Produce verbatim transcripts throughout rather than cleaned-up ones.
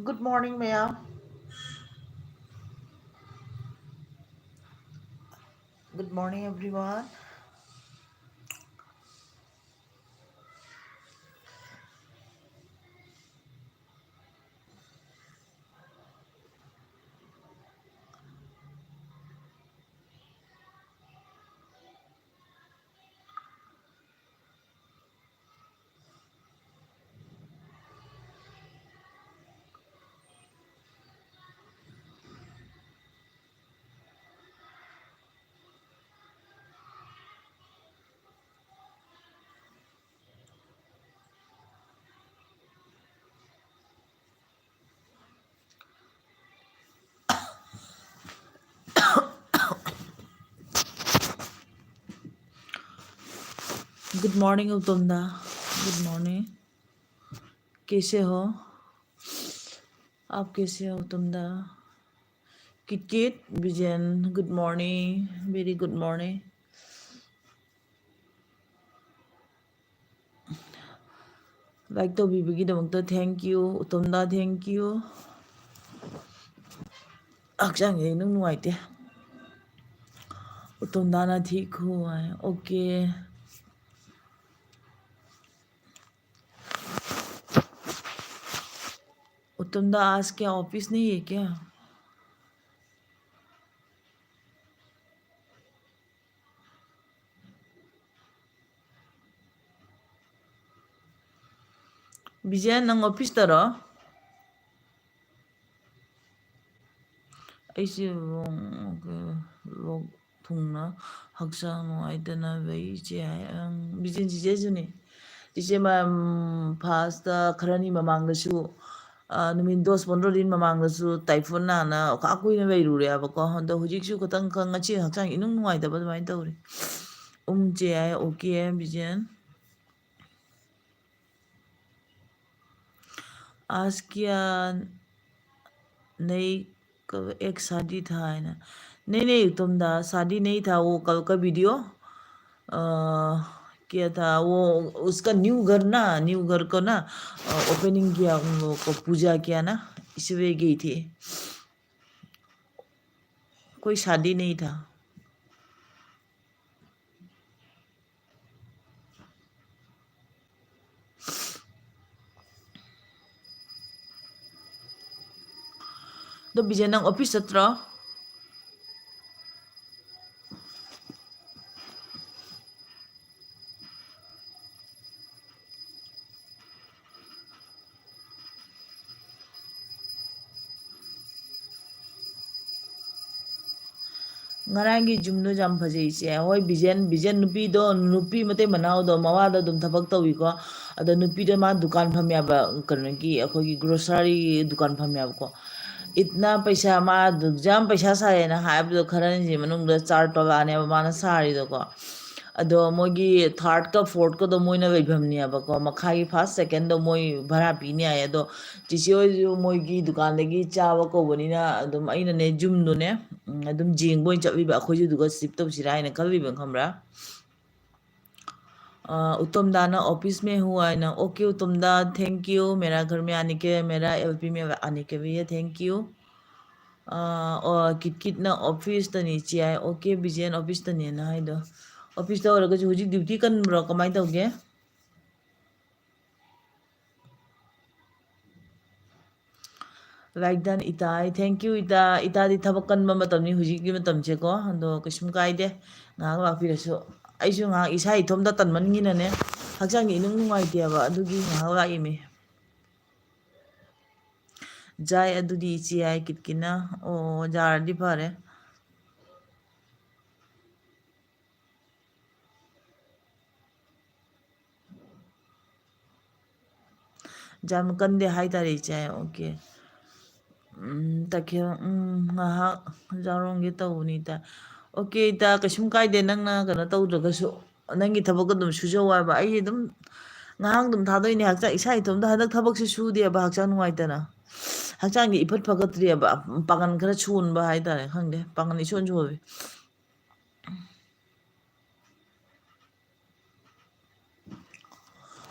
Good morning, Maya. Good morning, everyone. Good morning, उत्तम दा। Good morning। कैसे हो? आप कैसे हो, उत्तम दा? किटकिट, Vijayan, good morning, very good morning। Like ꯇꯧꯕꯤꯕꯒꯤꯗꯃꯛꯇ thank you, ꯎꯇꯣꯝꯗꯥ, thank you꯫ ꯍꯛꯆꯥꯡꯁꯦ ꯏꯅꯨꯡ ꯅꯨꯡꯉꯥꯏꯇꯦ꯫ ꯎꯇꯣꯝꯗꯥꯅ ꯊꯤ ꯈꯨ ꯍꯥꯏ꯫ Okay। उत्तम दा, आज क्या ऑफिस नहीं है क्या? ꯕꯤꯖꯦꯟ, ꯅꯪ ꯑꯣꯐꯤꯁꯇꯔꯣ? ꯑꯩꯁꯦ ꯂꯣꯛ, ꯂꯣꯛ ꯊꯨꯡꯅ ꯍꯛꯆꯥꯡ ꯅꯨꯡꯉꯥꯏꯇꯅ ꯂꯩ, ꯏꯆꯦ ꯍꯥꯏ꯫ ꯑꯪ, ꯕꯤꯖꯦꯟ ꯆꯤꯆꯦꯁꯨꯅꯦ꯫ ꯆꯤꯆꯦ ꯃ-, ꯐꯥꯔꯁꯇ ꯈꯔꯅꯤ ꯃꯃꯥꯡꯗꯁꯨ, ꯑ, ꯅꯨꯃꯤꯠ ꯗꯣꯁ ꯄꯣꯟꯗ꯭ꯔꯣ ꯗꯤꯟ ꯃꯃꯥꯡꯗꯁꯨ ꯇꯥꯏꯐꯣꯟ ꯅꯥꯅ ꯈꯥ ꯀꯨꯏꯅ ꯂꯩꯔꯨꯔꯦꯕꯀꯣ꯫ ꯑꯗꯣ ꯍꯧꯖꯤꯛꯁꯨ ꯈꯤꯇꯪ ꯈ-, ꯉꯁꯤ ꯍꯛꯆꯥꯡ ꯏꯅꯨꯡ ꯅꯨꯡꯉꯥꯏꯇꯕ ꯑꯗꯨꯃꯥꯏꯅ ꯇꯧꯔꯤ꯫ ꯎꯝ, ꯆꯦ ꯍꯥꯏ, okay ꯍꯥꯏ, ꯕꯤꯖꯦꯟ꯫ आज क्या नहीं, कब एक शादी था है ना? नहीं, नहीं, उत्तम दा, शादी नहीं था, वो कल का वीडियो। अ, किया था वो, उसका न्यू घर ना, न्यू घर को ना, अ, ओपनिंग किया, उन लोगों को पूजा किया ना, इसी वे गई थी। कोई शादी नहीं था। ꯑꯗꯣ ꯕꯤꯖꯦ, ꯅꯪ ꯑꯣꯐꯤꯁ ꯆꯠꯇ꯭ꯔꯣ? ꯉꯔꯥꯡꯒꯤ ꯖꯨꯝꯗꯣ ꯌꯥꯝ ꯐꯖꯩ ꯏꯆꯦ꯫ ꯍꯣꯏ, ꯕꯤꯖꯦꯟ, ꯕꯤꯖꯦꯟ ꯅꯨꯄꯤꯗꯣ, ꯅꯨꯄꯤ ꯃꯇꯩ ꯃꯅꯥꯎꯗꯣ, ꯃꯋꯥꯗꯣ ꯑꯗꯨꯝ ꯊꯕꯛ ꯇꯧꯏꯀꯣ꯫ ꯑꯗꯣ ꯅꯨꯄꯤꯗꯣ ꯃꯥ ꯗꯨꯀꯥꯟ ꯐꯝꯃꯦꯕ, ꯀꯩꯅꯣꯒꯤ, ꯑꯩꯈꯣꯏꯒꯤ ꯒ꯭ꯔꯣꯁꯔꯤ ꯗꯨꯀꯥꯟ ꯐꯝꯃꯦꯕꯀꯣ꯫ ꯏꯠꯅ ꯄꯩꯁꯥ, ꯃꯥ ꯑꯗꯨꯛ ꯌꯥꯝ ꯄꯩꯁꯥ ꯁꯥꯏꯌꯦꯅ ꯍꯥꯏꯕꯗꯣ, ꯈꯔꯅꯤꯁꯤ ꯃꯅꯨꯡꯗ ꯆꯥꯔ ꯇꯣꯂꯥꯅꯦꯕ ꯃꯥꯅ ꯁꯥꯔꯤꯗꯣꯀꯣ꯫ ꯑꯗꯣ ꯃꯣꯏꯒꯤ ꯊꯥꯔꯠꯀ ꯐꯣꯔꯠꯀꯗꯣ ꯃꯣꯏꯅ ꯂꯩꯐꯝꯅꯦꯕꯀꯣ, ꯃꯈꯥꯒꯤ ꯐꯥꯔꯁ, ꯁꯦꯀꯦꯟꯗꯣ ꯃꯣꯏ ꯚꯔꯥ ꯄꯤꯅꯤ ꯍꯥꯏꯌꯦ꯫ ꯑꯗꯣ ꯆꯤꯆꯦ ꯍꯣꯏꯁꯨ ꯃꯣꯏꯒꯤ ꯗꯨꯀꯥꯟꯗꯒꯤ ꯆꯥꯕ ꯀꯧꯕꯅꯤꯅ ꯑꯗꯨꯝ ꯑꯩꯅꯅꯦ, ꯖꯨꯝꯗꯨꯅꯦ, ꯎꯝ, ꯑꯗꯨꯝ ꯌꯦꯡꯕ ꯑꯣꯏꯅ ꯆꯠꯂꯤꯕ ꯑꯩꯈꯣꯏꯁꯨ, ꯑꯗꯨꯒ ꯁꯤꯞ ꯇꯧꯁꯤꯔꯥ ꯍꯥꯏꯅ ꯈꯜꯂꯤꯕ, ꯈꯪꯕ꯭ꯔꯥ? ꯑ, ꯎꯇꯝꯗꯥꯅ "ꯑꯣꯐꯤꯁ ꯃꯦ ꯍꯨ" ꯍꯥꯏꯅ꯫ "ꯑꯣꯀꯦ ꯎꯇꯝꯗꯥ, thank you, ꯃꯦꯔꯥ ꯘꯔ ꯃꯦ ꯑꯥꯅꯦ ꯀꯦ, ꯃꯦꯔꯥ ꯑꯦꯜ ꯄꯤ ꯃꯦ ꯑꯥꯅꯦ ꯀꯦ ꯂꯤꯌꯦ thank you"꯫ ꯑ, ꯑꯣ, ꯀꯤꯠ ꯀꯤꯠꯅ "ꯑꯣꯐꯤꯁꯇꯅꯤ ꯆꯦ" ꯍꯥꯏ꯫ ꯑꯣꯀꯦ ꯕꯤꯖꯦꯟ, ꯑꯣꯐꯤꯁꯇꯅꯦꯅ ꯍꯥꯏꯗꯣ꯫ ꯑꯣꯐꯤꯁꯇ ꯑꯣꯏꯔꯒꯁꯨ ꯍꯧꯖꯤꯛ ꯗ꯭ꯌꯨꯇꯤ ꯀꯟꯕ꯭ꯔꯣ? ꯀꯃꯥꯏꯅ ꯇꯧꯒꯦ? ꯂꯥꯏꯛ ꯗꯟ ꯏꯇꯥ, thank you ꯏꯇꯥ꯫ ꯏꯇꯥꯗꯤ ꯊꯕꯛ ꯀꯟꯕ ꯃꯇꯝꯅꯤ ꯍꯧꯖꯤꯛꯀꯤ ꯃꯇꯝꯁꯦꯀꯣ, ꯑꯗꯣ ꯀꯩꯁꯨꯝ ꯀꯥꯏꯗꯦ, ꯉꯥꯏꯍꯥꯛ ꯂꯥꯛꯄꯤꯔꯁꯨ꯫ ꯑꯩꯁꯨ ꯉꯥꯏꯍꯥꯛ ꯏꯁꯥ ꯏꯊꯣꯝꯇ ꯇꯟꯃꯟꯒꯤꯅꯅꯦ, ꯍꯛꯆꯥꯡꯁꯦ ꯏꯅꯨꯡ ꯅꯨꯡꯉꯥꯏꯇꯦꯕ, ꯑꯗꯨꯒꯤ ꯉꯥꯏꯍꯥꯛ ꯂꯥꯛꯏꯃꯤ꯫ ꯖꯥꯏ ꯑꯗꯨꯗꯤ ꯏꯆꯦ ꯍꯥꯏ ꯀꯤꯠꯀꯤꯅ꯫ ꯑꯣ, ꯌꯥꯔꯗꯤ ꯐꯔꯦ꯫ ꯌꯥꯝ ꯀꯟꯗꯦ ꯍꯥꯏꯇꯥꯔꯦ ꯏꯆꯦ꯫ ꯑꯣꯀꯦ꯫ ꯎꯝ, ꯇꯈꯦꯜ, ꯎꯝ, ꯉꯥꯏꯍꯥꯛ ꯌꯥꯎꯔꯝꯒꯦ ꯇꯧꯕꯅꯤ ꯏꯇꯥ꯫ ꯑꯣꯀꯦ ꯏꯇꯥ, ꯀꯩꯁꯨꯝ ꯀꯥꯏꯗꯦ, ꯅꯪꯅ ꯀꯩꯅꯣ ꯇꯧꯗ꯭ꯔꯒꯁꯨ ꯅꯪꯒꯤ ꯊꯕꯛ ꯑꯗꯨꯝ ꯁꯨꯖꯧ ꯍꯥꯏꯕ꯫ ꯑꯩ ꯑꯗꯨꯝ ꯉꯥꯏꯍꯥꯛ ꯑꯗꯨꯝ ꯊꯥꯗꯣꯛꯏꯅꯦ ꯍꯛꯆꯥꯡ, ꯏꯁꯥ ꯏꯇꯣꯝꯇ ꯍꯟꯗꯛ ꯊꯕꯛꯁꯦ ꯁꯨꯗꯦꯕ ꯍꯛꯆꯥꯡ ꯅꯨꯡꯉꯥꯏꯇꯅ꯫ ꯍꯛꯆꯥꯡꯁꯦ ꯏꯐꯠ ꯐꯒꯠꯇ꯭ꯔꯦꯕ, ꯄꯥꯡꯒꯜ ꯈꯔ ꯁꯣꯟꯕ ꯍꯥꯏꯇꯥꯔꯦ, ꯈꯪꯗꯦ, ꯄꯥꯡꯒꯜ ꯏꯁꯣꯟ ꯁꯣꯜꯂꯤ꯫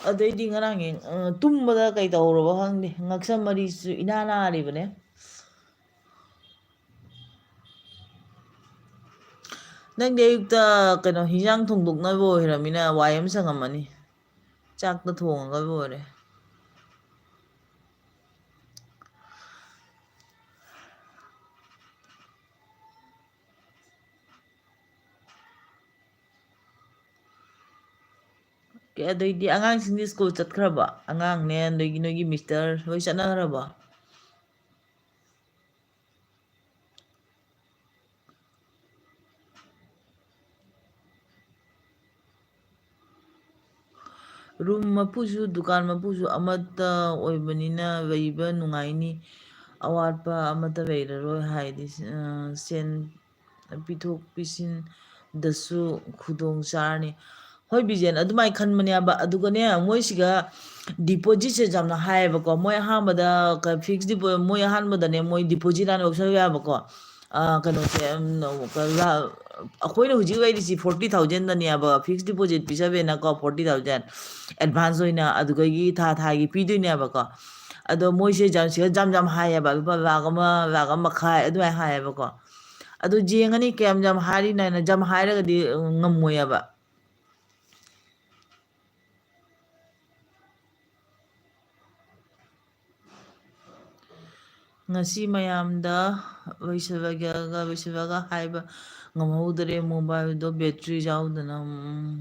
ꯑꯗꯩꯗꯤ ꯉꯔꯥꯡ ꯌꯦꯡ-, ꯑ, ꯇꯨꯝꯕꯗ ꯀꯩ ꯇꯧꯔꯕ ꯈꯪꯗꯦ, ꯉꯛꯁꯝ ꯃꯔꯤꯁꯨ ꯏꯅꯥ ꯅꯥꯔꯤꯕꯅꯦ꯫ ꯅꯪꯗꯤ ꯑꯌꯨꯛꯇ ꯀꯩꯅꯣ ꯍꯤꯟꯖꯥꯡ ꯊꯣꯡꯗꯣꯛꯅꯕ ꯑꯣꯏꯔꯃꯤꯅ ꯋꯥꯏ ꯑꯃ ꯁꯪꯉꯝꯃꯅꯤ꯫ ꯆꯥꯛꯇ ꯊꯣꯡꯉꯒ ꯂꯣꯏꯔꯦ꯫ ꯑꯣꯀꯦ, ꯑꯗꯩꯗꯤ ꯑꯉꯥꯡꯁꯤꯡꯗꯤ ꯁ꯭ꯀꯨꯜ ꯆꯠꯈ꯭ꯔꯕꯣ? ꯑꯉꯥꯡꯅꯦ, ꯑꯗꯒꯤ ꯅꯣꯏꯒꯤ ꯃꯤꯁꯇꯔ ꯍꯣꯏ ꯆꯠꯅꯈ꯭ꯔꯕꯣ? ꯔꯨꯝ ꯃꯄꯨꯁꯨ ꯗꯨꯀꯥꯟ ꯃꯄꯨꯁꯨ ꯑꯃꯠꯇ ꯑꯣꯏꯕꯅꯤꯅ ꯂꯩꯕ ꯅꯨꯡꯉꯥꯏꯅꯤ꯫ ꯑꯋꯥꯠꯄ ꯑꯃꯠꯇ ꯂꯩꯔꯔꯣꯏ ꯍꯥꯏꯗꯤ, ꯑ, ꯁꯦꯟ ꯄꯤꯊꯣꯛ ꯄꯤꯁꯤꯟꯗꯁꯨ ꯈꯨꯗꯣꯡ ꯆꯥꯔꯅꯤ꯫ ꯍꯣꯏ ꯕꯤꯖꯦꯟ, ꯑꯗꯨꯃꯥꯏꯅ ꯈꯟꯕꯅꯦꯕ꯫ ꯑꯗꯨꯒꯅꯦ, ꯃꯣꯏꯁꯤꯒ ꯗꯤꯄꯣꯖꯤꯠꯁꯦ ꯌꯥꯝꯅ ꯍꯥꯏꯌꯦꯕꯀꯣ꯫ ꯃꯣꯏ ꯑꯍꯥꯟꯕꯗ ꯀ-, ꯐꯤꯛꯁ ꯗꯤꯄꯣ-, ꯃꯣꯏ ꯑꯍꯥꯟꯕꯗꯅꯦ, ꯃꯣꯏ ꯗꯤꯄꯣꯖꯤꯠ ꯍꯥꯟꯅ ꯂꯧꯁꯜꯂꯨ ꯌꯥꯕꯀꯣ꯫ ꯑ, ꯀꯩꯅꯣꯁꯦ, ꯎꯝ, ꯀ-, ꯂꯥ-, ꯑꯩꯈꯣꯏꯅ ꯍꯧꯖꯤꯛ ꯂꯩꯔꯤꯁꯤ ꯐꯣꯔꯇꯤ ꯊꯥꯎꯖꯟꯗꯅꯦꯕ, ꯐꯤꯛꯁ ꯗꯤꯄꯣꯖꯤꯠ ꯄꯤꯖꯕꯅꯀꯣ, ꯐꯣꯔꯇꯤ ꯊꯥꯎꯖꯟ ꯑꯦꯗꯚꯥꯟꯁ ꯑꯣꯏꯅ, ꯑꯗꯨꯗꯒꯤ ꯊꯥ ꯊꯥꯒꯤ ꯄꯤꯗꯣꯏꯅꯦꯕꯀꯣ꯫ ꯑꯗꯣ ꯃꯣꯏꯁꯦ ꯌꯥꯝ, ꯁꯤꯗ ꯌꯥꯝ ꯌꯥꯝ ꯍꯥꯏꯌꯦꯕ, ꯂꯨꯄꯥ ꯂꯥꯈ ꯑꯃ, ꯂꯥꯈ ꯑꯃ ꯃꯈꯥꯏ ꯑꯗꯨꯃꯥꯏꯅ ꯍꯥꯏꯌꯦꯕꯀꯣ꯫ ꯑꯗꯨ ꯌꯦꯡꯉꯅꯤ ꯀꯌꯥꯝ ꯌꯥꯝ ꯍꯥꯏꯔꯤꯅꯣ ꯍꯥꯏꯅ, ꯌꯥꯝ ꯍꯥꯏꯔꯒꯗꯤ, ꯎꯝ, ꯉꯝꯃꯣꯏꯌꯦꯕ꯫ ꯉꯁꯤ ꯃꯌꯥꯝꯗ ꯂꯣꯏꯁꯤꯜꯂꯒꯦꯒ, ꯂꯣꯏꯁꯤꯜꯂꯒ ꯍꯥꯏꯕ ꯉꯝꯍꯧꯗꯔꯦ꯫ ꯃꯣꯕꯥꯏꯜꯗꯣ ꯕꯦꯇ꯭ꯔꯤ ꯌꯥꯎꯗꯅ, ꯎꯝ,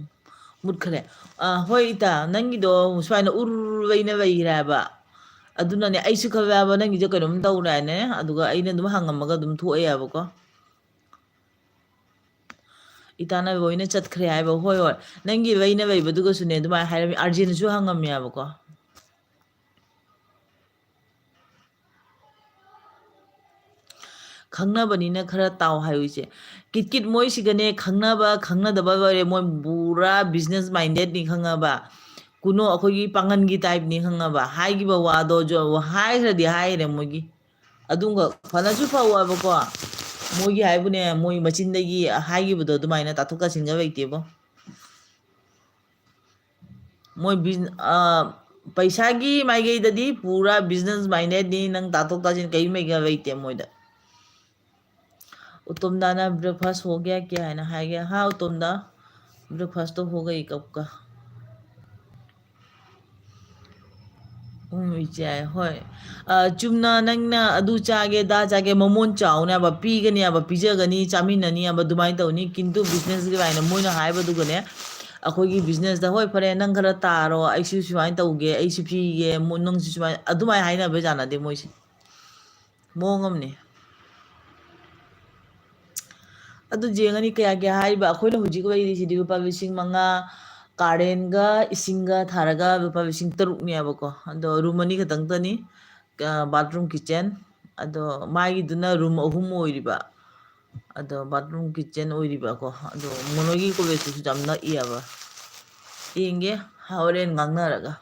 ꯃꯨꯠꯈ꯭ꯔꯦ꯫ ꯑꯥ, ꯍꯣꯏ ꯏꯇꯥ, ꯅꯪꯒꯤꯗꯣ ꯁꯨꯃꯥꯏꯅ ꯎꯔꯨꯔꯨ ꯂꯩꯅ ꯂꯩꯈ꯭ꯔꯦ ꯍꯥꯏꯕ꯫ ꯑꯗꯨꯅꯅꯦ, ꯑꯩꯁꯨ ꯈꯜꯂꯦ ꯍꯥꯏꯕ, ꯅꯪꯒꯤꯁꯦ ꯀꯩꯅꯣꯝ ꯇꯧꯔꯦ ꯍꯥꯏꯅꯦ꯫ ꯑꯗꯨꯒ ꯑꯩꯅ ꯑꯗꯨꯝ ꯍꯪꯉꯝꯃꯒ ꯑꯗꯨꯝ ꯊꯣꯛꯑꯦ ꯍꯥꯏꯕꯀꯣ꯫ ꯏꯇꯥꯅ ꯂꯣꯏꯅ ꯆꯠꯈ꯭ꯔꯦ ꯍꯥꯏꯕ꯫ ꯍꯣꯏ, ꯍꯣꯏ꯫ ꯅꯪꯒꯤ ꯂꯩꯅ ꯂꯩꯕꯗꯨꯒꯁꯨꯅꯦ ꯑꯗꯨꯃꯥꯏꯅ ꯍꯥꯏꯔꯝꯃꯤ꯫ ꯑꯥꯔꯖꯦꯟꯁꯨ ꯍꯪꯉꯝꯃꯦ ꯍꯥꯏꯕꯀꯣ꯫ ꯈꯪꯅꯕꯅꯤꯅ ꯈꯔ ꯇꯥꯎ ꯍꯥꯏꯌꯨ ꯏꯆꯦ꯫ ꯀꯤꯠ ꯀꯤꯠ ꯃꯣꯏꯁꯤꯒꯅꯦ ꯈꯪꯅꯕ ꯈꯪꯅꯗꯕ ꯂꯣꯏꯔꯦ꯫ ꯃꯣꯏ ꯄꯨꯔꯥ business mindedꯅꯤ ꯈꯪꯉꯕ꯫ ꯀꯨꯅꯣ ꯑꯩꯈꯣꯏꯒꯤ ꯄꯥꯡꯒꯟꯒꯤ typeꯅꯤ ꯈꯪꯉꯕ꯫ ꯍꯥꯏꯈꯤꯕ ꯋꯥꯗꯣ ꯖꯣ-, ꯍꯥꯏꯈ꯭ꯔꯗꯤ ꯍꯥꯏꯈ꯭ꯔꯦ ꯃꯣꯏꯒꯤ꯫ ꯑꯗꯨꯒ ꯐꯅꯁꯨ ꯐꯧ ꯍꯥꯏꯕꯀꯣ꯫ ꯃꯣꯏꯒꯤ ꯍꯥꯏꯕꯨꯅꯦ, ꯃꯣꯏ ꯃꯆꯤꯟꯗꯒꯤ ꯍꯥꯏꯈꯤꯕꯗꯣ ꯑꯗꯨꯃꯥꯏꯅ ꯇꯥꯊꯣꯛ ꯇꯥꯁꯤꯟꯒ ꯂꯩꯇꯦꯕꯣ꯫ ꯃꯣꯏ ꯕꯤꯖ-, ꯑ, ꯄꯩꯁꯥꯒꯤ ꯃꯥꯏꯀꯩꯗꯗꯤ ꯄꯨꯔꯥ business mindedꯅꯤ, ꯅꯪ ꯇꯥꯊꯣꯛ ꯇꯥꯁꯤꯟ ꯀꯔꯤꯝ ꯂꯩꯇꯦ ꯃꯣꯏꯗ꯫ ꯎꯇꯣꯝꯗꯥꯅ breakfast हो गया क्या ꯍꯥꯏꯅ ꯍꯥꯏꯒꯦ꯫ हाँ उतोमदा, breakfast तो हो गई कब का। ꯎꯝ, ꯏꯆꯦ, ꯍꯣꯏ꯫ ꯑ, ꯆꯨꯝꯅ ꯅꯪꯅ ꯑꯗꯨ ꯆꯥꯒꯦ, ꯑꯗꯥ ꯆꯥꯒꯦ, ꯃꯃꯣꯟ ꯆꯥꯎꯅꯦꯕ, ꯄꯤꯒꯅꯦꯕ, ꯄꯤꯖꯒꯅꯤ, ꯆꯥꯃꯤꯟꯅꯅꯤꯕ, ꯑꯗꯨꯃꯥꯏꯅ ꯇꯧꯅꯤ꯫ ꯀꯤꯟꯇꯨ businessꯀꯤ line ꯃꯣꯏꯅ ꯍꯥꯏꯕꯗꯨꯒꯅꯦ, ꯑꯩꯈꯣꯏꯒꯤ businessꯇ, "ꯍꯣꯏ, ꯐꯔꯦ, ꯅꯪ ꯈꯔ ꯇꯥꯔꯣ, ꯑꯩꯁꯨ ꯁꯨꯃꯥꯏꯅ ꯇꯧꯒꯦ, ꯑꯩꯁꯨ ꯄꯤꯒꯦ, ꯃꯣ-, ꯅꯪꯁꯨ ꯁꯨꯃꯥꯏꯅ", ꯑꯗꯨꯃꯥꯏꯅ ꯍꯥꯏꯅꯕ ꯌꯥꯅꯗꯦ ꯃꯣꯏꯁꯦ꯫ ꯃꯑꯣꯡ ꯑꯃꯅꯤ꯫ ꯑꯗꯨ ꯌꯦꯡꯉꯅꯤ ꯀꯌꯥ ꯀꯌꯥ ꯍꯥꯏꯔꯤꯕ꯫ ꯑꯩꯈꯣꯏꯅ ꯍꯧꯖꯤꯛ ꯂꯩꯔꯤꯁꯤꯗꯤ ꯂꯨꯄꯥ ꯂꯤꯁꯤꯡ ꯃꯉꯥ, currentꯒ ꯏꯁꯤꯡꯒ ꯊꯥꯔꯒ ꯂꯨꯄꯥ ꯂꯤꯁꯤꯡ ꯇꯔꯨꯛꯅꯦꯕꯀꯣ꯫ ꯑꯗꯣ room ꯑꯅꯤ ꯈꯛꯇꯪꯇꯅꯤ, ꯑ, bathroom kitchen꯫ ꯑꯗꯣ ꯃꯥꯒꯤꯗꯨꯅ room ꯑꯍꯨꯝ ꯑꯣꯏꯔꯤꯕ꯫ ꯑꯗꯣ bathroom kitchen ꯑꯣꯏꯔꯤꯕꯀꯣ꯫ ꯑꯗꯣ ꯃꯣꯅꯣꯒꯤ collegeꯇꯨꯁꯨ ꯌꯥꯝ ꯅꯛꯏꯌꯦꯕ꯫ ꯌꯦꯡꯒꯦ, ꯍꯣꯔꯦꯟ ꯉꯥꯡꯅꯔꯒ꯫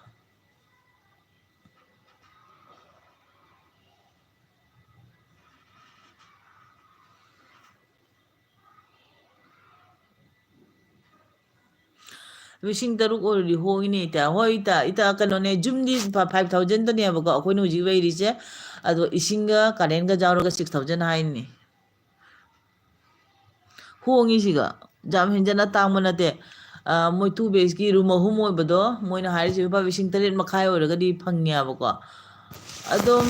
ꯂꯤꯁꯤꯡ ꯇꯔꯨꯛ ꯑꯣꯏꯔꯗꯤ ꯍꯣꯡꯉꯤꯅꯦ ꯏꯇꯥ꯫ ꯍꯣꯏ ꯏꯇꯥ, ꯏꯇꯥ, ꯀꯩꯅꯣꯅꯦ, ꯌꯨꯝꯗꯤ ꯐ-, five thousandꯇꯅꯦꯕꯀꯣ ꯑꯩꯈꯣꯏꯅ ꯍꯧꯖꯤꯛ ꯂꯩꯔꯤꯁꯦ꯫ ꯑꯗꯣ ꯏꯁꯤꯡꯒ currentꯒ ꯌꯥꯎꯔꯒ six thousand ꯍꯥꯏꯅꯤ꯫ ꯍꯣꯡꯉꯤꯁꯤꯒ, ꯌꯥꯝ ꯍꯦꯟꯖꯟꯅ ꯇꯥꯡꯕ ꯅꯠꯇꯦ꯫ ꯑ, ꯃꯣꯏ two bedꯀꯤ room ꯑꯍꯨꯝ ꯑꯣꯏꯕꯗꯣ, ꯃꯣꯏꯅ ꯍꯥꯏꯔꯤꯁꯦ ꯂꯨꯄꯥ ꯂꯤꯁꯤꯡ ꯇꯔꯦꯠ ꯃꯈꯥꯏ ꯑꯣꯏꯔꯒꯗꯤ ꯐꯪꯉꯦꯕꯀꯣ꯫ ꯑꯗꯨꯝ,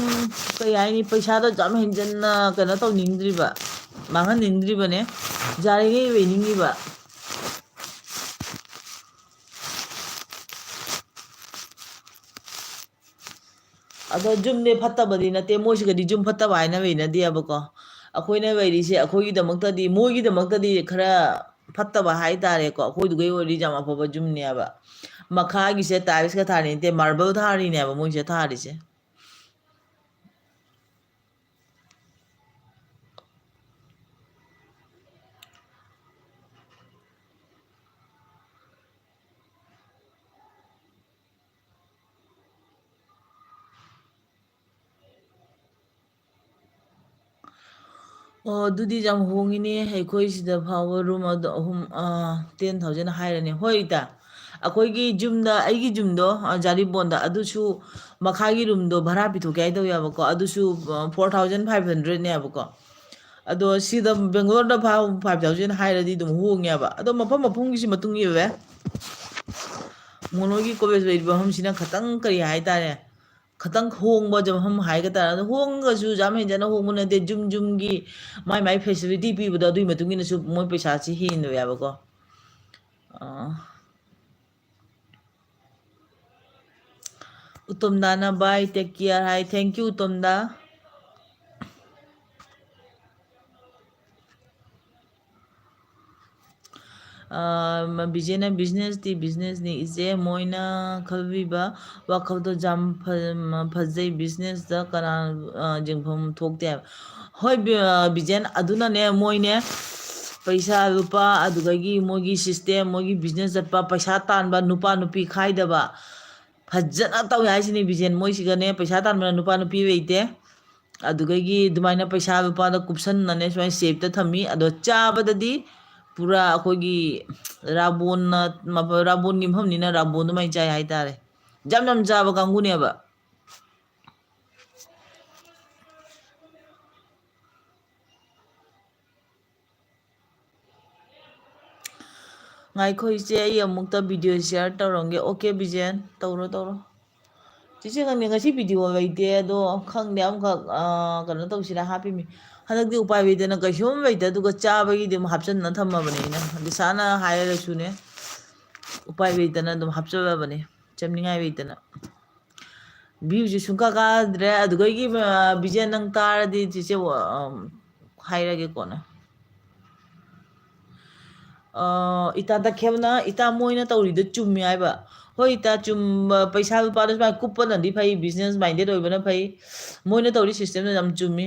ꯀꯩ ꯍꯥꯏꯅꯤ, ꯄꯩꯁꯥꯗꯣ ꯌꯥꯝ ꯍꯦꯟꯖꯟꯅ ꯀꯩꯅꯣ ꯇꯧꯅꯤꯡꯗ꯭ꯔꯤꯕ, ꯃꯥꯡꯍꯟꯅꯤꯡꯗ꯭ꯔꯤꯕꯅꯦ꯫ ꯌꯥꯔꯤꯉꯩ ꯂꯩꯅꯤꯡꯉꯤꯕ꯫ ꯑꯗꯣ ꯌꯨꯝꯗꯤ ꯐꯠꯇꯕꯗꯤ ꯅꯠꯇꯦ, ꯃꯣꯏꯁꯤꯒꯗꯤ ꯌꯨꯝ ꯐꯠꯇꯕ ꯍꯥꯏꯅ ꯂꯩꯅꯗꯦꯕꯀꯣ꯫ ꯑꯩꯈꯣꯏꯅ ꯂꯩꯔꯤꯁꯦ ꯑꯩꯈꯣꯏꯒꯤꯗꯃꯛꯇꯗꯤ, ꯃꯣꯏꯒꯤꯗꯃꯛꯇꯗꯤ ꯈꯔ ꯐꯠꯇꯕ ꯍꯥꯏꯇꯥꯔꯦꯀꯣ, ꯑꯩꯈꯣꯏꯗꯨꯒꯩ ꯑꯣꯏꯔꯗꯤ ꯌꯥꯝ ꯑꯐꯕ ꯌꯨꯝꯅꯦꯕ꯫ ꯃꯈꯥꯒꯤꯁꯦ tilesꯀ ꯊꯥꯔꯤ ꯅꯠꯇꯦ, marble ꯊꯥꯔꯤꯅꯦꯕ ꯃꯣꯏꯁꯦ ꯊꯥꯔꯤꯁꯦ꯫ ꯑꯣ, ꯑꯗꯨꯗꯤ ꯌꯥꯝ ꯍꯣꯡꯉꯤꯅꯦ꯫ ꯑꯩꯈꯣꯏ ꯁꯤꯗ ꯐꯥꯎꯕ room ꯑꯗꯣ ꯑꯍꯨꯝ, ꯑꯥ, ten thousand ꯍꯥꯏꯔꯅꯤ꯫ ꯍꯣꯏ, ꯏꯇꯥ, ꯑꯩꯈꯣꯏꯒꯤ ꯌꯨꯝꯗ, ꯑꯩꯒꯤ ꯌꯨꯝꯗꯣ, ꯑ, ꯖꯥꯔꯤꯕꯣꯟꯗ, ꯑꯗꯨꯁꯨ ꯃꯈꯥꯒꯤ ꯔꯨꯝꯗꯣ ꯚꯔꯥ ꯄꯤꯊꯣꯛꯀꯦ ꯍꯥꯏ ꯇꯧꯋꯦꯕꯀꯣ꯫ ꯑꯗꯨꯁꯨ, ꯑ, four thousand five hundredꯅꯦꯕꯀꯣ꯫ ꯑꯗꯣ ꯁꯤꯗ ꯕꯦꯡꯒ꯭ꯂꯣꯔꯗ ꯐꯥꯎ five thousand ꯍꯥꯏꯔꯗꯤ ꯑꯗꯨꯝ ꯍꯣꯡꯉꯦꯕ꯫ ꯑꯗꯣ ꯃꯐꯝ ꯃꯐꯝꯒꯤꯁꯨ ꯃꯇꯨꯡ ꯏꯜꯂꯦ꯫ ꯃꯣꯅꯣꯒꯤ ꯀꯣꯂꯦꯖ ꯂꯩꯔꯤꯕ ꯃꯐꯝꯁꯤꯅ ꯈꯇꯪ ꯀꯔꯤ ꯍꯥꯏꯇꯥꯔꯦ, ꯈꯇꯪ ꯍꯣꯡꯕ ꯃꯐꯝ ꯍꯥꯏꯒꯗ꯭ꯔꯥ꯫ ꯑꯗꯣ ꯍꯣꯡꯉꯒꯁꯨ ꯌꯥꯝ ꯍꯦꯟꯖꯅ ꯍꯣꯡꯕ ꯅꯠꯇꯦ꯫ ꯌꯨꯝ ꯌꯨꯝꯒꯤ ꯃꯥꯏ ꯃꯥꯏ facility ꯄꯤꯕꯗꯣ, ꯑꯗꯨꯒꯤ ꯃꯇꯨꯡ ꯏꯟꯅꯁꯨ ꯃꯣꯏ ꯄꯩꯁꯥꯁꯤ ꯍꯦꯟꯕ ꯌꯥꯕꯀꯣ꯫ ꯑ, ꯎꯇꯣꯝꯗꯥꯅ bye, take care high. Thank you, ꯎꯇꯣꯝꯗꯥ꯫ ꯑ, ꯕꯤꯖꯦꯅ businessꯇꯤ businessꯅꯤ ꯏꯆꯦ, ꯃꯣꯏꯅ ꯈꯜꯕꯤꯕ ꯋꯥꯈꯜꯗꯣ ꯌꯥꯝ ꯐ-, ꯐꯖꯩ꯫ Businessꯇ ꯀꯅꯥ, ꯑ, ꯌꯦꯡꯐꯝ ꯊꯣꯛꯇꯦ ꯍꯥꯏꯕ꯫ ꯍꯣꯏ, ꯕꯤ-, ꯑ, ꯕꯤꯖꯦꯟ, ꯑꯗꯨꯅꯅꯦ ꯃꯣꯏꯅꯦ ꯄꯩꯁꯥ ꯂꯨꯄꯥ, ꯑꯗꯨꯗꯒꯤ ꯃꯣꯏꯒꯤ system, ꯃꯣꯏꯒꯤ business ꯆꯠꯄ, ꯄꯩꯁꯥ ꯇꯥꯟꯕ, ꯅꯨꯄꯥ ꯅꯨꯄꯤ ꯈꯥꯏꯗꯕ ꯐꯖꯅ ꯇꯧꯋꯦ ꯍꯥꯏꯁꯤꯅꯤ ꯕꯤꯖꯦꯟ꯫ ꯃꯣꯏꯁꯤꯒꯅꯦ ꯄꯩꯁꯥ ꯇꯥꯟꯕꯅ ꯅꯨꯄꯥ ꯅꯨꯄꯤ ꯂꯩꯇꯦ꯫ ꯑꯗꯨꯗꯒꯤ ꯑꯗꯨꯃꯥꯏꯅ ꯄꯩꯁꯥ ꯂꯨꯄꯥꯗ ꯀꯨꯞꯁꯟꯅꯅꯦ ꯁꯨꯃꯥꯏꯅ safeꯇ ꯊꯝꯃꯤ꯫ ꯑꯗꯣ ꯆꯥꯕꯗꯗꯤ ꯄꯨꯔꯥ ꯑꯩꯈꯣꯏꯒꯤ ꯔꯥꯕꯣꯟꯅ, ꯔꯥꯕꯣꯟꯒꯤ ꯃꯐꯝꯅꯤꯅ ꯔꯥꯕꯣꯟ ꯑꯗꯨꯃꯥꯏꯅ ꯆꯥꯏ ꯍꯥꯏꯇꯥꯔꯦ꯫ ꯌꯥꯝ ꯌꯥꯝ ꯆꯥꯕ ꯀꯥꯡꯕꯨꯅꯦꯕ꯫ ꯉꯥꯏꯈꯣ ꯏꯆꯦ, ꯑꯩ ꯑꯃꯨꯛꯇ video share ꯇꯧꯔꯝꯒꯦ꯫ Okay ꯕꯤꯖꯦꯟ, ꯇꯧꯔꯣ, ꯇꯧꯔꯣ꯫ ꯆꯤꯆꯦ, ꯈꯪꯗꯦ, ꯉꯁꯤ video ꯂꯩꯇꯦ, ꯑꯗꯣ ꯈꯪꯗꯦ, ꯑꯃꯈꯛ, ꯑ, ꯀꯩꯅꯣ ꯇꯧꯁꯤꯔ ꯍꯥꯞꯄꯤꯃꯤ꯫ ꯍꯟꯗꯛꯇꯤ ꯎꯄꯥꯏ ꯂꯩꯇꯅ ꯀꯩꯁꯨꯝ ꯂꯩꯇꯦ, ꯑꯗꯨꯒ ꯆꯥꯕꯒꯤꯗꯤ ꯑꯃꯨꯛ ꯍꯥꯞꯆꯤꯟꯅ ꯊꯝꯃꯕꯅꯦ ꯑꯩꯅ꯫ ꯂꯤꯁꯥꯅ ꯍꯥꯏꯔꯒꯁꯨꯅꯦ, ꯎꯄꯥꯏ ꯂꯩꯇꯅ ꯑꯗꯨꯝ ꯍꯥꯞꯆꯜꯂꯕꯅꯦ, ꯆꯦꯝꯅꯤꯡꯉꯥꯏ ꯂꯩꯇꯅ꯫ Viewꯁꯦ ꯁꯨꯡꯀꯥ ꯀꯥꯗ꯭ꯔꯦ꯫ ꯑꯗꯨꯗꯒꯤ, ꯑ, ꯕꯤꯖꯦꯟ, ꯅꯪ ꯇꯥꯔꯗꯤ ꯆꯤꯆꯦ, ꯑ, ꯍꯥꯏꯔꯒꯦ ꯀꯣꯟꯅ꯫ ꯑ, ꯏꯇꯥ ꯇꯈꯦꯜꯅ, "ꯏꯇꯥ, ꯃꯣꯏꯅ ꯇꯧꯔꯤꯗꯣ ꯆꯨꯝꯃꯤ" ꯍꯥꯏꯕ꯫ ꯍꯣꯏ ꯏꯇꯥ, ꯆꯨꯝꯕ, ꯄꯩꯁꯥ ꯂꯨꯄꯥꯗꯣ ꯁꯨꯃꯥꯏꯅ ꯀꯨꯞꯄꯅꯗꯤ ꯐꯩ, business minded ꯑꯣꯏꯕꯅ ꯐꯩ꯫ ꯃꯣꯏꯅ ꯇꯧꯔꯤ systemꯗꯣ ꯌꯥꯝ ꯆꯨꯝꯃꯤ꯫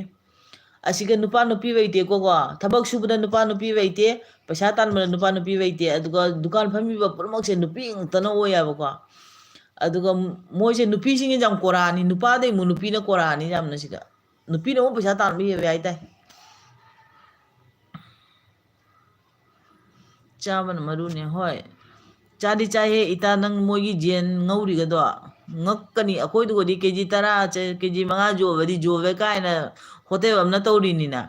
ꯑꯁꯤꯒ ꯅꯨꯄꯥ ꯅꯨꯄꯤ ꯂꯩꯇꯦꯀꯣ, ꯊꯕꯛ ꯁꯨꯕꯗ ꯅꯨꯄꯥ ꯅꯨꯄꯤ ꯂꯩꯇꯦ, ꯄꯩꯁꯥ ꯇꯥꯟꯕꯗ ꯅꯨꯄꯥ ꯅꯨꯄꯤ ꯂꯩꯇꯦ, ꯑꯗꯨꯒ ꯗꯨꯀꯥꯟ ꯐꯝꯃꯤꯕ ꯄꯨꯝꯅꯃꯛꯁꯦ ꯅꯨꯄꯤ ꯉꯥꯛꯇꯅ ꯑꯣꯏꯌꯦꯕꯀꯣ꯫ ꯑꯗꯨꯒ ꯃꯣꯏꯁꯦ ꯅꯨꯄꯤꯁꯤꯡꯁꯦ ꯌꯥꯝ ꯀꯣꯔꯥꯅꯤ, ꯅꯨꯄꯥꯗꯩ ꯑꯃꯨꯛ ꯅꯨꯄꯤꯅ ꯀꯣꯔꯥꯅꯤ ꯌꯥꯝꯅ ꯁꯤꯗ꯫ ꯅꯨꯄꯤꯅ ꯑꯃꯨꯛ ꯄꯩꯁꯥ ꯇꯥꯟꯕ ꯍꯦꯜꯂꯦ ꯍꯥꯏꯇꯥꯏ꯫ ꯆꯥꯕꯅ ꯃꯔꯨꯅꯦ, ꯍꯣꯏ꯫ ꯆꯥꯗꯤ ꯆꯥꯏꯍꯦ ꯏꯇꯥ, ꯅꯪ ꯃꯣꯏꯒꯤ ꯖꯦꯟ ꯉꯧꯔꯤꯒꯗꯣ ꯉꯛꯀꯅꯤ꯫ ꯑꯩꯈꯣꯏꯗꯨꯒꯗꯤ ꯀꯦ ꯖꯤ ꯇꯔꯥ, ꯆ-, ꯀꯦ ꯖꯤ ꯃꯉꯥ ꯌꯣꯕꯗꯤ ꯌꯣꯕꯦ ꯀꯥꯏꯅ ꯍꯣꯇꯦꯜ ꯑꯃꯅ ꯇꯧꯔꯤꯅꯤꯅ꯫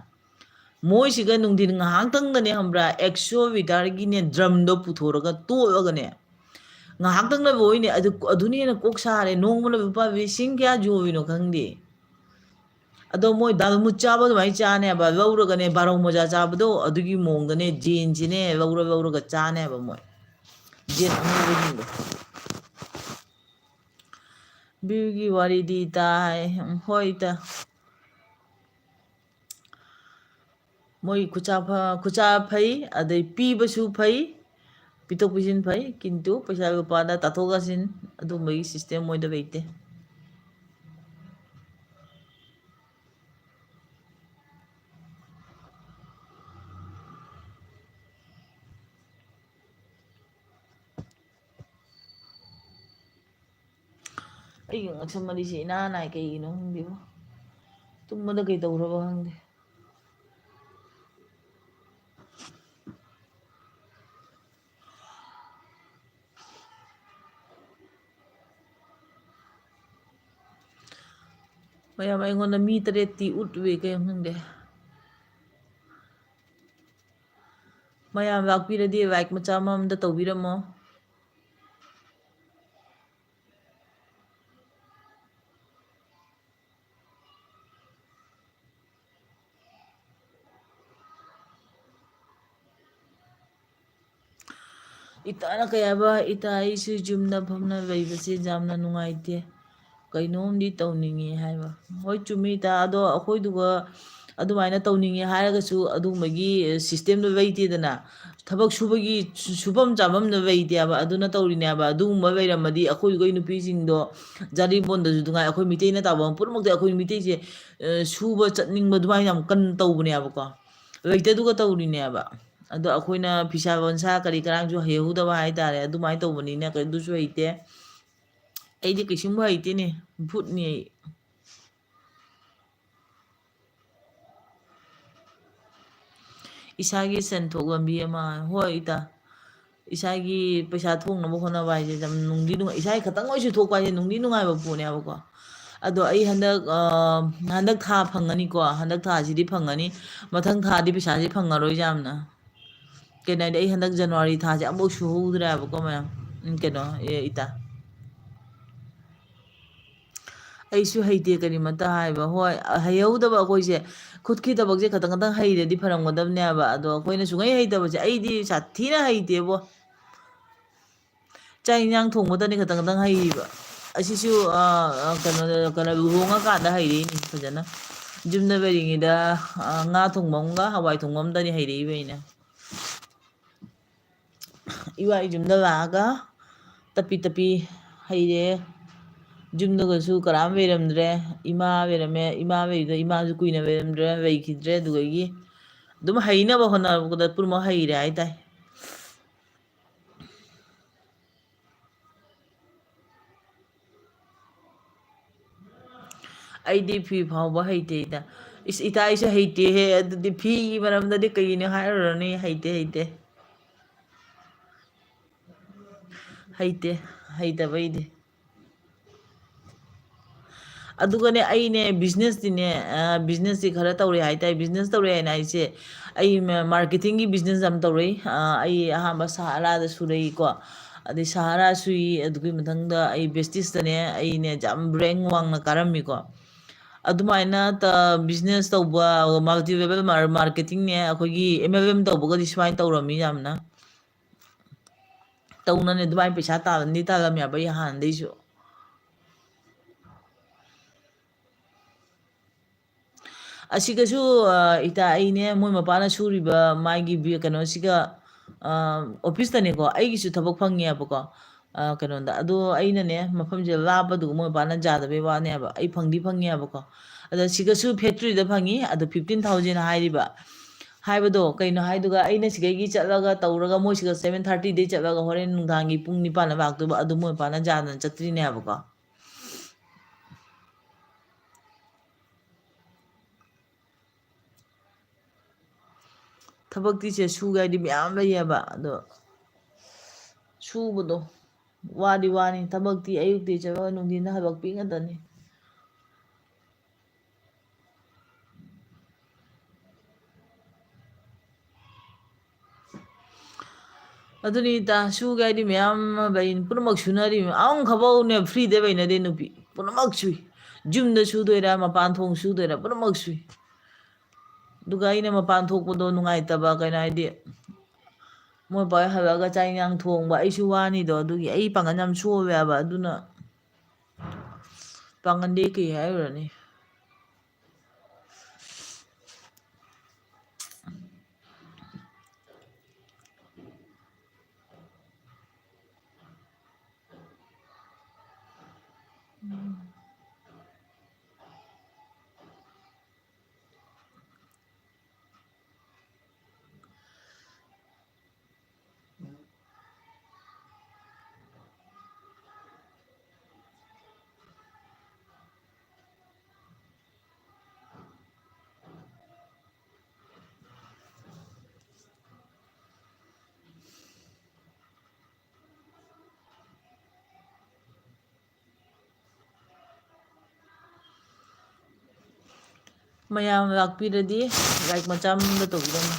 ꯃꯣꯏꯁꯤꯒ ꯅꯨꯡꯊꯤꯟ ꯉꯥꯏꯍꯥꯛꯇꯪꯗꯅꯦ ꯈꯪꯕ꯭ꯔꯥ, ꯑꯦꯛꯁꯣ ꯕꯤꯇꯥꯔꯒꯤꯅꯦ ꯗ꯭ꯔꯝꯗꯣ ꯄꯨꯊꯣꯔꯒ ꯇꯣꯛꯑꯒꯅꯦ, ꯉꯥꯏꯍꯥꯛꯇꯪꯗ ꯂꯣꯏꯅꯦ꯫ ꯑꯗꯨ, ꯑꯗꯨꯅ ꯍꯦꯟꯅ ꯀꯣꯛ ꯁꯥꯔꯦ꯫ ꯅꯣꯡꯃꯅ ꯂꯨꯄꯥ ꯂꯤꯁꯤꯡ ꯀꯌꯥ ꯌꯣꯜꯂꯤꯅꯣ ꯈꯪꯗꯦ꯫ ꯑꯗꯣ ꯃꯣꯏ ꯗꯥꯜꯃꯨꯠ ꯆꯥꯕ ꯑꯗꯨꯃꯥꯏꯅ ꯆꯥꯅꯦꯕ, ꯂꯧꯔꯒꯅꯦ, ꯕꯥꯔꯣ ꯃꯣꯖꯥ ꯆꯥꯕꯗꯣ ꯑꯗꯨꯒꯤ ꯃꯑꯣꯡꯗꯅꯦ, ꯖꯦꯟꯁꯤꯅꯦ ꯂꯧꯔ ꯂꯧꯔꯒ ꯆꯥꯅꯦꯕ ꯃꯣꯏ꯫ ꯖꯦꯟ ꯑꯉꯧꯕꯁꯤꯡꯗꯣ꯫ ꯕꯤꯔꯒꯤ ꯋꯥꯔꯤꯗꯤ ꯏꯇꯥ ꯍꯥꯏ꯫ ꯎꯝ, ꯍꯣꯏ ꯏꯇꯥ꯫ ꯃꯣꯏ ꯈꯨꯠꯁꯥ ꯐ-, ꯈꯨꯠꯁꯥ ꯐꯩ, ꯑꯗꯩ ꯄꯤꯕꯁꯨ ꯐꯩ, ꯄꯤꯊꯣꯛ ꯄꯤꯁꯤꯟ ꯐꯩ, ꯀꯤꯟꯇꯨ ꯄꯩꯁꯥ ꯂꯨꯄꯥꯗ ꯇꯥꯊꯣꯛ ꯇꯥꯁꯤꯟ ꯑꯗꯨꯝꯕꯒꯤ ꯁꯤꯁꯇꯦꯝ ꯃꯣꯏꯗ ꯂꯩꯇꯦ꯫ ꯑꯩꯒꯤ ꯉꯛꯁꯝ ꯃꯔꯤꯁꯦ ꯏꯅꯥ ꯅꯥꯏ, ꯀꯩꯒꯤꯅꯣ ꯈꯪꯗꯦꯕꯣ꯫ ꯇꯨꯝꯕꯗ ꯀꯩ ꯇꯧꯔꯕ ꯈꯪꯗꯦ꯫ ꯃꯌꯥꯝ, ꯑꯩꯉꯣꯟꯗ ꯃꯤ ꯇꯔꯦꯠꯇꯤ ꯎꯠꯂꯨꯏ, ꯀꯩꯅꯣ ꯈꯪꯗꯦ꯫ ꯃꯌꯥꯝ ꯂꯥꯛꯄꯤꯔꯗꯤ like ꯃꯆꯥ ꯑꯃꯃꯝꯗ ꯇꯧꯕꯤꯔꯝꯃꯣ꯫ ꯏꯇꯥꯅ ꯀꯩ ꯍꯥꯏꯕ? ꯏꯇꯥ, ꯑꯩꯁꯨ ꯌꯨꯝꯗ ꯐꯝꯅ ꯂꯩꯕꯁꯦ ꯌꯥꯝꯅ ꯅꯨꯡꯉꯥꯏꯇꯦ, ꯀꯩꯅꯣꯝꯗꯤ ꯇꯧꯅꯤꯡꯉꯤ ꯍꯥꯏꯕ꯫ ꯍꯣꯏ, ꯆꯨꯝꯃꯤ ꯏꯇꯥ, ꯑꯗꯣ ꯑꯩꯈꯣꯏꯗꯨꯒ ꯑꯗꯨꯃꯥꯏꯅ ꯇꯧꯅꯤꯡꯉꯦ ꯍꯥꯏꯔꯒꯁꯨ ꯑꯗꯨꯒꯨꯝꯕꯒꯤ systemꯗꯣ ꯂꯩꯇꯦꯗꯅ꯫ ꯊꯕꯛ ꯁꯨꯕꯒꯤ ꯁꯨ-, ꯁꯨꯐꯝ ꯆꯥꯐꯝꯗꯣ ꯂꯩꯇꯦꯕ, ꯑꯗꯨꯅ ꯇꯧꯔꯤꯅꯦꯕ꯫ ꯑꯗꯨꯒꯨꯝꯕ ꯂꯩꯔꯝꯃꯗꯤ ꯑꯩꯈꯣꯏꯗꯨꯒ ꯅꯨꯄꯤꯁꯤꯡꯗꯣ ꯖꯥꯔꯤꯕꯣꯟꯗꯁꯨ ꯅꯨꯡꯉꯥꯏ, ꯑꯩꯈꯣꯏ ꯃꯤꯇꯩꯅ ꯇꯥꯕ ꯄꯨꯝꯅꯃꯛꯇꯤ ꯑꯩꯈꯣꯏ ꯃꯤꯇꯩꯁꯦ, ꯑ, ꯁꯨꯕ ꯆꯠꯅꯤꯡꯕ ꯑꯗꯨꯃꯥꯏꯅ ꯌꯥꯝ ꯀꯟꯅ ꯇꯧꯕꯅꯦꯕꯀꯣ꯫ ꯂꯩꯇꯗꯨꯒ ꯇꯧꯔꯤꯅꯦꯕ꯫ ꯑꯗꯣ ꯑꯩꯈꯣꯏꯅ ꯐꯤꯁꯥ ꯂꯣꯟꯁꯥ ꯀꯔꯤ ꯀꯔꯥꯡꯁꯨ ꯍꯩꯍꯧꯗꯕ ꯍꯥꯏꯇꯥꯔꯦ, ꯑꯗꯨꯃꯥꯏꯅ ꯇꯧꯕꯅꯤꯅ ꯀꯩ-, ꯑꯗꯨꯁꯨ ꯍꯩꯇꯦ꯫ ꯑꯩꯗꯤ ꯀꯩꯁꯨꯝꯕꯨ ꯍꯩꯇꯦꯅꯦ, ꯚꯨꯠꯅꯤ ꯑꯩ꯫ ꯏꯁꯥꯒꯤ ꯁꯦꯟꯊꯣꯛ ꯂꯝꯕꯤ ꯑꯃ, ꯍꯣꯏ ꯏꯇꯥ꯫ ꯏꯁꯥꯒꯤ ꯄꯩꯁꯥ ꯊꯣꯛꯅꯕ ꯍꯣꯠꯅꯕ ꯍꯥꯏꯁꯦ ꯌꯥꯝ ꯅꯨꯡꯗꯤ ꯅꯨꯡꯉꯥꯏ, ꯏꯁꯥꯒꯤ ꯈꯇꯪ ꯑꯣꯏꯁꯨ ꯊꯣꯛꯄ ꯍꯥꯏꯁꯦ ꯅꯨꯡꯗꯤ ꯅꯨꯡꯉꯥꯏꯕ ꯄꯣꯠꯅꯦꯕꯀꯣ꯫ ꯑꯗꯣ ꯑꯩ ꯍꯟꯗꯛ, ꯑ, ꯍꯟꯗꯛ ꯊꯥ ꯐꯪꯉꯅꯤꯀꯣ, ꯍꯟꯗꯛ ꯊꯥꯁꯤꯗꯤ ꯐꯪꯉꯅꯤ, ꯃꯊꯪ ꯊꯥꯗꯤ ꯄꯩꯁꯥꯁꯦ ꯐꯪꯉꯔꯣꯏ ꯌꯥꯝꯅ꯫ ꯀꯩꯅꯣ ꯍꯥꯏꯗꯤ, ꯑꯩ ꯍꯟꯗꯛ ꯖꯅꯋꯥꯔꯤ ꯊꯥꯁꯦ ꯑꯃꯐꯥꯎ ꯁꯨꯍꯧꯗ꯭ꯔꯦꯕꯀꯣ, ꯃꯌꯥꯝ꯫ ꯎꯝ, ꯀꯩꯅꯣ, ꯑꯦ, ꯏꯇꯥ꯫ ꯑꯩꯁꯨ ꯍꯩꯇꯦ ꯀꯔꯤꯃꯠꯇ ꯍꯥꯏꯕ꯫ ꯍꯣꯏ, ꯍꯩꯍꯧꯗꯕ ꯑꯩꯈꯣꯏꯁꯦ, ꯈꯨꯠꯀꯤ ꯊꯕꯛꯁꯦ ꯈꯇꯪ ꯈꯇꯪ ꯍꯩꯔꯗꯤ ꯐꯔꯝꯒꯗꯕꯅꯦꯕ꯫ ꯑꯗꯣ ꯑꯩꯈꯣꯏꯅ ꯁꯨꯡꯍꯩ ꯍꯩꯇꯕꯁꯦ, ꯑꯩꯗꯤ ꯁꯥꯊꯤꯅ ꯍꯩꯇꯦꯕꯣ꯫ ꯆꯥꯛ ꯏꯟꯖꯥꯡ ꯊꯣꯡꯕꯇꯅꯤ ꯈꯇꯪ ꯈꯇꯪ ꯍꯩꯔꯤꯕ꯫ ꯑꯁꯤꯁꯨ, ꯑ, ꯑ, ꯀꯩꯅꯣꯗ, ꯀꯩꯅꯣ, ꯂꯨꯍꯣꯡꯉꯀꯥꯟꯗ ꯍꯩꯔꯛꯏꯅꯤ ꯐꯖꯅ꯫ ꯌꯨꯝꯗ ꯂꯩꯔꯤꯉꯩꯗ, ꯑ, ꯉꯥ ꯊꯣꯡꯕ ꯑꯃꯒ ꯍꯋꯥꯏ ꯊꯣꯡꯕ ꯑꯃꯇꯅꯤ ꯍꯩꯔꯛꯏꯕ ꯑꯩꯅ꯫ ꯏꯋꯥ ꯌꯨꯝꯗ ꯂꯥꯛꯑꯒ ꯇꯞꯄꯤ ꯇꯞꯄꯤ ꯍꯩꯔꯦ꯫ ꯌꯨꯝꯗꯒꯁꯨ ꯀꯅꯥꯝ ꯂꯩꯔꯝꯗ꯭ꯔꯦ꯫ ꯏꯃꯥ ꯂꯩꯔꯝꯃꯦ꯫ ꯏꯃꯥ ꯂꯩꯕꯗ ꯏꯃꯥꯁꯨ ꯀꯨꯏꯅ ꯂꯩꯔꯝꯗ꯭ꯔꯦ, ꯂꯩꯈꯤꯗ꯭ꯔꯦ꯫ ꯑꯗꯨꯗꯒꯤ ꯑꯗꯨꯝ ꯍꯩꯅꯕ ꯍꯣꯠꯅꯔꯛꯄꯗ ꯄꯨꯝꯅꯃꯛ ꯍꯩꯔꯦ ꯍꯥꯏꯇꯥꯏ꯫ ꯑꯩꯗꯤ ꯐꯤ ꯐꯥꯎꯕ ꯍꯩꯇꯦ ꯏꯇꯥ꯫ ꯏꯁ, ꯏꯇꯥ, ꯑꯩꯁꯨ ꯍꯩꯇꯦꯍꯦ꯫ ꯑꯗꯨꯗꯤ ꯐꯤꯒꯤ ꯃꯔꯝꯗꯗꯤ ꯀꯩꯅꯣ ꯍꯥꯏꯔꯨꯔꯅꯤ? ꯍꯩꯇꯦ, ꯍꯩꯇꯦ꯫ ꯍꯩꯇꯦ, ꯍꯩꯇꯕꯩꯗꯤ꯫ ꯑꯗꯨꯒꯅꯦ, ꯑꯩꯅꯦ, business ꯇꯤꯅꯦ, ꯑ, business ꯇꯤ ꯈꯔ ꯇꯧꯔꯦ ꯍꯥꯏꯇꯥꯔꯦ꯫ Business ꯇꯧꯔꯦ ꯍꯥꯏꯅ ꯑꯩꯁꯦ, ꯑꯩ ꯃ-, marketing ꯒꯤ business ꯌꯥꯝ ꯇꯧꯔꯛꯏ꯫ ꯑ, ꯑꯩ ꯑꯍꯥꯟꯕ ꯁꯍꯥꯔꯥꯗ ꯁꯨꯔꯛꯏꯀꯣ꯫ ꯑꯗꯩ ꯁꯍꯥꯔꯥ ꯁꯨꯏ, ꯑꯗꯨꯒꯤ ꯃꯊꯪꯗ ꯑꯩ Vestige ꯇꯅꯦ, ꯑꯩꯅꯦ ꯌꯥꯝ rank ꯋꯥꯡꯅ ꯀꯥꯔꯝꯃꯤꯀꯣ꯫ ꯑꯗꯨꯃꯥꯏꯅ ꯇ-, business ꯇꯧꯕ, multi level mar-, marketing ꯅꯦ, ꯑꯩꯈꯣꯏꯒꯤ M L M ꯇꯧꯕꯒꯗꯤ ꯁꯨꯃꯥꯏꯅ ꯇꯧꯔꯝꯃꯤ ꯌꯥꯝꯅ꯫ ꯇꯧꯅꯅꯦ ꯑꯗꯨꯃꯥꯏꯅ ꯄꯩꯁꯥ ꯇꯥꯜꯂꯝꯗꯤ ꯇꯥꯜꯂꯝꯃꯦꯕ ꯑꯩ ꯍꯥꯟꯅꯗꯩꯁꯨ꯫ ꯑꯁꯤꯒꯁꯨ, ꯑ, ꯏꯇꯥ, ꯑꯩꯅꯦ, ꯃꯣꯏ ꯃꯄꯥꯅ ꯁꯨꯔꯤꯕ ꯃꯥꯒꯤ ꯕꯤ-, ꯀꯩꯅꯣꯁꯤꯒ, ꯑ, office ꯇꯅꯦꯀꯣ, ꯑꯩꯒꯤꯁꯨ ꯊꯕꯛ ꯐꯪꯉꯦꯕꯀꯣ, ꯑ, ꯀꯩꯅꯣꯗ꯫ ꯑꯗꯣ ꯑꯩꯅꯅꯦ, ꯃꯐꯝꯁꯤꯗ ꯂꯥꯞꯄꯗꯨꯒ ꯃꯣꯏ ꯃꯄꯥꯅ ꯌꯥꯗꯕꯩ ꯋꯥꯅꯦꯕ꯫ ꯑꯩ ꯐꯪꯗꯤ ꯐꯪꯉꯦꯕꯀꯣ꯫ ꯑꯗ ꯁꯤꯒꯁꯨ factory ꯗ ꯐꯪꯉꯤ, ꯑꯗꯣ fifteen thousand ꯍꯥꯏꯔꯤꯕ꯫ ꯍꯥꯏꯕꯗꯣ ꯀꯩꯅꯣ ꯍꯥꯏꯗꯨꯒ, ꯑꯩꯅ ꯁꯤꯗꯒꯤ ꯆꯠꯂꯒ ꯇꯧꯔꯒ, ꯃꯣꯏ ꯁꯤꯗ seven thirty ꯗꯩ ꯆꯠꯂꯒ ꯍꯣꯔꯦꯟ ꯅꯨꯡꯗꯥꯡꯒꯤ ꯄꯨꯡ ꯅꯤꯄꯥꯟꯗ ꯂꯥꯛꯇꯣꯏꯕ, ꯑꯗꯨ ꯃꯣꯏ ꯃꯄꯥꯅ ꯌꯥꯗꯅ ꯆꯠꯇ꯭ꯔꯤꯅꯦ ꯍꯥꯏꯕꯀꯣ꯫ ꯊꯕꯛꯇꯤ ꯁꯦ ꯁꯨꯒꯦ ꯍꯥꯏꯗꯤ ꯃꯌꯥꯝ ꯂꯩꯌꯦꯕ, ꯑꯗꯣ ꯁꯨꯕꯗꯣ ꯋꯥꯗꯤ ꯋꯥꯅꯤ꯫ ꯊꯕꯛꯇꯤ ꯑꯌꯨꯛꯇꯤ ꯆꯠꯂꯒ ꯅꯨꯡꯊꯤꯟꯗ ꯍꯜꯂꯛꯄꯤ ꯉꯥꯛꯇꯅꯤ꯫ ꯑꯗꯨꯅꯤ ꯏꯇꯥ, ꯁꯨꯒꯦ ꯍꯥꯏꯗꯤ ꯃꯌꯥꯝ ꯑꯃ ꯂꯩ, ꯄꯨꯝꯅꯃꯛ ꯁꯨꯅꯔꯤ꯫ ꯑꯃꯈꯛꯐꯥꯎꯅꯦ ꯐ꯭ꯔꯤꯗ ꯂꯩꯅꯗꯦ ꯅꯨꯄꯤ, ꯄꯨꯝꯅꯃꯛ ꯁꯨꯏ꯫ ꯌꯨꯝꯗ ꯁꯨꯗꯣꯏꯔꯥ, ꯃꯄꯥꯟ ꯊꯣꯡ ꯁꯨꯗꯣꯏꯔꯥ, ꯄꯨꯝꯅꯃꯛ ꯁꯨꯏ꯫ ꯑꯗꯨꯒ ꯑꯩꯅ ꯃꯄꯥꯟ ꯊꯣꯛꯄꯗꯣ ꯅꯨꯡꯉꯥꯏꯇꯕ, ꯀꯩꯅꯣ ꯍꯥꯏꯗꯤ, ꯃꯣꯏ ꯄꯥ ꯍꯜꯂꯛꯑꯒ ꯆꯥꯛ ꯏꯟꯁꯥꯡ ꯊꯣꯡꯕ, ꯑꯩꯁꯨ ꯋꯥꯅꯤꯗꯣ꯫ ꯑꯗꯨꯒꯤ ꯑꯩ ꯄꯥꯡꯒꯜ ꯌꯥꯝ ꯁꯣꯜꯂꯦꯕ, ꯑꯗꯨꯅ ꯄꯥꯡꯒꯜꯗꯤ ꯀꯩ ꯍꯥꯏꯔꯨꯔꯅꯤ꯫ ꯃꯌꯥꯝ ꯂꯥꯛꯄꯤꯔꯗꯤ like ꯃꯆꯥ ꯑꯃ ꯇꯧꯕꯤꯔꯝꯃꯣ꯫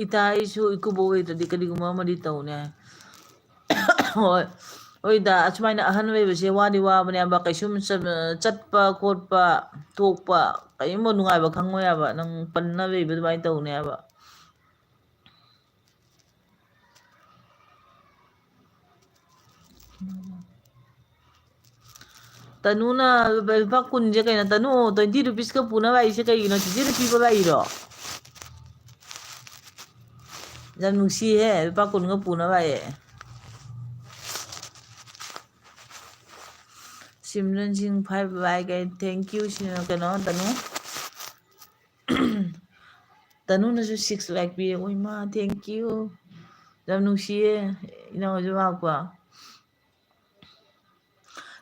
ꯏꯇꯥ, ꯑꯩꯁꯨ ꯏꯀꯨꯕꯣꯛ ꯂꯩꯇ꯭ꯔꯗꯤ ꯀꯔꯤꯒꯨꯝꯕ ꯑꯃꯗꯤ ꯇꯧꯅꯤ ꯍꯥꯏ꯫ ꯍꯣꯏ, ꯍꯣꯏꯗ, ꯑꯁꯨꯃꯥꯏꯅ ꯑꯍꯟ ꯑꯣꯏꯕꯁꯦ ꯋꯥꯗꯤ ꯋꯥꯕꯅꯦꯕ꯫ ꯀꯩꯁꯨꯝ ꯆꯠ-, ꯆꯠꯄ ꯈꯣꯠꯄ, ꯊꯣꯛꯄ, ꯀꯔꯤꯝꯕ ꯅꯨꯡꯉꯥꯏꯕ ꯈꯪꯉꯣꯏ ꯍꯥꯏꯕ꯫ ꯅꯪ ꯄꯟꯅ ꯂꯩꯕ ꯑꯗꯨꯃꯥꯏꯅ ꯇꯧꯅꯤ ꯍꯥꯏꯕ꯫ ꯇꯅꯨꯅ ꯂꯨꯄꯥ, ꯂꯨꯄꯥ ꯀꯨꯟꯁꯦ ꯀꯩꯅꯣ? ꯇꯅꯨ, twenty rupeesꯀ ꯄꯨꯅꯕ ꯍꯥꯏꯁꯦ ꯀꯩꯒꯤꯅꯣ? ꯆꯤꯆꯦꯗ ꯄꯤꯕ ꯂꯥꯛꯏꯔꯣ? ꯌꯥꯝ ꯅꯨꯡꯁꯤꯍꯦ, ꯂꯨꯄꯥ ꯀꯨꯟꯒ ꯄꯨꯅꯕ ꯍꯥꯏꯌꯦ꯫ ꯁꯤꯝꯔꯟ ꯁꯤꯡ five like ꯀꯥꯏ, thank you ꯁꯤꯅ ꯀꯩꯅꯣ ꯇꯅꯨ꯫ ꯇꯅꯨꯅꯁꯨ six like ꯄꯤꯔꯦ꯫ ꯑꯣꯏꯃꯥ, thank you꯫ ꯌꯥꯝ ꯅꯨꯡꯁꯤꯌꯦ ꯏꯅꯥꯎꯁꯨ ꯂꯥꯛꯄ꯫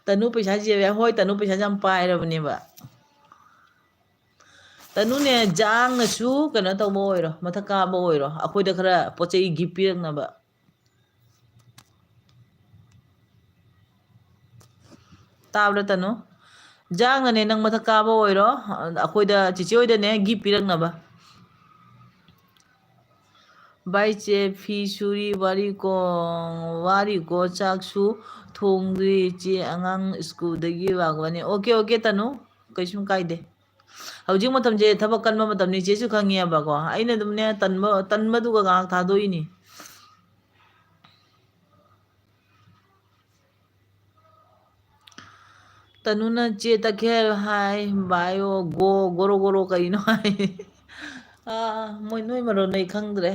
ꯇꯅꯨ ꯄꯩꯁꯥ ꯆꯦꯜꯂꯦ꯫ ꯍꯣꯏ, ꯇꯅꯨ ꯄꯩꯁꯥꯁꯦ ꯌꯥꯝ ꯄꯥꯏꯔꯕꯅꯦꯕ꯫ ꯇꯅꯨꯅꯦ, ꯖꯥꯡꯅꯁꯨ ꯀꯩꯅꯣ ꯇꯧꯕ ꯑꯣꯏꯔꯣ, ꯃꯊꯛ ꯀꯥꯕ ꯑꯣꯏꯔꯣ, ꯑꯩꯈꯣꯏꯗ ꯈꯔ ꯄꯣꯠ ꯆꯩ gift ꯄꯤꯔꯛꯅꯕ꯫ ꯇꯥꯕ꯭ꯔꯥ ꯇꯅꯨ? ꯖꯥꯡꯅꯅꯦ, ꯅꯪ ꯃꯊꯛ ꯀꯥꯕ ꯑꯣꯏꯔꯣ, ꯑꯩꯈꯣꯏꯗ, ꯆꯤꯆꯦ ꯍꯣꯏꯗꯅꯦ gift ꯄꯤꯔꯛꯅꯕ꯫ ꯕꯥꯏ ꯆꯦ, ꯐꯤ ꯁꯨꯔꯤ, ꯋꯥꯔꯤꯀꯣ, ꯋꯥꯔꯤꯀꯣ, ꯆꯥꯛꯁꯨ ꯊꯣꯡꯗ꯭ꯔꯤ ꯏꯆꯦ, ꯑꯉꯥꯡ ꯁ꯭ꯀꯨꯜꯗꯒꯤ ꯂꯥꯛꯄꯅꯤ꯫ ꯑꯣꯀꯦ, ꯑꯣꯀꯦ ꯇꯅꯨ, ꯀꯩꯁꯨꯝ ꯀꯥꯏꯗꯦ꯫ ꯍꯧꯖꯤꯛ ꯃꯇꯝꯁꯦ ꯊꯕꯛ ꯀꯟꯕ ꯃꯇꯝꯅꯤ, ꯏꯆꯦꯁꯨ ꯈꯪꯉꯦꯕꯀꯣ꯫ ꯑꯩꯅ ꯑꯗꯨꯝꯅꯦ ꯇꯟꯕ, ꯇꯟꯕꯗꯨꯒ ꯉꯥꯏꯍꯥꯛ ꯊꯥꯗꯣꯛꯏꯅꯤ꯫ ꯇꯅꯨꯅ ꯆꯦ ꯇꯈꯦꯜ ꯍꯥꯏ, ꯕꯥꯏꯑꯣ, ꯒꯣ, ꯒꯣꯔꯣ ꯒꯣꯔꯣ ꯀꯩꯅꯣ ꯍꯥꯏ꯫ ꯑꯥ, ꯃꯣꯏ ꯅꯣꯏ ꯃꯔꯣꯟ ꯑꯩ ꯈꯪꯗ꯭ꯔꯦ꯫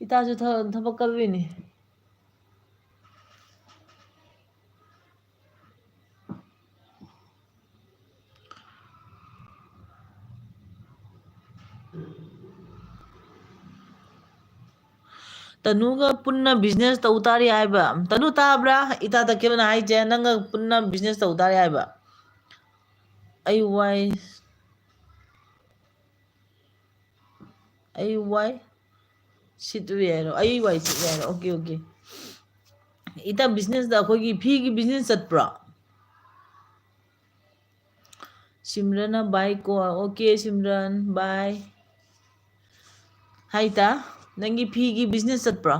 ꯏꯇꯥꯁꯨ ꯊ-, ꯊꯕꯛ ꯀꯜꯂꯤꯅꯤ꯫ ꯇꯅꯨꯒ ꯄꯨꯟꯅ business ꯇꯧ ꯇꯥꯔꯦ ꯍꯥꯏꯕ꯫ ꯇꯅꯨ ꯇꯥꯕ꯭ꯔꯥ? ꯏꯇꯥ ꯇꯈꯦꯜꯅ ꯍꯥꯏꯁꯦ ꯅꯪꯒ ꯄꯨꯟꯅ business ꯇꯧ ꯇꯥꯔꯦ ꯍꯥꯏꯕ꯫ ꯑꯩ ꯋꯥꯏ꯫ ꯑꯩ ꯋꯥꯏ ꯁꯤꯠꯂꯨꯏ ꯍꯥꯏꯔꯣ? ꯑꯩ ꯋꯥꯏ ꯁꯤꯠꯂꯨꯏ ꯍꯥꯏꯔꯣ? Okay, okay. ꯏꯇꯥ, businessꯇ ꯑꯩꯈꯣꯏꯒꯤ ꯐꯤꯒꯤ business ꯆꯠꯄ꯭ꯔꯣ? ꯁꯤꯝꯔꯅ bye ꯀꯣ꯫ ꯑꯣꯀꯦ, ꯁꯤꯝꯔꯟ, bye꯫ ꯍꯥꯏ ꯏꯇꯥ, ꯅꯪꯒꯤ ꯐꯤꯒꯤ business ꯆꯠꯄ꯭ꯔꯣ?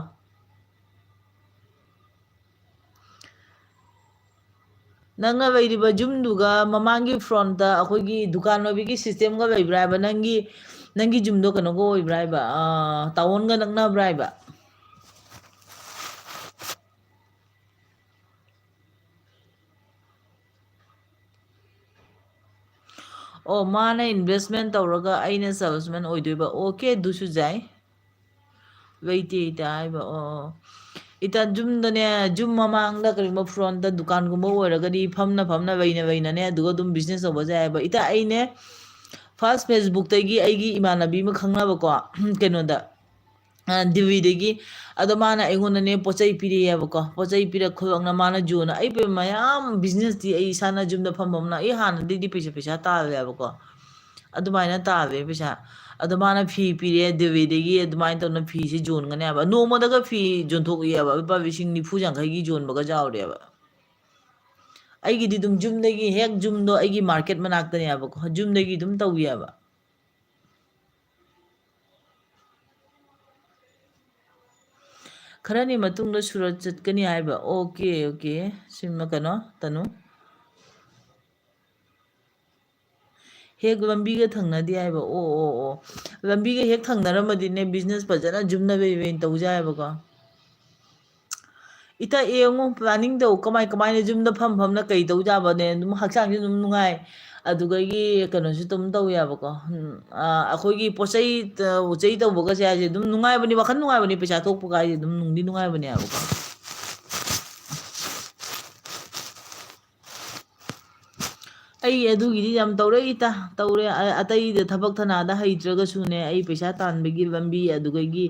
ꯅꯪꯅ ꯂꯩꯔꯤꯕ ꯌꯨꯝꯗꯨꯒ ꯃꯃꯥꯡꯒꯤ frontꯇ ꯑꯩꯈꯣꯏꯒꯤ ꯗꯨꯀꯥꯟ ꯑꯣꯏꯕꯒꯤ systemꯒ ꯂꯩꯕ꯭ꯔꯥ ꯍꯥꯏꯕ? ꯅꯪꯒꯤ, ꯅꯪꯒꯤ ꯌꯨꯝꯗꯣ ꯀꯩꯅꯣꯒ ꯑꯣꯏꯕ꯭ꯔꯥ ꯍꯥꯏꯕ? ꯑꯥ, townꯒ ꯅꯛꯅꯕ꯭ꯔꯥ ꯍꯥꯏꯕ? ꯑꯣ, ꯃꯥꯅ investment ꯇꯧꯔꯒ ꯑꯩꯅ salesman ꯑꯣꯏꯗꯣꯏꯕ꯫ ꯑꯣꯀꯦ, ꯑꯗꯨꯁꯨ ꯌꯥꯏ꯫ ꯂꯩꯇꯦ ꯏꯇꯥ ꯍꯥꯏꯕ꯫ ꯑꯣ, ꯑꯣ꯫ ꯏꯇꯥ, ꯌꯨꯝꯗꯅꯦ, ꯌꯨꯝ ꯃꯃꯥꯡꯗ ꯀꯔꯤꯒꯨꯝꯕ frontꯇ ꯗꯨꯀꯥꯟꯒꯨꯝꯕ ꯑꯣꯏꯔꯒꯗꯤ ꯐꯝꯅ ꯐꯝꯅ ꯂꯩꯅ ꯂꯩꯅꯅꯦ, ꯑꯗꯨꯒ ꯑꯗꯨꯝ business ꯇꯧꯕꯁꯨ ꯌꯥꯏꯑꯕ꯫ ꯏꯇꯥ, ꯑꯩꯅꯦ first Facebookꯇꯒꯤ ꯑꯩꯒꯤ ꯏꯃꯥꯟꯅꯕꯤ ꯑꯃ ꯈꯪꯅꯕꯀꯣ, ꯀꯩꯅꯣꯗ, ꯑ, ꯗꯤꯜꯂꯤꯗꯒꯤ꯫ ꯑꯗꯣ ꯃꯥꯅ ꯑꯩꯉꯣꯟꯗꯅꯦ ꯄꯣꯠ ꯆꯩ ꯄꯤꯔꯛꯑꯦꯕꯀꯣ꯫ ꯄꯣꯠ ꯆꯩ ꯄꯤꯔꯛ ꯈꯣꯠꯂꯛꯅ ꯃꯥꯅ ꯌꯣꯟꯅ, ꯑꯩ ꯃꯌꯥꯝ businessꯇꯤ ꯑꯩ ꯏꯁꯥꯅ ꯌꯨꯝꯗ ꯐꯝ ꯐꯝꯅ, ꯑꯩ ꯍꯥꯟꯅꯗꯩꯗꯤ ꯄꯩꯁꯥ, ꯄꯩꯁꯥ ꯇꯥꯜꯂꯦꯕꯀꯣ꯫ ꯑꯗꯨꯃꯥꯏꯅ ꯇꯥꯜꯂꯦ ꯄꯩꯁꯥ꯫ ꯑꯗꯣ ꯃꯥꯅ ꯐꯤ ꯄꯤꯔꯛꯑꯦ ꯗꯤꯜꯂꯤꯗꯒꯤ, ꯑꯗꯨꯃꯥꯏꯅ ꯇꯧꯅ ꯐꯤꯁꯦ ꯌꯣꯟꯒꯅꯦꯕ꯫ ꯅꯣꯡꯃꯗꯒ ꯐꯤ ꯌꯣꯟꯊꯣꯛꯑꯦꯕ, ꯂꯨꯄꯥ ꯂꯤꯁꯤꯡ ꯅꯤꯐꯨ ꯌꯥꯡꯈꯩꯒꯤ ꯌꯣꯟꯕꯒ ꯌꯥꯎꯔꯦꯕ꯫ ꯑꯩꯒꯤꯗꯤ ꯑꯗꯨꯝ ꯌꯨꯝꯗꯒꯤ, ꯍꯦꯛ ꯌꯨꯝꯗꯣ ꯑꯩꯒꯤ market ꯃꯅꯥꯛꯇꯅꯦꯕꯀꯣ, ꯌꯨꯝꯗꯒꯤ ꯑꯗꯨꯝ ꯇꯧꯏꯑꯕ꯫ ꯈꯔꯅꯤ ꯃꯇꯨꯡꯗ ꯁꯨꯔꯠ ꯆꯠꯀꯅꯤ ꯍꯥꯏꯕ꯫ Okay, okay꯫ ꯁꯤꯃ ꯀꯩꯅꯣ, ꯇꯅꯨ꯫ ꯍꯦꯛ ꯂꯝꯕꯤꯒ ꯊꯪꯅꯗꯦ ꯍꯥꯏꯕ꯫ ꯑꯣ, ꯑꯣ, ꯑꯣ꯫ ꯂꯝꯕꯤꯒ ꯍꯦꯛ ꯊꯪꯅꯔꯝꯃꯗꯤꯅꯦ, business ꯐꯖꯅ ꯌꯨꯝꯗ ꯂꯩ ꯂꯩꯅ ꯇꯧ ꯌꯥꯏꯑꯕꯀꯣ꯫ ꯏꯇꯥ, ꯌꯦꯡꯉꯨ, planning ꯇꯧ, ꯀꯃꯥꯏ ꯀꯃꯥꯏꯅ ꯌꯨꯝꯗ ꯐꯝ ꯐꯝꯅ ꯀꯩ ꯇꯧ ꯌꯥꯕꯅꯦ, ꯑꯗꯨꯝ ꯍꯛꯆꯥꯡꯁꯨ ꯑꯗꯨꯝ ꯅꯨꯡꯉꯥꯏ, ꯑꯗꯨꯗꯒꯤ ꯀꯩꯅꯣꯁꯨ ꯑꯗꯨꯝ ꯇꯧ ꯌꯥꯕꯀꯣ꯫ ꯎꯝ, ꯑ, ꯑꯩꯈꯣꯏꯒꯤ ꯄꯣꯠ ꯆꯩ, ꯑ, ꯄꯣꯠ ꯆꯩ ꯇꯧꯕꯒꯁꯦ ꯍꯥꯏꯁꯦ ꯑꯗꯨꯝ ꯅꯨꯡꯉꯥꯏꯕꯅꯤ, ꯋꯥꯈꯜ ꯅꯨꯡꯉꯥꯏꯕꯅꯤ, ꯄꯩꯁꯥ ꯊꯣꯛꯄꯒ ꯍꯥꯏꯁꯦ ꯑꯗꯨꯝ ꯅꯨꯡꯗꯤ ꯅꯨꯡꯉꯥꯏꯕꯅꯦ ꯍꯥꯏꯕꯀꯣ꯫ ꯑꯩ ꯑꯗꯨꯒꯤꯗꯤ ꯌꯥꯝ ꯇꯧꯔꯦ ꯏꯇꯥ, ꯇꯧꯔꯦ꯫ ꯑ-, ꯑꯇꯩꯗ ꯊꯕꯛ ꯊꯅꯥꯗ ꯍꯩꯇ꯭ꯔꯒꯁꯨꯅꯦ, ꯑꯩ ꯄꯩꯁꯥ ꯇꯥꯟꯕꯒꯤ ꯂꯝꯕꯤ, ꯑꯗꯨꯗꯒꯤ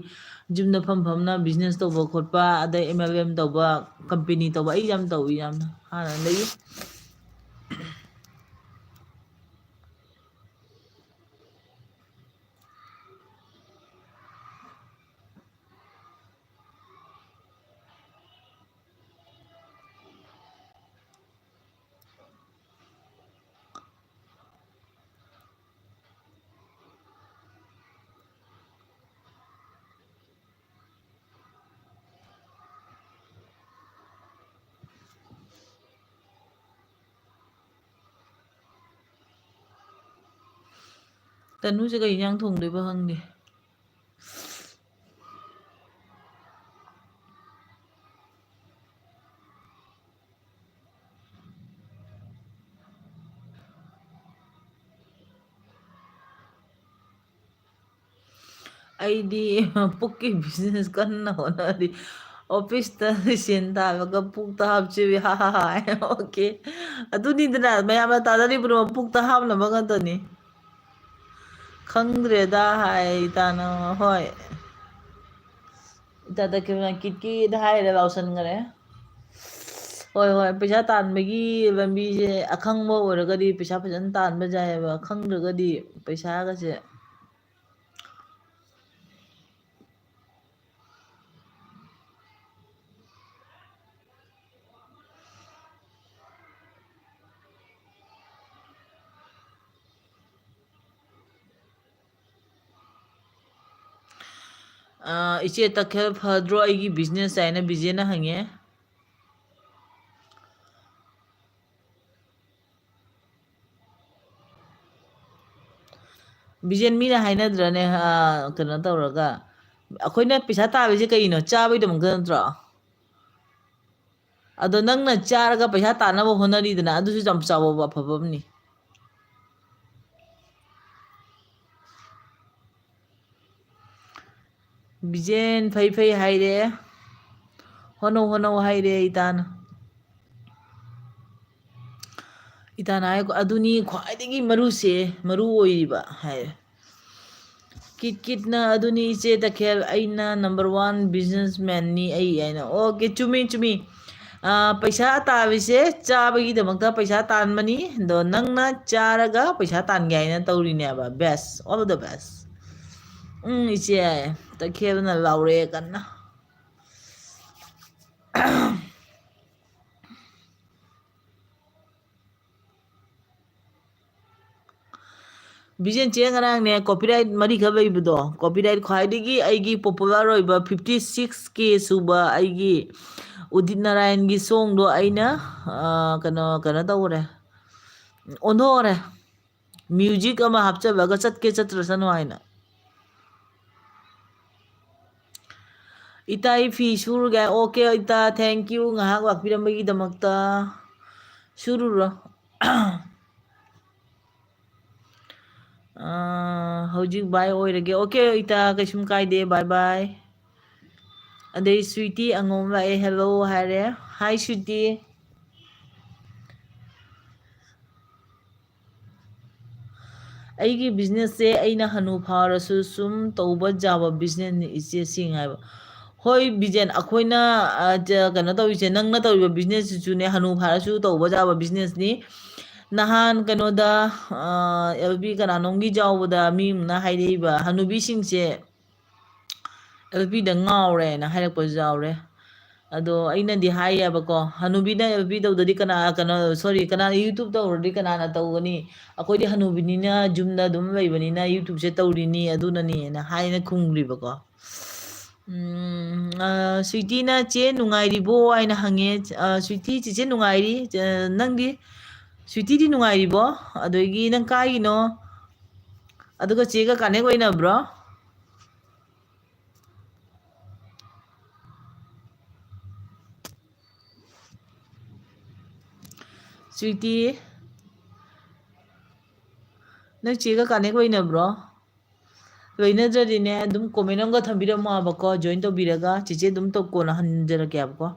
ꯌꯨꯝꯗ ꯐꯝ ꯐꯝꯅ business ꯇꯧꯕ ꯈꯣꯠꯄ, ꯑꯗꯩ MLM ꯇꯧꯕ, company ꯇꯧꯕ, ꯑꯩ ꯌꯥꯝ ꯇꯧꯏ ꯌꯥꯝꯅ ꯍꯥꯟꯅꯗꯒꯤ꯫ ꯇꯅꯨꯁꯦ ꯀꯩ ꯏꯟꯖꯥꯡ ꯊꯣꯡꯗꯣꯏꯕ ꯈꯪꯗꯦ꯫ ꯑꯩꯗꯤ ꯄꯨꯛꯀꯤ business ꯀꯟꯅ ꯍꯣꯠꯅꯔꯤ꯫ ꯑꯣꯐꯤꯁꯇ ꯁꯦꯟ ꯇꯥꯜꯂꯒ ꯄꯨꯛꯇ ꯍꯥꯞꯆꯕꯤ, ꯍꯥ ꯍꯥ ꯍꯥ꯫ ꯑꯣꯀꯦ꯫ ꯑꯗꯨꯅꯤꯗꯅ ꯃꯌꯥꯝꯅ ꯇꯥꯟꯅꯔꯤꯕꯗꯣ ꯄꯨꯛꯇ ꯍꯥꯞꯅꯕ ꯉꯥꯛꯇꯅꯤ꯫ ꯈꯪꯗ꯭ꯔꯦꯗ ꯍꯥꯏ ꯇꯥꯅ꯫ ꯍꯣꯏ꯫ ꯏꯇꯥꯗ ꯀꯤꯠ ꯀꯤꯠ ꯍꯥꯏꯔꯦ, ꯂꯥꯎꯁꯟꯈ꯭ꯔꯦ꯫ ꯍꯣꯏ ꯍꯣꯏ, ꯄꯩꯁꯥ ꯇꯥꯟꯕꯒꯤ ꯂꯝꯕꯤꯁꯦ ꯑꯈꯪꯕ ꯑꯣꯏꯔꯒꯗꯤ ꯄꯩꯁꯥ ꯐꯖꯅ ꯇꯥꯟꯕ ꯌꯥꯏꯑꯕ, ꯈꯪꯗ꯭ꯔꯒꯗꯤ ꯄꯩꯁꯥꯒꯁꯦ ꯑ, ꯏꯆꯦ ꯇꯈꯦꯜ ꯐꯗ꯭ꯔꯣ ꯑꯩꯒꯤ ꯕꯤꯖꯤꯅꯦꯁ ꯍꯥꯏꯅ ꯕꯤꯖꯦꯅ ꯍꯪꯉꯦ꯫ ꯕꯤꯖꯦꯟ, ꯃꯤꯅ ꯍꯥꯏꯅꯗ꯭ꯔꯅꯦ, ꯑ, ꯀꯩꯅꯣ ꯇꯧꯔꯒ, ꯑꯩꯈꯣꯏꯅ ꯄꯩꯁꯥ ꯇꯥꯜꯂꯤꯁꯦ ꯀꯩꯅꯣ? ꯆꯥꯕꯩꯗꯃꯛꯇ ꯅꯠꯇ꯭ꯔꯣ? ꯑꯗꯣ ꯅꯪꯅ ꯆꯥꯔꯒ ꯄꯩꯁꯥ ꯇꯥꯟꯅꯕ ꯍꯣꯠꯅꯔꯤꯗꯅ, ꯑꯗꯨꯁꯨ ꯌꯥꯝ ꯆꯥꯎꯕ ꯑꯐꯕ ꯑꯃꯅꯤ꯫ ꯕꯤꯖꯦꯟ ꯐꯩ ꯐꯩ ꯍꯥꯏꯔꯦ, ꯍꯣꯠꯅꯧ ꯍꯣꯠꯅꯧ ꯍꯥꯏꯔꯦ ꯏꯇꯥꯅ꯫ ꯏꯇꯥꯅ ꯍꯥꯏ ꯑꯗꯨꯅꯤ ꯈ꯭ꯋꯥꯏꯗꯒꯤ ꯃꯔꯨꯁꯦ, ꯃꯔꯨ ꯑꯣꯏꯔꯤꯕ ꯍꯥꯏꯔꯦ꯫ ꯀꯤꯠ ꯀꯤꯠꯅ ꯑꯗꯨꯅꯤ ꯏꯆꯦ ꯇꯈꯦꯜ, ꯑꯩꯅ ꯅꯝꯕꯔ ꯋꯥꯟ ꯕꯤꯖꯤꯅꯦꯁ ꯃꯦꯟꯅꯤ ꯑꯩ ꯍꯥꯏꯅ꯫ ꯑꯣꯀꯦ, ꯆꯨꯝꯃꯤ ꯆꯨꯝꯃꯤ꯫ ꯑꯥ, ꯄꯩꯁꯥ ꯇꯥꯜꯂꯤꯁꯦ ꯆꯥꯕꯒꯤꯗꯃꯛꯇ ꯄꯩꯁꯥ ꯇꯥꯟꯕꯅꯤ, ꯑꯗꯣ ꯅꯪꯅ ꯆꯥꯔꯒ ꯄꯩꯁꯥ ꯇꯥꯟꯒꯦ ꯍꯥꯏꯅ ꯇꯧꯔꯤꯅꯦꯕ꯫ Best, all the best꯫ ꯎꯝ, ꯏꯆꯦ ꯇꯈꯦꯜꯅ ꯂꯥꯎꯔꯛꯑꯦ ꯀꯟꯅ꯫ ꯕꯤꯖꯦꯟ ꯆꯦ, ꯉꯔꯥꯡꯅꯦ copyright ꯃꯔꯤꯈꯛ ꯂꯩꯕꯗꯣ, copyright ꯈ꯭ꯋꯥꯏꯗꯒꯤ ꯑꯩꯒꯤ popular ꯑꯣꯏꯕ fifty six K ꯁꯨꯕ ꯑꯩꯒꯤ ꯎꯗꯤꯠ ꯅꯥꯔꯥꯌꯟꯒꯤ songꯗꯣ ꯑꯩꯅ, ꯑ, ꯀꯩꯅꯣ, ꯀꯩꯅꯣ ꯇꯧꯈ꯭ꯔꯦ, ꯑꯣꯟꯊꯣꯛꯈ꯭ꯔꯦ꯫ Music ꯑꯃ ꯍꯥꯞꯆꯜꯂꯒ ꯆꯠꯀꯦ ꯆꯠꯇ꯭ꯔꯁꯅꯨ ꯍꯥꯏꯅ꯫ ꯏꯇꯥ, ꯑꯩ ꯐꯤ ꯁꯨꯔꯨꯒꯦ꯫ ꯑꯣꯀꯦ ꯏꯇꯥ, thank you ꯉꯥꯏꯍꯥꯛ ꯂꯥꯛꯄꯤꯔꯝꯕꯒꯤꯗꯃꯛꯇ꯫ ꯁꯨꯔꯨꯔꯣ꯫ ꯑꯥ, ꯍꯧꯖꯤꯛ bye ꯑꯣꯏꯔꯒꯦ꯫ ꯑꯣꯀꯦ ꯏꯇꯥ, ꯀꯩꯁꯨꯝ ꯀꯥꯏꯗꯦ꯫ Bye bye꯫ ꯑꯗꯩ ꯁ꯭ꯋꯤꯇꯤ ꯑꯉꯣꯝ ꯂꯥꯛꯑꯦ, hello ꯍꯥꯏꯔꯦ꯫ Hi sweetie. "ꯑꯩꯒꯤ business ꯁꯦ ꯑꯩꯅ ꯍꯅꯨ ꯐꯥꯔꯁꯨ ꯁꯨꯝ ꯇꯧꯕ ꯌꯥꯕ business ꯅꯤ ꯏꯆꯦ" ꯁꯤꯡ ꯍꯥꯏꯕ꯫ ꯍꯣꯏ ꯕꯤꯖꯦꯟ, ꯑꯩꯈꯣꯏꯅ, ꯑ, ꯀꯩꯅꯣ ꯇꯧꯔꯤꯁꯦ, ꯅꯪꯅ ꯇꯧꯔꯤꯕ business ꯁꯤꯁꯨꯅꯦ, ꯍꯅꯨ ꯐꯥꯔꯁꯨ ꯇꯧꯕ ꯌꯥꯕ business ꯅꯤ꯫ ꯅꯍꯥꯟ ꯀꯩꯅꯣꯗ, ꯑ, L B ꯀꯅꯥꯅꯣꯝꯒꯤ ꯌꯥꯎꯕꯗ ꯃꯤ ꯑꯃꯅ ꯍꯥꯏꯔꯛꯏꯕ, ꯍꯅꯨꯕꯤꯁꯤꯡꯁꯦ L Bꯗ ꯉꯥꯎꯔꯦꯅ ꯍꯥꯏꯔꯛꯄꯁꯨ ꯌꯥꯎꯔꯦ꯫ ꯑꯗꯣ ꯑꯩꯅꯗꯤ ꯍꯥꯏꯌꯦꯕꯀꯣ, "ꯍꯅꯨꯕꯤꯅ L B ꯇꯧꯗꯗꯤ ꯀꯅꯥ, ꯀꯩꯅꯣ, sorry, ꯀꯅꯥꯅ YouTube ꯇꯧꯔꯗꯤ ꯀꯅꯥꯅ ꯇꯧꯒꯅꯤ? ꯑꯩꯈꯣꯏꯗꯤ ꯍꯅꯨꯕꯤꯅꯤꯅ ꯌꯨꯝꯗ ꯑꯗꯨꯝ ꯂꯩꯕꯅꯤꯅ YouTubeꯁꯦ ꯇꯧꯔꯤꯅꯤ, ꯑꯗꯨꯅꯅꯤꯅ" ꯍꯥꯏꯅ ꯈꯨꯝꯈ꯭ꯔꯤꯕꯀꯣ꯫ ꯎꯝ, ꯑ, ꯁ꯭ꯋꯤꯇꯤꯅ, "ꯆꯦ ꯅꯨꯡꯉꯥꯏꯔꯤꯕꯣ?" ꯍꯥꯏꯅ ꯍꯪꯉꯦ꯫ ꯑ, ꯁ꯭ꯋꯤꯇꯤ, ꯆꯦꯆꯦ ꯅꯨꯡꯉꯥꯏꯔꯤ꯫ ꯑ, ꯅꯪꯗꯤ? ꯁ꯭ꯋꯤꯇꯤꯗꯤ ꯅꯨꯡꯉꯥꯏꯔꯤꯕꯣ? ꯑꯗꯒꯤ ꯅꯪ ꯀꯥꯏꯒꯤꯅꯣ? ꯑꯗꯨꯒ ꯆꯦꯒ connect ꯑꯣꯏꯅꯕ꯭ꯔꯣ? ꯁ꯭ꯋꯤꯇꯤ, ꯅꯣꯏ ꯆꯦꯒ connect ꯑꯣꯏꯅꯕ꯭ꯔꯣ? ꯂꯣꯏꯅꯗ꯭ꯔꯗꯤꯅꯦ, ꯑꯗꯨꯝ comment ꯑꯃꯒ ꯊꯝꯕꯤꯔꯝꯃꯣ ꯍꯥꯏꯕꯀꯣ, join ꯇꯧꯕꯤꯔꯒ꯫ ꯆꯦꯆꯦ ꯑꯗꯨꯝ ꯇꯧ-, ꯀꯣꯟꯅ ꯍꯟꯖꯔꯛꯀꯦ ꯍꯥꯏꯕꯀꯣ꯫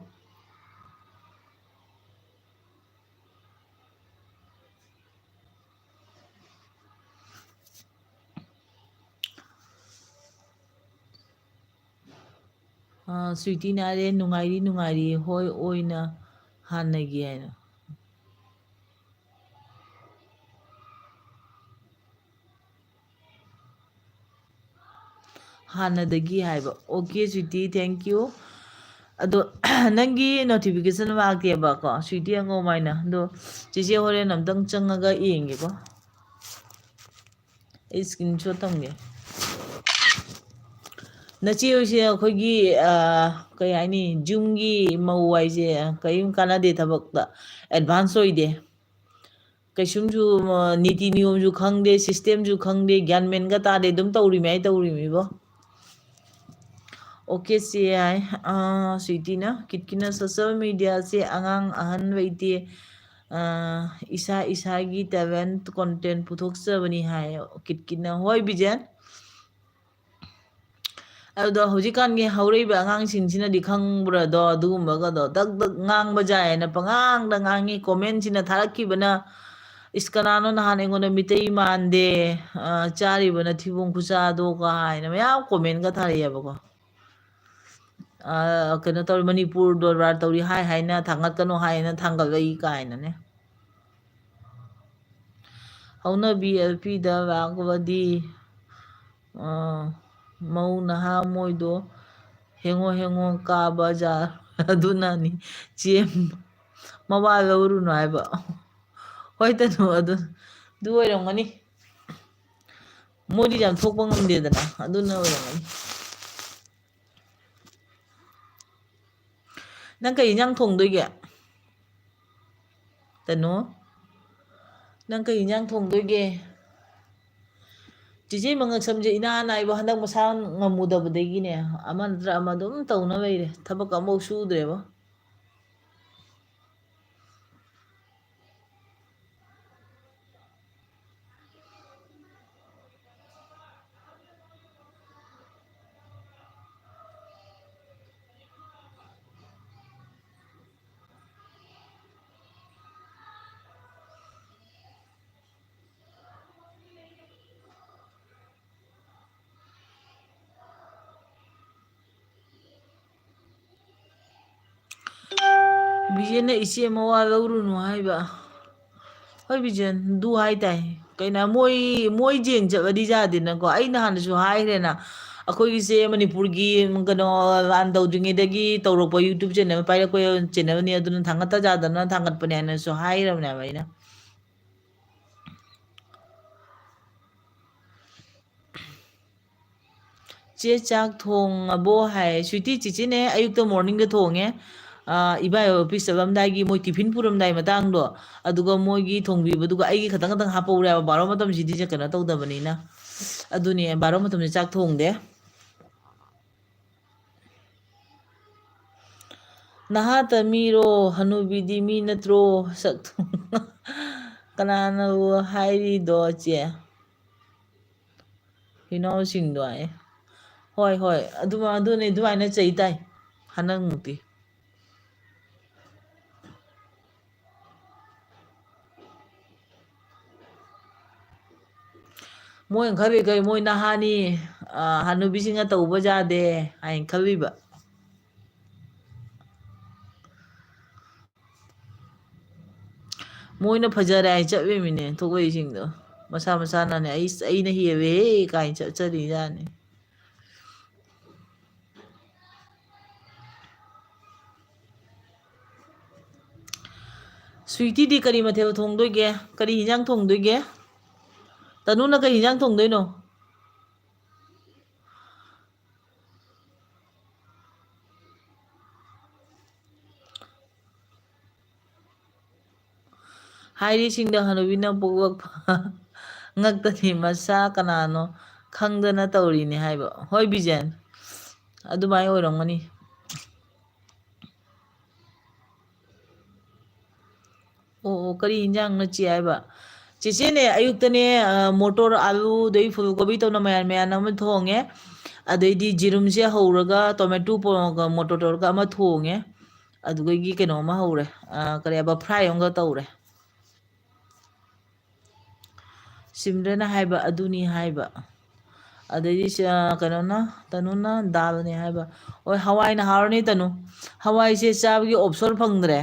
ꯑ, ꯁ꯭ꯋꯤꯇꯤꯅ ꯍꯥꯏꯔꯦ, "ꯅꯨꯡꯉꯥꯏꯔꯤ, ꯅꯨꯡꯉꯥꯏꯔꯤ, ꯍꯣꯏ ꯑꯣꯏꯅ ꯍꯥꯟꯅꯒꯤ" ꯍꯥꯏꯅ꯫ ꯍꯥꯟꯅꯗꯒꯤ ꯍꯥꯏꯕ꯫ Okay sweetie, thank you꯫ ꯑꯗꯣ ꯅꯪꯒꯤ notification ꯂꯥꯛꯇꯦꯕꯀꯣ, ꯁ꯭ꯋꯤꯇꯤ ꯑꯉꯧꯕ ꯍꯥꯏꯅ꯫ ꯑꯗꯣ ꯆꯦꯆꯦ ꯍꯣꯔꯦꯟ ꯑꯝꯇꯪ ꯆꯪꯉꯒ ꯌꯦꯡꯒꯦꯀꯣ꯫ ꯑꯩ screenshot ꯊꯝꯒꯦ꯫ ꯅꯆꯦ ꯍꯣꯏꯁꯦ ꯑꯩꯈꯣꯏꯒꯤ, ꯑ, ꯀꯩ ꯍꯥꯏꯅꯤ, ꯌꯨꯝꯒꯤ ꯃꯧ ꯍꯥꯏꯁꯦ ꯀꯔꯤꯝ ꯀꯥꯟꯅꯗꯦ ꯊꯕꯛꯇ, advance ꯑꯣꯏꯗꯦ꯫ ꯀꯩꯁꯨꯝꯁꯨ, ꯑ, ꯅꯤꯇꯤ ꯅꯤꯌꯣꯝꯁꯨ ꯈꯪꯗꯦ, systemꯁꯨ ꯈꯪꯗꯦ, ꯒ꯭ꯌꯥꯟ ꯃꯦꯟꯒ ꯇꯥꯗꯦ, ꯑꯗꯨꯝ ꯇꯧꯔꯤꯃꯤ ꯍꯥꯏ ꯇꯧꯔꯤꯃꯤꯕꯣ꯫ Okay ꯆꯦ ꯍꯥꯏ, ꯑ, ꯁ꯭ꯋꯤꯇꯤꯅ, ꯀꯤꯠꯀꯤꯅ, "Social mediaꯁꯦ ꯑꯉꯥꯡ ꯑꯍꯟ ꯂꯩꯇꯦ, ꯑ, ꯏꯁꯥ ꯏꯁꯥꯒꯤ talent content ꯄꯨꯊꯣꯛꯆꯕꯅꯤ" ꯍꯥꯏ ꯀꯤꯠꯀꯤꯅ꯫ ꯍꯣꯏ ꯕꯤꯖꯦꯟ, ꯑꯗꯣ ꯍꯧꯖꯤꯛꯀꯥꯟꯒꯤ ꯍꯧꯔꯛꯏꯕ ꯑꯉꯥꯡꯁꯤꯡꯁꯤꯅꯗꯤ ꯈꯪꯕ꯭ꯔꯥꯗꯣ? ꯑꯗꯨꯒꯨꯝꯕꯒꯗꯣ ꯗꯛ ꯗꯛ ꯉꯥꯡꯕ ꯌꯥꯏꯅ ꯄꯉꯥꯡꯗ ꯉꯥꯡꯉꯤ꯫ Comment ꯁꯤꯅ ꯊꯥꯔꯛꯈꯤꯕꯅ, "ꯏꯁ, ꯀꯅꯥꯅꯣ ꯅꯍꯥꯟ ꯑꯩꯉꯣꯟꯗ ꯃꯤꯇꯩ ꯃꯥꯟꯗꯦ, ꯑ, ꯆꯥꯔꯤꯕ ꯅꯊꯤꯕꯣꯡ ꯈꯨꯆꯥꯗꯣ" ꯀꯥꯏꯅ ꯃꯌꯥꯝ comment ꯀ ꯊꯥꯔꯛꯑꯦꯕꯀꯣ꯫ ꯑ, ꯀꯩꯅꯣ ꯇꯧꯔꯤ, ꯃꯅꯤꯄꯨꯔ ꯗꯣꯔꯕꯥꯔ ꯇꯧꯔꯤ ꯍꯥꯏ ꯍꯥꯏꯅ, ꯊꯥꯡꯒꯠꯀꯅꯣ ꯍꯥꯏꯅ ꯊꯥꯡꯒꯠꯂꯛꯏ ꯀꯥꯏꯅꯅꯦ꯫ ꯍꯧꯅꯕꯤ ꯑꯦꯜ ꯄꯤꯗ ꯂꯥꯛꯂꯗꯤ, ꯑ, ꯃꯧ ꯅꯍꯥ ꯃꯣꯏꯗꯣ ꯍꯦꯡꯉꯣ ꯍꯦꯡꯉꯣ ꯀꯥꯕ ꯖꯥꯠ ꯑꯗꯨꯅꯅꯤ ꯆꯦ ꯃꯋꯥ ꯂꯧꯔꯨꯅꯨ ꯍꯥꯏꯕ꯫ ꯍꯣꯏ ꯇꯅꯨ, ꯑꯗꯨ, ꯑꯗꯨ ꯑꯣꯏꯔꯝꯒꯅꯤ꯫ ꯃꯣꯏꯗꯤ ꯌꯥꯝ ꯊꯣꯛꯄ ꯉꯝꯗꯦꯗꯅ, ꯑꯗꯨꯅ ꯑꯣꯏꯔꯝꯒꯅꯤ꯫ ꯅꯪ ꯀꯩ ꯏꯟꯖꯥꯡ ꯊꯣꯡꯗꯣꯏꯒꯦ? ꯇꯅꯨ, ꯅꯪ ꯀꯩ ꯏꯟꯖꯥꯡ ꯊꯣꯡꯗꯣꯏꯒꯦ? ꯆꯤꯆꯦ ꯃꯉꯛꯁꯝꯁꯦ ꯏꯅꯥ ꯅꯥꯏꯕ, ꯍꯟꯗꯛ ꯃꯁꯥ ꯉꯝꯃꯨꯗꯕꯗꯒꯤꯅꯦ, ꯑꯃ ꯅꯠꯇ꯭ꯔ ꯑꯃ ꯑꯗꯨꯝ ꯇꯧꯅ ꯂꯩꯔꯦ, ꯊꯕꯛ ꯑꯃꯐꯥꯎ ꯁꯨꯗ꯭ꯔꯦꯕ꯫ ꯕꯤꯖꯦꯟꯅ ꯏꯆꯦ ꯃꯋꯥ ꯂꯧꯔꯨꯅꯨ ꯍꯥꯏꯕ꯫ ꯍꯣꯏ ꯕꯤꯖꯦꯟ, ꯑꯗꯨ ꯍꯥꯏ ꯇꯥꯏ꯫ ꯀꯩꯅꯣ, ꯃꯣꯏ, ꯃꯣꯏ ꯌꯦꯡ ꯆꯠꯂꯗꯤ ꯌꯥꯗꯦꯅꯀꯣ꯫ ꯑꯩ ꯅꯍꯥꯟꯗꯁꯨ ꯍꯥꯏꯈ꯭ꯔꯦꯅ, ꯑꯩꯈꯣꯏꯒꯤꯁꯦ ꯃꯅꯤꯄꯨꯔꯒꯤ, ꯀꯩꯅꯣ, ꯂꯥꯟ ꯇꯧꯗ꯭ꯔꯤꯉꯩꯗꯒꯤ ꯇꯧꯔꯛꯄ YouTube channel ꯄꯥꯏꯔꯛꯄ channelꯅꯤ, ꯑꯗꯨꯅ ꯊꯥꯡꯒꯠꯇ ꯌꯥꯗꯅ ꯊꯥꯡꯒꯠꯄꯅꯦ ꯍꯥꯏꯅꯁꯨ ꯍꯥꯏꯈ꯭ꯔꯕꯅꯦꯕ ꯑꯩꯅ꯫ ꯆꯦ, ꯆꯥꯛ ꯊꯣꯡꯉꯕꯣ ꯍꯥꯏ꯫ ꯁ꯭ꯋꯤꯇꯤ, ꯆꯤꯆꯦꯅꯦ ꯑꯌꯨꯛꯇ morningꯗ ꯊꯣꯡꯉꯦ꯫ ꯑꯥ, ꯏꯕꯥꯏ office ꯆꯠꯂꯝꯗꯥꯏꯒꯤ ꯃꯣꯏ tiffin ꯄꯨꯔꯝꯗꯥꯏ ꯃꯇꯥꯡꯗꯣ, ꯑꯗꯨꯒ ꯃꯣꯏꯒꯤ ꯊꯣꯡꯕꯤꯕꯗꯨꯒ ꯑꯩꯒꯤ ꯈꯇꯪ ꯈꯇꯪ ꯍꯥꯞꯄꯧꯔꯦ ꯍꯥꯏꯕ, ꯕꯥꯔꯣ ꯃꯇꯝꯁꯤꯗꯤ ꯀꯩꯅꯣ ꯇꯧꯗꯕꯅꯤꯅ꯫ ꯑꯗꯨꯅꯦ, ꯕꯥꯔꯣ ꯃꯇꯝꯁꯤ ꯆꯥꯛ ꯊꯣꯡꯗꯦ꯫ ꯅꯍꯥꯇ ꯃꯤꯔꯣ? ꯍꯅꯨꯕꯤꯗꯤ ꯃꯤ ꯅꯠꯇ꯭ꯔꯣ? ꯁꯛ ꯊꯣꯡ-, ꯀꯅꯥꯅꯕꯨ ꯍꯥꯏꯔꯤꯗꯣ, ꯆꯦ? ꯍꯨꯏꯅꯥꯎꯁꯤꯡꯗꯣ ꯍꯥꯏ꯫ ꯍꯣꯏ, ꯍꯣꯏ꯫ ꯑꯗꯨꯃ-, ꯑꯗꯨꯅꯦ, ꯑꯗꯨꯃꯥꯏꯅ ꯆꯩ ꯇꯥꯏ ꯍꯟꯗꯛꯃꯨꯛꯇꯤ꯫ ꯃꯣꯏꯅ ꯈꯜꯂꯤ ꯀꯩ, ꯃꯣꯏ ꯅꯍꯥꯅꯤ, ꯑ, ꯍꯅꯨꯕꯤꯁꯤꯡꯅ ꯇꯧꯕ ꯌꯥꯗꯦ ꯍꯥꯏꯅ ꯈꯜꯂꯤꯕ꯫ ꯃꯣꯏꯅ ꯐꯖꯔꯦ ꯍꯥꯏ ꯆꯠꯂꯤꯃꯤꯅꯦ ꯊꯣꯛꯂꯛꯏꯁꯤꯡꯗꯣ꯫ ꯃꯁꯥ ꯃꯁꯥꯅꯅꯦ, "ꯑꯩ, ꯑꯩꯅ ꯍꯦꯜꯂꯦꯍꯦ" ꯀꯥꯏꯅ ꯆꯠꯆꯔꯤꯖꯥꯠꯅꯤ꯫ ꯁ꯭ꯋꯤꯇꯤꯗꯤ ꯀꯔꯤ ꯃꯊꯦꯜ ꯊꯣꯡꯗꯣꯏꯒꯦ? ꯀꯔꯤ ꯍꯤꯟꯖꯥꯡ ꯊꯣꯡꯗꯣꯏꯒꯦ? ꯇꯅꯨꯅ ꯀꯔꯤ ꯍꯤꯟꯖꯥꯡ ꯊꯣꯡꯗꯣꯏꯅꯣ? ꯍꯥꯏꯔꯤꯁꯤꯡꯗꯣ ꯍꯅꯨꯕꯤꯅ ꯄꯣꯛꯂꯛꯄ ꯉꯛꯇꯅꯤ, ꯃꯁꯥ ꯀꯅꯥꯅꯣ ꯈꯪꯗꯅ ꯇꯧꯔꯤꯅꯤ ꯍꯥꯏꯕ꯫ ꯍꯣꯏ ꯕꯤꯖꯦꯟ, ꯑꯗꯨꯃꯥꯏꯅ ꯑꯣꯏꯔꯝꯒꯅꯤ꯫ ꯑꯣ, ꯑꯣ, ꯀꯔꯤ ꯍꯤꯟꯖꯥꯡꯅꯣ ꯆꯦ ꯍꯥꯏꯕ? ꯆꯦꯆꯦꯅꯦ, ꯑꯌꯨꯛꯇꯅꯦ, ꯑ, ꯃꯣꯇꯣꯔ, ꯑꯥꯂꯨ, ꯑꯗꯩ ꯐꯨꯜ ꯀꯣꯕꯤ ꯇꯧꯅ ꯃꯌꯥꯟ ꯃꯌꯥꯟ ꯑꯃ ꯊꯣꯡꯉꯦ꯫ ꯑꯗꯩꯗꯤ ꯖꯤꯔꯨꯝꯁꯦ ꯍꯧꯔꯒ ꯇꯣꯃꯦꯇꯣ ꯄꯣ-, ꯃꯣꯇꯣꯔ ꯇꯧꯔꯒ ꯑꯃ ꯊꯣꯡꯉꯦ꯫ ꯑꯗꯨꯗꯒꯤ ꯀꯩꯅꯣ ꯑꯃ ꯍꯧꯔꯦ꯫ ꯑ, ꯀꯔꯤ ꯍꯥꯏꯕ? ꯐ꯭ꯔꯥꯏ ꯑꯃꯒ ꯇꯧꯔꯦ꯫ ꯁꯤꯝꯔꯅ ꯍꯥꯏꯕ ꯑꯗꯨꯅꯤ ꯍꯥꯏꯕ꯫ ꯑꯗꯩꯗꯤ ꯁꯤ, ꯑ, ꯀꯩꯅꯣꯅ, ꯇꯅꯨꯅ ꯗꯥꯜꯅꯤ ꯍꯥꯏꯕ꯫ ꯍꯣꯏ, ꯍꯋꯥꯏꯅ ꯍꯥꯎꯔꯅꯤ ꯇꯅꯨ꯫ ꯍꯋꯥꯏꯁꯦ ꯆꯥꯕꯒꯤ ꯑꯣꯞꯁꯟ ꯐꯪꯗ꯭ꯔꯦ꯫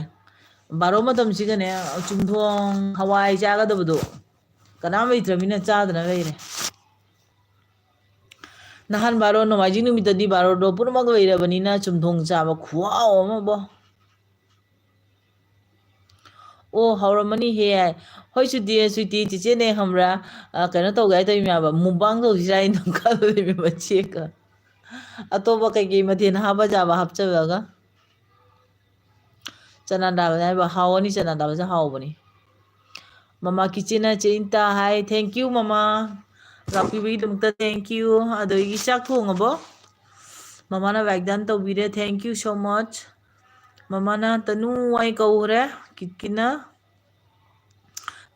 ꯕꯥꯔꯣ ꯃꯇꯝꯁꯤꯒꯅꯦ, ꯆꯨꯝꯊꯣꯡ ꯍꯋꯥꯏ ꯆꯥꯒꯗꯕꯗꯣ ꯀꯅꯥꯝ ꯂꯩꯇ꯭ꯔꯕꯅꯤꯅ ꯆꯥꯗꯅ ꯂꯩꯔꯦ꯫ ꯅꯍꯥꯟ ꯕꯥꯔꯣ, ꯅꯣꯡꯃꯥꯏꯖꯤꯡ ꯅꯨꯃꯤꯠꯇꯗꯤ ꯕꯥꯔꯣꯗꯣ ꯄꯨꯝꯅꯃꯛ ꯂꯩꯔꯕꯅꯤꯅ ꯆꯨꯝꯊꯣꯡ ꯆꯥꯕ ꯈꯨꯍꯥꯎ ꯑꯃꯕꯣ꯫ ꯑꯣ, ꯍꯧꯔꯝꯃꯅꯤꯍꯦ꯫ ꯍꯣꯏ, ꯁ꯭ꯋꯤꯇꯤ, ꯁ꯭ꯋꯤꯇꯤ, ꯆꯦꯆꯦꯅꯦ ꯈꯪꯕ꯭ꯔꯥ? ꯑ, ꯀꯩꯅꯣ ꯇꯧꯒꯦ ꯍꯥꯏ ꯇꯧꯔꯤꯃꯦꯕ, ꯃꯨꯛꯕꯥꯡ ꯇꯧꯁꯤꯔꯥ ꯍꯥꯏꯅ ꯈꯜꯂꯤꯃꯦꯕ, ꯆꯦꯒ꯫ ꯑꯇꯣꯞꯄ ꯀꯩꯀꯩ ꯃꯊꯦꯜ ꯍꯥꯞꯄ ꯌꯥꯕ ꯍꯥꯞꯆꯜꯂꯒ꯫ ꯆꯅꯥ ꯗꯥꯜ ꯍꯥꯏꯕ ꯍꯥꯎꯒꯅꯤ, ꯆꯅꯥ ꯗꯥꯜꯁꯦ ꯍꯥꯎꯕꯅꯤ꯫ ꯃꯃꯥ ꯀꯤꯆꯦꯟꯅ ꯆꯦ ꯏꯟꯇꯥ ꯍꯥꯏ, thank you ꯃꯃꯥ꯫ ꯂꯥꯛꯄꯤꯕꯒꯤꯗꯃꯛꯇ thank you꯫ ꯑꯗꯒꯤ ꯆꯥꯛ ꯊꯣꯡꯉꯕꯣ? ꯃꯃꯥꯅ like ꯗꯥꯟ ꯇꯧꯕꯤꯔꯦ, thank you so much꯫ ꯃꯃꯥꯅ ꯇꯅꯨ ꯍꯥꯏ ꯀꯧꯈ꯭ꯔꯦ, ꯀꯤꯠꯀꯤꯅ꯫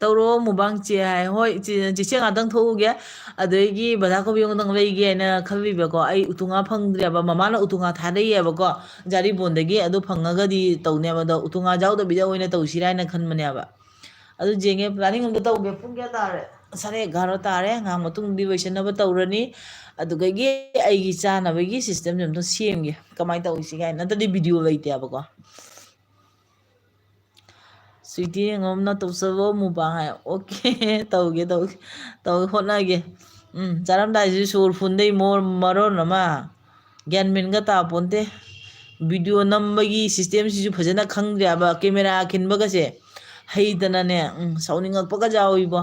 ꯇꯧꯔꯣ ꯃꯨꯕꯥꯡ ꯆꯦ ꯍꯥꯏ꯫ ꯍꯣꯏ, ꯆꯦ-, ꯆꯦꯆꯦ ꯉꯥꯛꯇꯪ ꯊꯣꯛꯎꯒꯦ꯫ ꯑꯗꯨꯗꯒꯤ ꯕꯗꯥ ꯀꯣꯕꯤ ꯑꯃꯨꯛꯇꯪ ꯂꯩꯒꯦ ꯍꯥꯏꯅ ꯈꯜꯂꯤꯕꯀꯣ꯫ ꯑꯩ ꯎꯇꯨꯉꯥ ꯐꯪꯗ꯭ꯔꯦꯕ꯫ ꯃꯃꯥꯅ ꯎꯇꯨꯉꯥ ꯊꯥꯔꯛꯏꯑꯕꯀꯣ, ꯖꯥꯔꯤꯕꯣꯟꯗꯒꯤ꯫ ꯑꯗꯨ ꯐꯪꯉꯒꯗꯤ ꯇꯧꯅꯦꯕ꯫ ꯑꯗꯣ ꯎꯇꯨꯉꯥ ꯌꯥꯎꯗꯕꯤꯗ ꯑꯣꯏꯅ ꯇꯧꯁꯤꯔꯥ ꯍꯥꯏꯅ ꯈꯟꯕꯅꯦꯕ꯫ ꯑꯗꯨ ꯌꯦꯡꯒꯦ, planning ꯑꯝꯇ ꯇꯧꯒꯦ꯫ ꯄꯨꯡ ꯀꯌꯥ ꯇꯥꯔꯦ? ꯁꯥꯔꯦ ꯑꯦꯒꯥꯔꯣ ꯇꯥꯔꯦ꯫ ꯉꯥꯏꯍꯥꯛ ꯃꯇꯨꯡꯗꯤ ꯂꯣꯏꯁꯤꯟꯅꯕ ꯇꯧꯔꯅꯤ꯫ ꯑꯗꯨꯗꯒꯤ ꯑꯩꯒꯤ ꯆꯥꯅꯕꯒꯤ systemꯁꯦ ꯑꯝꯇ ꯁꯦꯝꯒꯦ꯫ ꯀꯃꯥꯏꯅ ꯇꯧꯁꯤ ꯀꯥꯏꯅ꯫ ꯅꯠꯇ꯭ꯔꯗꯤ video ꯂꯩꯇꯦꯕꯀꯣ꯫ ꯁ꯭ꯋꯤꯇꯤ ꯌꯦꯡꯉꯣꯝꯅ ꯇꯧꯆꯕ ꯃꯨꯛꯕꯥꯡ ꯍꯥꯏ꯫ Okay, ꯇꯧꯒꯦ, ꯇꯧꯒꯦ, ꯇꯧꯒꯦ, ꯍꯣꯠꯅꯒꯦ꯫ ꯎꯝ, ꯆꯥꯔꯝꯗꯥꯏꯁꯤ ꯁꯣꯔ ꯐꯨꯟꯗꯩ ꯃꯣꯔ-, ꯃꯔꯣꯟ ꯑꯃ ꯒ꯭ꯌꯥꯟ ꯃꯦꯟꯒ ꯇꯥꯄꯣꯟꯇꯦ꯫ Video ꯅꯝꯕꯒꯤ systemꯁꯤꯁꯨ ꯐꯖꯅ ꯈꯪꯗ꯭ꯔꯦ ꯍꯥꯏꯕ꯫ Camera ꯈꯤꯟꯕꯒꯁꯦ ꯍꯩꯇꯅꯅꯦ, ꯎꯝ, ꯁꯥꯎꯅꯤꯡꯉꯛꯄꯒ ꯌꯥꯎꯏꯕꯣ꯫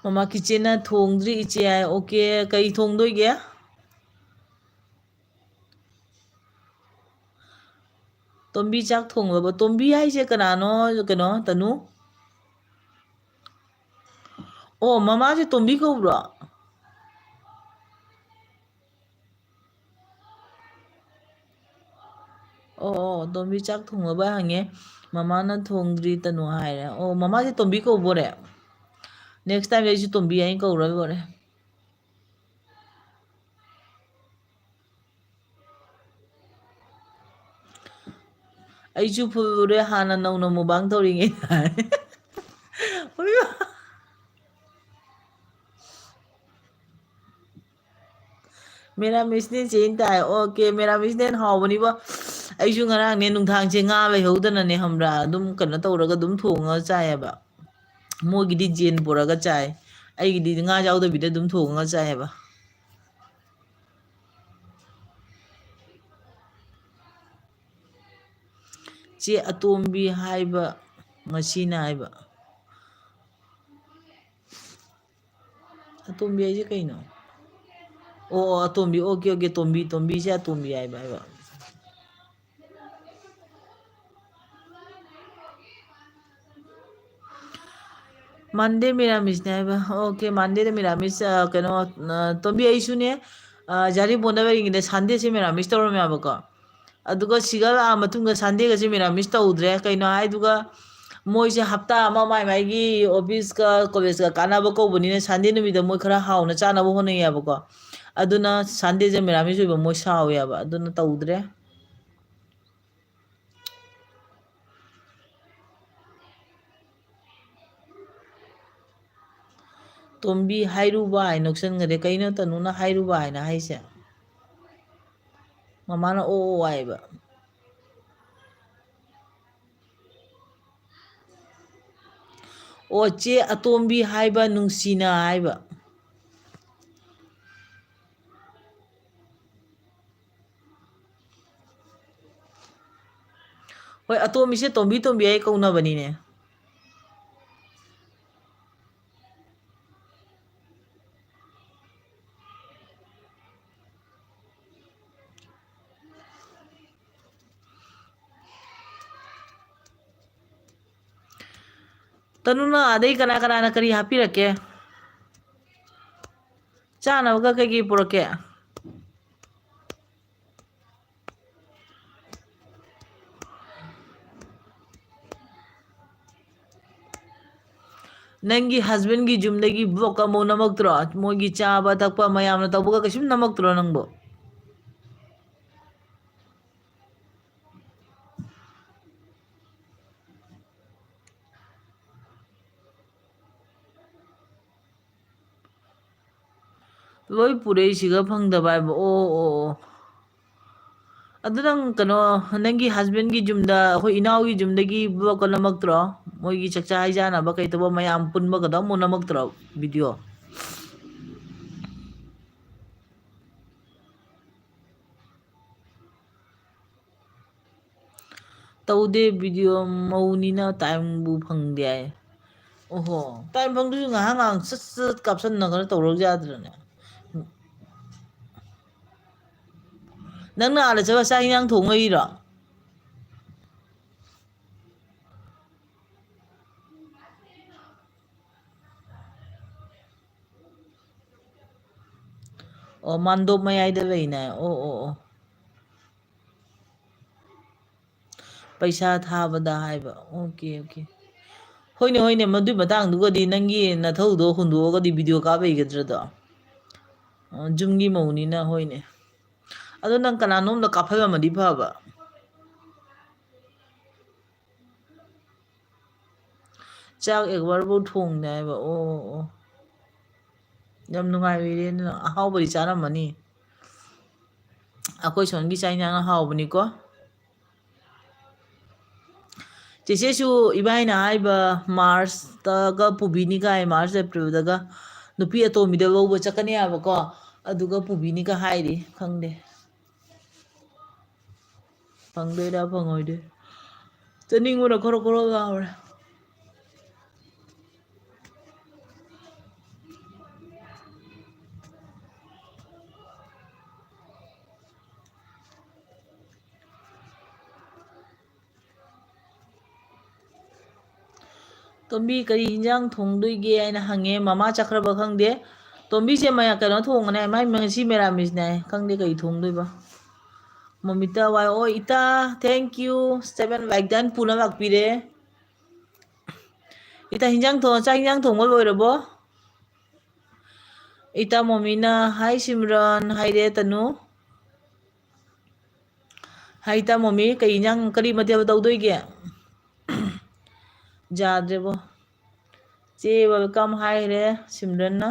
ꯃꯃꯥ ꯀꯤꯆꯦꯟꯅ ꯊꯣꯡꯗ꯭ꯔꯤ ꯏꯆꯦ ꯍꯥꯏ꯫ Okay, ꯀꯩ ꯊꯣꯡꯗꯣꯏꯒꯦ? ꯇꯣꯝꯕꯤ ꯆꯥꯛ ꯊꯣꯡꯂꯕ? ꯇꯣꯝꯕꯤ ꯍꯥꯏꯁꯦ ꯀꯅꯥꯅꯣ? ꯀꯩꯅꯣ, ꯇꯅꯨ? ꯑꯣ, ꯃꯃꯥꯁꯦ ꯇꯣꯝꯕꯤ ꯀꯧꯕ꯭ꯔꯣ? ꯑꯣ, ꯑꯣ, ꯇꯣꯝꯕꯤ ꯆꯥꯛ ꯊꯣꯡꯂꯕ ꯍꯪꯉꯦ꯫ ꯃꯃꯥꯅ ꯊꯣꯡꯗ꯭ꯔꯤ ꯇꯅꯨ ꯍꯥꯏꯔꯦ꯫ ꯑꯣ, ꯃꯃꯥꯁꯦ ꯇꯣꯝꯕꯤ ꯀꯧꯕꯣꯔꯦ? Next time ꯑꯩꯁꯨ ꯇꯣꯝꯕꯤ ꯍꯥꯏꯅ ꯀꯧꯔ ꯂꯣꯏꯔꯦ꯫ ꯑꯩꯁꯨ ꯐꯨꯜꯂꯨꯔꯦ ꯍꯥꯟꯅ ꯅꯧꯅ ꯃꯨꯕꯥꯡ ꯇꯧꯔꯤꯉꯩꯗ꯫ ꯃꯦꯔꯥꯃꯤꯁꯅꯦ ꯆꯦ ꯏꯟꯇꯥꯏ꯫ Okay, ꯃꯦꯔꯥꯃꯤꯁꯅ ꯍꯦꯟꯅ ꯍꯥꯎꯕꯅꯤꯕꯣ꯫ ꯑꯩꯁꯨ ꯉꯔꯥꯡꯅꯦ ꯅꯨꯡꯗꯥꯡꯁꯦ ꯉꯥ ꯂꯩꯍꯧꯗꯅꯅꯦ ꯈꯪꯕ꯭ꯔꯥ, ꯑꯗꯨꯝ ꯀꯩꯅꯣ ꯇꯧꯔꯒ ꯑꯗꯨꯝ ꯊꯣꯡꯉꯒ ꯆꯥꯏꯌꯦꯕ꯫ ꯃꯣꯏꯒꯤꯗꯤ ꯌꯦꯟ ꯄꯨꯔꯒ ꯆꯥꯏ, ꯑꯩꯒꯤꯗꯤ ꯉꯥ ꯌꯥꯎꯗꯕꯤꯗ ꯑꯗꯨꯝ ꯊꯣꯡꯉꯒ ꯆꯥꯏꯌꯦꯕ꯫ ꯆꯦ ꯑꯇꯣꯝꯕꯤ ꯍꯥꯏꯕ ꯉꯁꯤꯅ ꯍꯥꯏꯕ꯫ ꯑꯇꯣꯝꯕꯤ ꯍꯥꯏꯁꯦ ꯀꯩꯅꯣ? ꯑꯣ, ꯑꯣ, ꯑꯇꯣꯝꯕꯤ, okay, okay, ꯇꯣꯝꯕꯤ, ꯇꯣꯝꯕꯤꯁꯦ ꯑꯇꯣꯝꯕꯤ ꯍꯥꯏꯕ, ꯍꯥꯏꯕ꯫ Monday ꯃꯤꯔꯥꯃꯤꯁꯅꯦ ꯍꯥꯏꯕ꯫ Okay, Mondayꯗ ꯃꯤꯔꯥꯃꯤꯁ, ꯑ, ꯀꯩꯅꯣ, ꯑ, ꯇꯣꯝꯕꯤ, ꯑꯩꯁꯨꯅꯦ, ꯑ, ꯖꯥꯔꯤ ꯕꯣꯟꯗ ꯂꯩꯔꯤꯉꯩꯗ Sundayꯁꯦ ꯃꯤꯔꯥꯃꯤꯁ ꯇꯧꯔꯝꯃꯦꯕꯀꯣ꯫ ꯑꯗꯨꯒ ꯁꯤꯒ ꯂꯥꯛꯑ ꯃꯇꯨꯡꯗ Sundayꯒꯁꯦ ꯃꯤꯔꯥꯃꯤꯁ ꯇꯧꯗ꯭ꯔꯦ꯫ ꯀꯩꯅꯣ ꯍꯥꯏꯗꯨꯒ, ꯃꯣꯏꯁꯦ ꯍꯞꯇꯥ ꯑꯃ ꯃꯥꯏ ꯃꯥꯏꯒꯤ ꯑꯣꯐꯤꯁꯀ ꯀꯣꯂꯦꯖꯀ ꯀꯥꯟꯅꯕ ꯀꯧꯕꯅꯤꯅ ꯁꯟꯗꯦ ꯅꯨꯃꯤꯠꯇ ꯃꯣꯏ ꯈꯔ ꯍꯥꯎꯅ ꯆꯥꯅꯕ ꯍꯣꯠꯅꯩꯌꯦꯕꯀꯣ꯫ ꯑꯗꯨꯅ ꯁꯟꯗꯦꯁꯦ ꯃꯤꯔꯥꯃꯤꯁ ꯑꯣꯏꯕ ꯃꯣꯏ ꯁꯥꯎꯋꯦꯕ꯫ ꯑꯗꯨꯅ ꯇꯧꯗ꯭ꯔꯦ꯫ ꯇꯣꯝꯕꯤ ꯍꯥꯏꯔꯨꯕ ꯍꯥꯏꯅ ꯅꯣꯛꯁꯟꯈꯔꯦ꯫ ꯀꯩꯅꯣ ꯇꯅꯨꯅ ꯍꯥꯏꯔꯨꯕ ꯍꯥꯏꯅ ꯍꯥꯏꯁꯦ? ꯃꯃꯥꯅ ꯑꯣ ꯑꯣ ꯍꯥꯏꯕ꯫ ꯑꯣ, ꯆꯦ ꯑꯇꯣꯝꯕꯤ ꯍꯥꯏꯕ, ꯅꯨꯡꯁꯤꯅ ꯍꯥꯏꯕ꯫ ꯍꯣꯏ, ꯑꯇꯣꯝꯕꯤꯁꯦ ꯇꯣꯝꯕꯤ ꯇꯣꯝꯕꯤ ꯍꯥꯏ ꯀꯧꯅꯕꯅꯤꯅꯦ꯫ ꯇꯅꯨꯅ ꯑꯗꯩ ꯀꯅꯥ ꯀꯅꯥꯅ ꯀꯔꯤ ꯍꯥꯞꯄꯤꯔꯛꯀꯦ? ꯆꯥꯅꯕꯒ ꯀꯩꯀꯩ ꯄꯨꯔꯛꯀꯦ? ꯅꯪꯒꯤ ꯍꯁꯕꯦꯟꯒꯤ ꯌꯨꯝꯗꯒꯤ ꯕ꯭ꯂꯣꯛ ꯑꯃꯨꯛ ꯅꯝꯃꯛꯇ꯭ꯔꯣ? ꯃꯣꯏꯒꯤ ꯆꯥꯕ ꯊꯛꯄ ꯃꯌꯥꯝꯅ ꯇꯧꯕꯒ ꯀꯩꯁꯨꯝ ꯅꯝꯃꯛꯇ꯭ꯔꯣ ꯅꯪꯕꯨ? ꯂꯣꯏ ꯄꯨꯔꯛꯏꯁꯤꯒ ꯐꯪꯗꯕ ꯍꯥꯏꯕ꯫ ꯑꯣ, ꯑꯣ, ꯑꯣ꯫ ꯑꯗꯨ ꯅꯪ ꯀꯩꯅꯣ, ꯅꯪꯒꯤ ꯍꯁꯕꯦꯟꯒꯤ ꯌꯨꯝꯗ, ꯑꯩꯈꯣꯏ ꯏꯅꯥꯎꯒꯤ ꯌꯨꯝꯗꯒꯤ ꯕ꯭ꯂꯣꯛꯀ ꯅꯝꯃꯛꯇ꯭ꯔꯣ? ꯃꯣꯏꯒꯤ ꯆꯥꯛꯆꯥ ꯍꯩꯖꯥꯅꯕ ꯀꯩ ꯇꯧꯕ ꯃꯌꯥꯝ ꯄꯨꯟꯕꯒꯗꯣ ꯑꯃꯨꯛ ꯅꯝꯃꯛꯇ꯭ꯔꯣ ꯚꯤꯗꯤꯑꯣ? ꯇꯧꯗꯦ ꯚꯤꯗꯤꯑꯣ, ꯃꯧꯅꯤꯅ ꯇꯥꯏꯝꯕꯨ ꯐꯪꯗꯦ ꯍꯥꯏ꯫ ꯑꯣꯍꯣ, ꯇꯥꯏꯝ ꯐꯪꯗ꯭ꯔꯁꯨ ꯉꯥꯏꯍꯥꯛ ꯉꯥꯏꯍꯥꯛ ꯁꯠ ꯁꯠ ꯀꯥꯞꯁꯟꯅ ꯈꯔ ꯇꯧꯔꯁꯨ ꯌꯥꯗ꯭ꯔꯅꯦ? ꯅꯪꯅ ꯑꯥꯗ ꯆꯠꯂ ꯆꯥꯛ ꯏꯟꯖꯥꯡ ꯊꯣꯡꯉ ꯂꯩꯔꯣ? ꯑꯣ, ꯃꯥꯟꯗꯣꯞ ꯃꯌꯥꯏꯗ ꯂꯩꯅꯦ꯫ ꯑꯣ, ꯑꯣ, ꯑꯣ꯫ ꯄꯩꯁꯥ ꯊꯥꯕꯗ ꯍꯥꯏꯕ꯫ Okay, okay. ꯍꯣꯏꯅꯦ, ꯍꯣꯏꯅꯦ, ꯃꯗꯨꯏ ꯃꯇꯥꯡꯗꯨꯒꯗꯤ ꯅꯪꯒꯤ ꯅꯊꯧꯗꯣ ꯍꯨꯟꯗꯣꯛꯑꯒꯗꯤ ꯚꯤꯗꯤꯑꯣ ꯀꯥꯞ ꯂꯩꯒꯗ꯭ꯔꯗꯣ? ꯑ, ꯖꯨꯝꯒꯤ ꯃꯧꯅꯤꯅ, ꯍꯣꯏꯅꯦ꯫ ꯑꯗꯣ ꯅꯪ ꯀꯅꯥꯅꯣꯝꯗ ꯀꯥꯞꯍꯜꯂꯝꯃꯗꯤ ꯐꯕ꯫ ꯆꯥꯛ ꯑꯦꯛꯕꯥꯔꯕꯨ ꯊꯣꯡꯗꯦ ꯍꯥꯏꯕ꯫ ꯑꯣ, ꯑꯣ, ꯑꯣ꯫ ꯌꯥꯝ ꯅꯨꯡꯉꯥꯏꯕꯤꯔꯦ ꯑꯗꯨꯅ꯫ ꯑꯍꯥꯎꯕꯗꯤ ꯆꯥꯔꯝꯃꯅꯤ꯫ ꯑꯩꯈꯣꯏ ꯁꯣꯝꯒꯤ ꯆꯥꯛ ꯏꯟꯁꯥꯡ ꯍꯥꯎꯕꯅꯤꯀꯣ꯫ ꯆꯦꯆꯦꯁꯨ ꯏꯕꯥꯏꯅ ꯍꯥꯏꯕ ꯃꯥꯔꯁꯇꯒ ꯄꯨꯕꯤꯅꯤ ꯀꯥꯏ, ꯃꯥꯔꯁ ꯑꯦꯄ꯭ꯔꯤꯜꯗꯒ ꯅꯨꯄꯤ ꯑꯇꯣꯝꯕꯤꯗ ꯂꯧꯕ ꯆꯠꯀꯅꯤ ꯍꯥꯏꯕꯀꯣ, ꯑꯗꯨꯒ ꯄꯨꯕꯤꯅꯤꯒ ꯍꯥꯏꯔꯤ꯫ ꯈꯪꯗꯦ꯫ ꯐꯪꯗꯣꯏꯔꯥ ꯐꯪꯉꯣꯏꯗꯣꯏꯔꯥ? ꯆꯠꯅꯤꯡꯕꯅ ꯈꯣꯔꯣ ꯈꯣꯔꯣ ꯂꯥꯎꯔꯦ꯫ ꯇꯣꯝꯕꯤ, "ꯀꯔꯤ ꯏꯟꯖꯥꯡ ꯊꯣꯡꯗꯣꯏꯒꯦ?" ꯍꯥꯏꯅ ꯍꯪꯉꯦ꯫ ꯃꯃꯥ ꯆꯠꯈ꯭ꯔꯕ ꯈꯪꯗꯦ꯫ ꯇꯣꯝꯕꯤꯁꯦ ꯃꯌꯥ-, ꯀꯩꯅꯣ ꯊꯣꯡꯒꯅꯤ ꯍꯥꯏ꯫ ꯃꯥꯏ ꯉꯁꯤ ꯃꯦꯔꯥꯃꯤꯁꯅꯦ ꯍꯥꯏ꯫ ꯈꯪꯗꯦ ꯀꯔꯤ ꯊꯣꯡꯗꯣꯏꯕ꯫ ꯃꯣꯃꯤꯇꯥ ꯋꯥꯏ, "ꯑꯣ ꯏꯇꯥ, thank you, seven like done ꯄꯨꯅ ꯂꯥꯛꯄꯤꯔꯦ꯫" ꯏꯇꯥ, ꯍꯤꯟꯖꯥꯡ ꯊꯣꯡ-, ꯆꯥꯛ ꯍꯤꯟꯖꯥꯡ ꯊꯣꯡꯕ ꯂꯣꯏꯔꯕꯣ? ꯏꯇꯥ ꯃꯣꯃꯤꯅ, "Hi ꯁꯤꯝꯔꯟ" ꯍꯥꯏꯔꯦ ꯇꯅꯨ꯫ ꯍꯥꯏ ꯏꯇꯥ ꯃꯣꯃꯤ, ꯀꯩ ꯏꯟꯖꯥꯡ, ꯀꯔꯤ ꯃꯊꯦꯜ ꯇꯧꯗꯣꯏꯒꯦ? ꯌꯥꯗ꯭ꯔꯦꯕꯣ꯫ ꯆꯦ welcome ꯍꯥꯏꯈ꯭ꯔꯦ ꯁꯤꯝꯔꯟꯅ꯫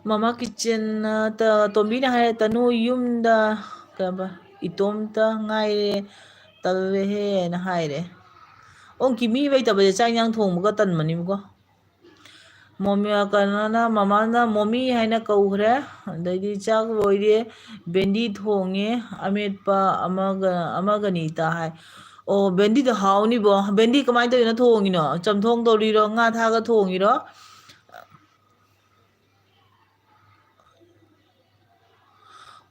ꯃꯃꯥ ꯀꯤꯠꯆꯟꯅ ꯇ-, ꯇꯣꯝꯕꯤꯅ ꯍꯥꯏꯔꯦ, "ꯇꯅꯨ ꯌꯨꯝꯗ ꯀꯩꯕ, ꯏꯇꯣꯝꯇ ꯉꯥꯏꯔꯦ, ꯇꯜꯂꯦꯍꯦꯅ" ꯍꯥꯏꯔꯦ꯫ ꯑꯣ, ꯀꯤꯃꯤ ꯂꯩꯇꯕꯁꯦ ꯆꯥꯛ ꯏꯟꯖꯥꯡ ꯊꯣꯡꯕꯒ ꯇꯟꯕꯅꯤꯕꯀꯣ꯫ ꯃꯣꯃꯤ-, ꯀꯩꯅꯣꯅ, ꯃꯃꯥꯅ ꯃꯣꯃꯤ ꯍꯥꯏꯅ ꯀꯧꯈ꯭ꯔꯦ꯫ ꯑꯗꯩꯗꯤ ꯆꯥꯛ ꯂꯣꯏꯔꯦ, ꯕꯦꯟꯗꯤ ꯊꯣꯡꯉꯦ, ꯑꯃꯦꯠꯄ ꯑꯃꯒ, ꯑꯃꯒꯅꯤ ꯏꯇꯥ ꯍꯥꯏ꯫ ꯑꯣ, ꯕꯦꯟꯗꯤꯗꯣ ꯍꯥꯎꯅꯤꯕꯣ꯫ ꯕꯦꯟꯗꯤ ꯀꯃꯥꯏꯅ ꯇꯧꯔꯤꯅꯣ ꯊꯣꯡꯉꯤꯅꯣ? ꯆꯝꯊꯣꯡ ꯇꯧꯔꯤꯔꯣ? ꯉꯥ ꯊꯥꯛꯑꯒ ꯊꯣꯡꯉꯤꯔꯣ?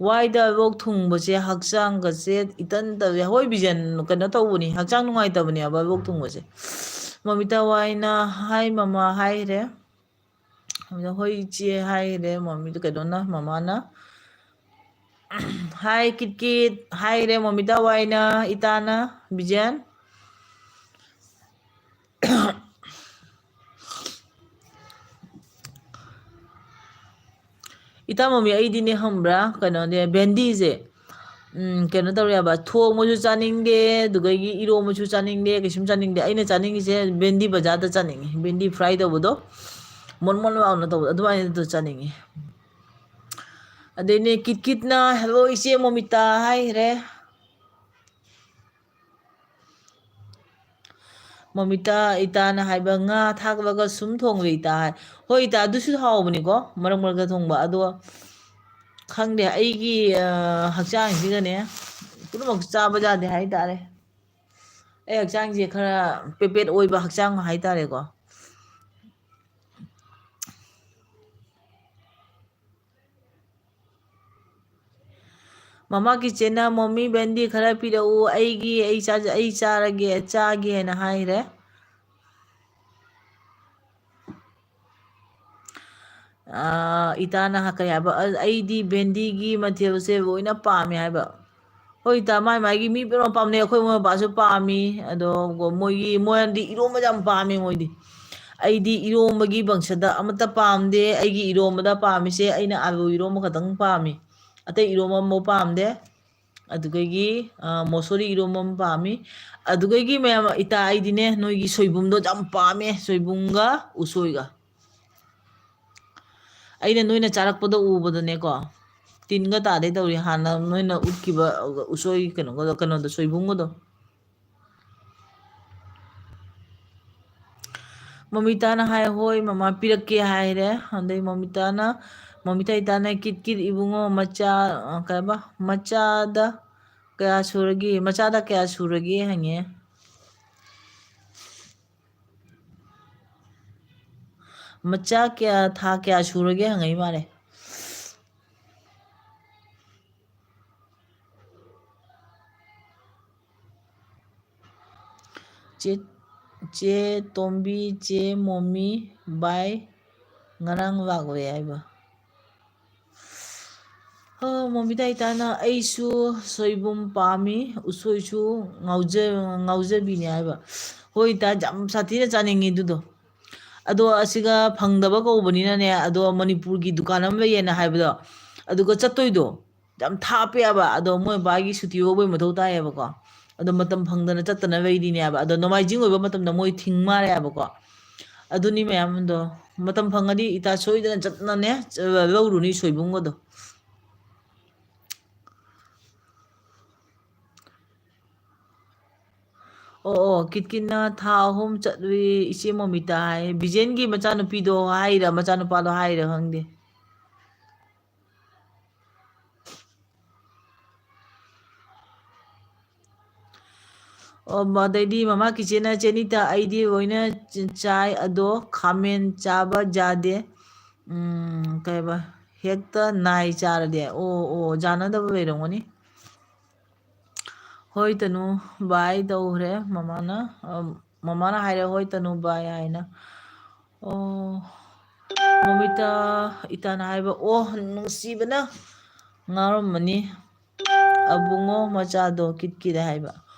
ꯋꯥꯏꯗ ꯂꯣꯛ ꯊꯨꯡꯕꯁꯦ ꯍꯛꯆꯥꯡꯒꯁꯦ ꯏꯇꯟ ꯇꯜꯂꯦ꯫ ꯍꯣꯏ ꯕꯤꯖꯟ, ꯀꯩꯅꯣ ꯇꯧꯕꯅꯤ, ꯍꯛꯆꯥꯡ ꯅꯨꯡꯉꯥꯏꯇꯕꯅꯦꯕ ꯂꯣꯛ ꯊꯨꯡꯕꯁꯦ꯫ ꯃꯃꯤꯇꯥ ꯋꯥꯏꯅ, "ꯍꯥꯏ ꯃꯃꯥ" ꯍꯥꯏꯈ꯭ꯔꯦ꯫ ꯑꯗ ꯍꯣꯏ ꯏꯆꯦ ꯍꯥꯏꯔꯦ ꯃꯃꯤꯗ ꯀꯩꯅꯣꯅ, ꯃꯃꯥꯅ꯫ ꯍꯥꯏ ꯀꯤꯠ ꯀꯤꯠ ꯍꯥꯏꯔꯦ ꯃꯃꯤꯇꯥ ꯋꯥꯏꯅ, ꯏꯇꯥꯅ, ꯕꯤꯖꯦꯟ꯫ ꯏꯇꯥ ꯃꯃꯤ, ꯑꯩꯗꯤꯅꯦ ꯈꯪꯕ꯭ꯔꯥ, ꯀꯩꯅꯣꯅꯦ, ꯚꯦꯟꯗꯤꯁꯦ, ꯎꯝ, ꯀꯩꯅꯣ ꯇꯧꯔꯦꯕ, ꯊꯣꯡꯕꯁꯨ ꯆꯥꯅꯤꯡꯗꯦ, ꯑꯗꯨꯗꯒꯤ ꯏꯔꯣꯝꯕꯁꯨ ꯆꯥꯅꯤꯡꯗꯦ, ꯀꯩꯁꯨꯝ ꯆꯥꯅꯤꯡꯗꯦ꯫ ꯑꯩꯅ ꯆꯥꯅꯤꯡꯉꯤꯁꯦ ꯚꯦꯟꯗꯤ ꯕꯖꯥꯔꯗ ꯆꯥꯅꯤꯡꯉꯤ, ꯚꯦꯟꯗꯤ ꯐ꯭ꯔꯥꯏ ꯇꯧꯕꯗꯣ, ꯃꯣꯟ ꯃꯣꯟ ꯂꯥꯎꯅ ꯇꯧꯕꯗꯣ, ꯑꯗꯨꯃꯥꯏꯅꯗꯣ ꯆꯥꯅꯤꯡꯉꯤ꯫ ꯑꯗꯩꯅꯦ ꯀꯤꯠ ꯀꯤꯠꯅ "ꯍꯦꯜꯂꯣ ꯏꯆꯦ ꯃꯣꯃꯤꯇꯥ" ꯍꯥꯏꯈ꯭ꯔꯦ꯫ ꯃꯣꯃꯤꯇꯥ, ꯏꯇꯥꯅ ꯍꯥꯏꯕ, "ꯉꯥ ꯊꯥꯛꯂꯒ ꯁꯨꯝ ꯊꯣꯡꯕ ꯏꯇꯥ" ꯍꯥꯏ꯫ ꯍꯣꯏ ꯏꯇꯥ, ꯑꯗꯨꯁꯨ ꯍꯥꯎꯕꯅꯤꯀꯣ, ꯃꯔꯛ ꯃꯔꯛꯇ ꯊꯣꯡꯕ꯫ ꯑꯗꯣ ꯈꯪꯗꯦ, ꯑꯩꯒꯤ, ꯑ, ꯍꯛꯆꯥꯡꯁꯤꯒꯅꯦ ꯄꯨꯝꯅꯃꯛ ꯆꯥꯕ ꯌꯥꯗꯦ ꯍꯥꯏꯇꯥꯔꯦ꯫ ꯑꯩ ꯍꯛꯆꯥꯡꯁꯦ ꯈꯔ ꯄꯦꯄꯦꯠ ꯑꯣꯏꯕ ꯍꯛꯆꯥꯡ ꯍꯥꯏꯇꯥꯔꯦꯀꯣ꯫ ꯃꯃꯥ ꯀꯤꯆꯦꯟꯅ "ꯃꯣꯃꯤ ꯚꯦꯟꯗꯤ ꯈꯔ ꯄꯤꯔꯛꯎ, ꯑꯩꯒꯤ, ꯑꯩ ꯆꯥꯖ-, ꯑꯩ ꯆꯥꯔꯒꯦ, ꯆꯥꯒꯦꯅ" ꯍꯥꯏꯔꯦ꯫ ꯑꯥ, ꯏꯇꯥꯅ ꯀꯩ ꯍꯥꯏꯕ, "ꯑ-, ꯑꯩꯗꯤ ꯚꯦꯟꯗꯤꯒꯤ ꯃꯊꯦꯜꯁꯦ ꯂꯣꯏꯅ ꯄꯥꯝꯃꯦ" ꯍꯥꯏꯕ꯫ ꯍꯣꯏ ꯏꯇꯥ, ꯃꯥꯏ ꯃꯥꯏꯒꯤ ꯃꯤ ꯄꯨꯝꯅꯃꯛ ꯄꯥꯝꯅꯩ꯫ ꯑꯩꯈꯣꯏ ꯃꯣꯏ ꯃꯄꯥꯁꯨ ꯄꯥꯝꯃꯤ꯫ ꯑꯗꯣ ꯃꯣꯏꯒꯤ, ꯃꯣꯏꯅꯗꯤ ꯏꯔꯣꯝꯕꯁꯦ ꯌꯥꯝ ꯄꯥꯝꯃꯦ ꯃꯣꯏꯗꯤ꯫ ꯑꯩꯗꯤ ꯏꯔꯣꯝꯕꯒꯤ ꯕꯪꯁꯗ ꯑꯃꯠꯇ ꯄꯥꯝꯗꯦ꯫ ꯑꯩꯒꯤ ꯏꯔꯣꯝꯕꯗ ꯄꯥꯝꯃꯤꯁꯦ ꯑꯩꯅ ꯑꯥꯂꯨ ꯏꯔꯣꯝꯕ ꯈꯛꯇꯪ ꯄꯥꯝꯃꯤ꯫ ꯑꯇꯩ ꯏꯔꯣꯝꯕ ꯑꯃꯐꯥꯎ ꯄꯥꯝꯗꯦ꯫ ꯑꯗꯨꯗꯒꯤ, ꯑ, ꯃꯣꯁꯣꯔꯤ ꯏꯔꯣꯝꯕ ꯑꯃ ꯄꯥꯝꯃꯤ꯫ ꯑꯗꯨꯗꯒꯤ ꯃꯌꯥꯝ, ꯏꯇꯥ, ꯑꯩꯗꯤꯅꯦ ꯅꯣꯏꯒꯤ ꯁꯣꯏꯕꯨꯝꯗꯣ ꯌꯥꯝ ꯄꯥꯝꯃꯦ, ꯁꯣꯏꯕꯨꯝꯒ ꯎꯁꯣꯏꯒ꯫ ꯑꯩꯅ ꯅꯣꯏꯅ ꯆꯥꯔꯛꯄꯗꯣ ꯎꯕꯗꯅꯦꯀꯣ, ꯇꯤꯟꯒ ꯇꯥꯗꯩ ꯇꯧꯔꯤ꯫ ꯍꯥꯟꯅ ꯅꯣꯏꯅ ꯎꯠꯈꯤꯕ ꯎꯁꯣꯏ ꯀꯩꯅꯣꯒꯗꯣ, ꯀꯩꯅꯣꯗꯣ, ꯁꯣꯏꯕꯨꯝꯒꯗꯣ꯫ ꯃꯣꯃꯤꯇꯥꯅ ꯍꯥꯏ, "ꯍꯣꯏ ꯃꯃꯥ, ꯄꯤꯔꯛꯀꯦ" ꯍꯥꯏꯔꯦ꯫ ꯑꯗꯩ ꯃꯣꯃꯤꯇꯥꯅ, ꯃꯣꯃꯤꯇꯥ, ꯏꯇꯥꯅ, "ꯀꯤꯠ ꯀꯤꯠ ꯏꯕꯨꯡꯉꯣ, ꯃꯆꯥ, ꯑ, ꯀꯩ ꯍꯥꯏꯕ, ꯃꯆꯥꯗ ꯀꯌꯥ ꯁꯨꯔꯒꯦ, ꯃꯆꯥꯗ ꯀꯌꯥ ꯁꯨꯔꯒꯦ?" ꯍꯪꯉꯦ꯫ ꯃꯆꯥ ꯀꯌꯥ, ꯊꯥ ꯀꯌꯥ ꯁꯨꯔꯒꯦ ꯍꯪꯉꯛꯏ ꯃꯥꯜꯂꯦ꯫ ꯆꯦ, ꯆꯦ ꯇꯣꯝꯕꯤ, ꯆꯦ ꯃꯣꯃꯤ, ꯕꯥꯏ꯫ ꯉꯔꯥꯡ ꯂꯥꯛꯂꯦ ꯍꯥꯏꯕ꯫ ꯑꯣ, ꯃꯣꯃꯤꯇꯥ ꯏꯇꯥꯅ "ꯑꯩꯁꯨ ꯁꯣꯏꯕꯨꯝ ꯄꯥꯝꯃꯤ, ꯎꯁꯣꯏꯁꯨ ꯉꯥꯎꯖ-, ꯉꯥꯎꯖꯕꯤꯅꯦ" ꯍꯥꯏꯕ꯫ ꯍꯣꯏ ꯏꯇꯥ, ꯌꯥꯝ ꯁꯥꯊꯤꯅ ꯆꯥꯅꯤꯡꯉꯤ ꯑꯗꯨꯗꯣ꯫ ꯑꯗꯣ ꯑꯁꯤꯒ ꯐꯪꯗꯕ ꯀꯧꯕꯅꯤꯅꯅꯦ, ꯑꯗꯣ ꯃꯅꯤꯄꯨꯔꯒꯤ ꯗꯨꯀꯥꯟ ꯑꯃ ꯂꯩꯌꯦꯅ ꯍꯥꯏꯕꯗꯣ, ꯑꯗꯨꯒ ꯆꯠꯇꯣꯏꯗꯣ ꯌꯥꯝ ꯊꯥꯞꯄꯦꯕ꯫ ꯑꯗꯣ ꯃꯣꯏ ꯕꯥꯒꯤ ꯁꯨꯇꯤ ꯂꯧꯕꯩ ꯃꯊꯧ ꯇꯥꯏꯌꯦꯕꯀꯣ꯫ ꯑꯗꯣ ꯃꯇꯝ ꯐꯪꯗꯅ ꯆꯠꯇꯅꯕꯩꯗꯤꯅꯦꯕ꯫ ꯑꯗꯣ ꯅꯣꯡꯃꯥꯏꯖꯤꯡ ꯑꯣꯏꯕ ꯃꯇꯝꯗ ꯃꯣꯏ ꯊꯤꯡ ꯃꯥꯜꯂꯦꯕꯀꯣ꯫ ꯑꯗꯨꯅꯤ ꯃꯌꯥꯝꯗꯣ꯫ ꯃꯇꯝ ꯐꯪꯉꯗꯤ ꯏꯇꯥ ꯁꯣꯏꯗꯅ ꯆꯠꯅꯅꯦ, ꯂꯧꯔꯨꯅꯤ ꯁꯣꯏꯕꯨꯝꯒꯗꯣ꯫ ꯑꯣ, ꯑꯣ, ꯀꯤꯠꯀꯤꯠꯅ ꯊꯥ ꯑꯍꯨꯝ ꯆꯠꯂꯨꯏ ꯏꯆꯦ ꯃꯣꯃꯤꯇꯥ ꯍꯥꯏ꯫ ꯕꯤꯖꯦꯟꯒꯤ ꯃꯆꯥꯅꯨꯄꯤꯗꯣ ꯍꯥꯏꯔ, ꯃꯆꯥꯅꯨꯄꯥꯗꯣ ꯍꯥꯏꯔ ꯈꯪꯗꯦ꯫ ꯑꯣ, ꯑꯗꯩꯗꯤ ꯃꯃꯥ ꯀꯤꯆꯦꯟꯅ, "ꯆꯦꯅꯤꯇꯥ, ꯑꯩꯗꯤ ꯂꯣꯏꯅ ꯆ-, ꯆꯥꯏ, ꯑꯗꯣ ꯈꯥꯃꯦꯟ ꯆꯥꯕ ꯌꯥꯗꯦ꯫ ꯎꯝ, ꯀꯩꯕ, ꯍꯦꯛꯇ ꯅꯥꯏ ꯆꯥꯔꯗꯤ"꯫ ꯑꯣ, ꯑꯣ, ꯌꯥꯅꯗꯕ ꯂꯩꯔꯝꯒꯅꯤ꯫ ꯍꯣꯏ ꯇꯅꯨ, ꯕꯥꯏ ꯇꯧꯈ꯭ꯔꯦ ꯃꯃꯥꯅ꯫ ꯑꯝ, ꯃꯃꯥꯅ ꯍꯥꯏꯔꯦ, "ꯍꯣꯏ ꯇꯅꯨ, ꯕꯥꯏ" ꯍꯥꯏꯅ꯫ ꯑꯣ, ꯃꯣꯃꯤꯇꯥ ꯏꯇꯥꯅ ꯍꯥꯏꯕ, ꯑꯣ, ꯅꯨꯡꯁꯤꯕꯅ ꯉꯥꯎꯔꯝꯃꯅꯤ꯫ "ꯑꯕꯨꯡꯉꯣ ꯃꯆꯥꯗꯣ ꯀꯤꯠ ꯀꯤꯠ" ꯍꯥꯏꯕ꯫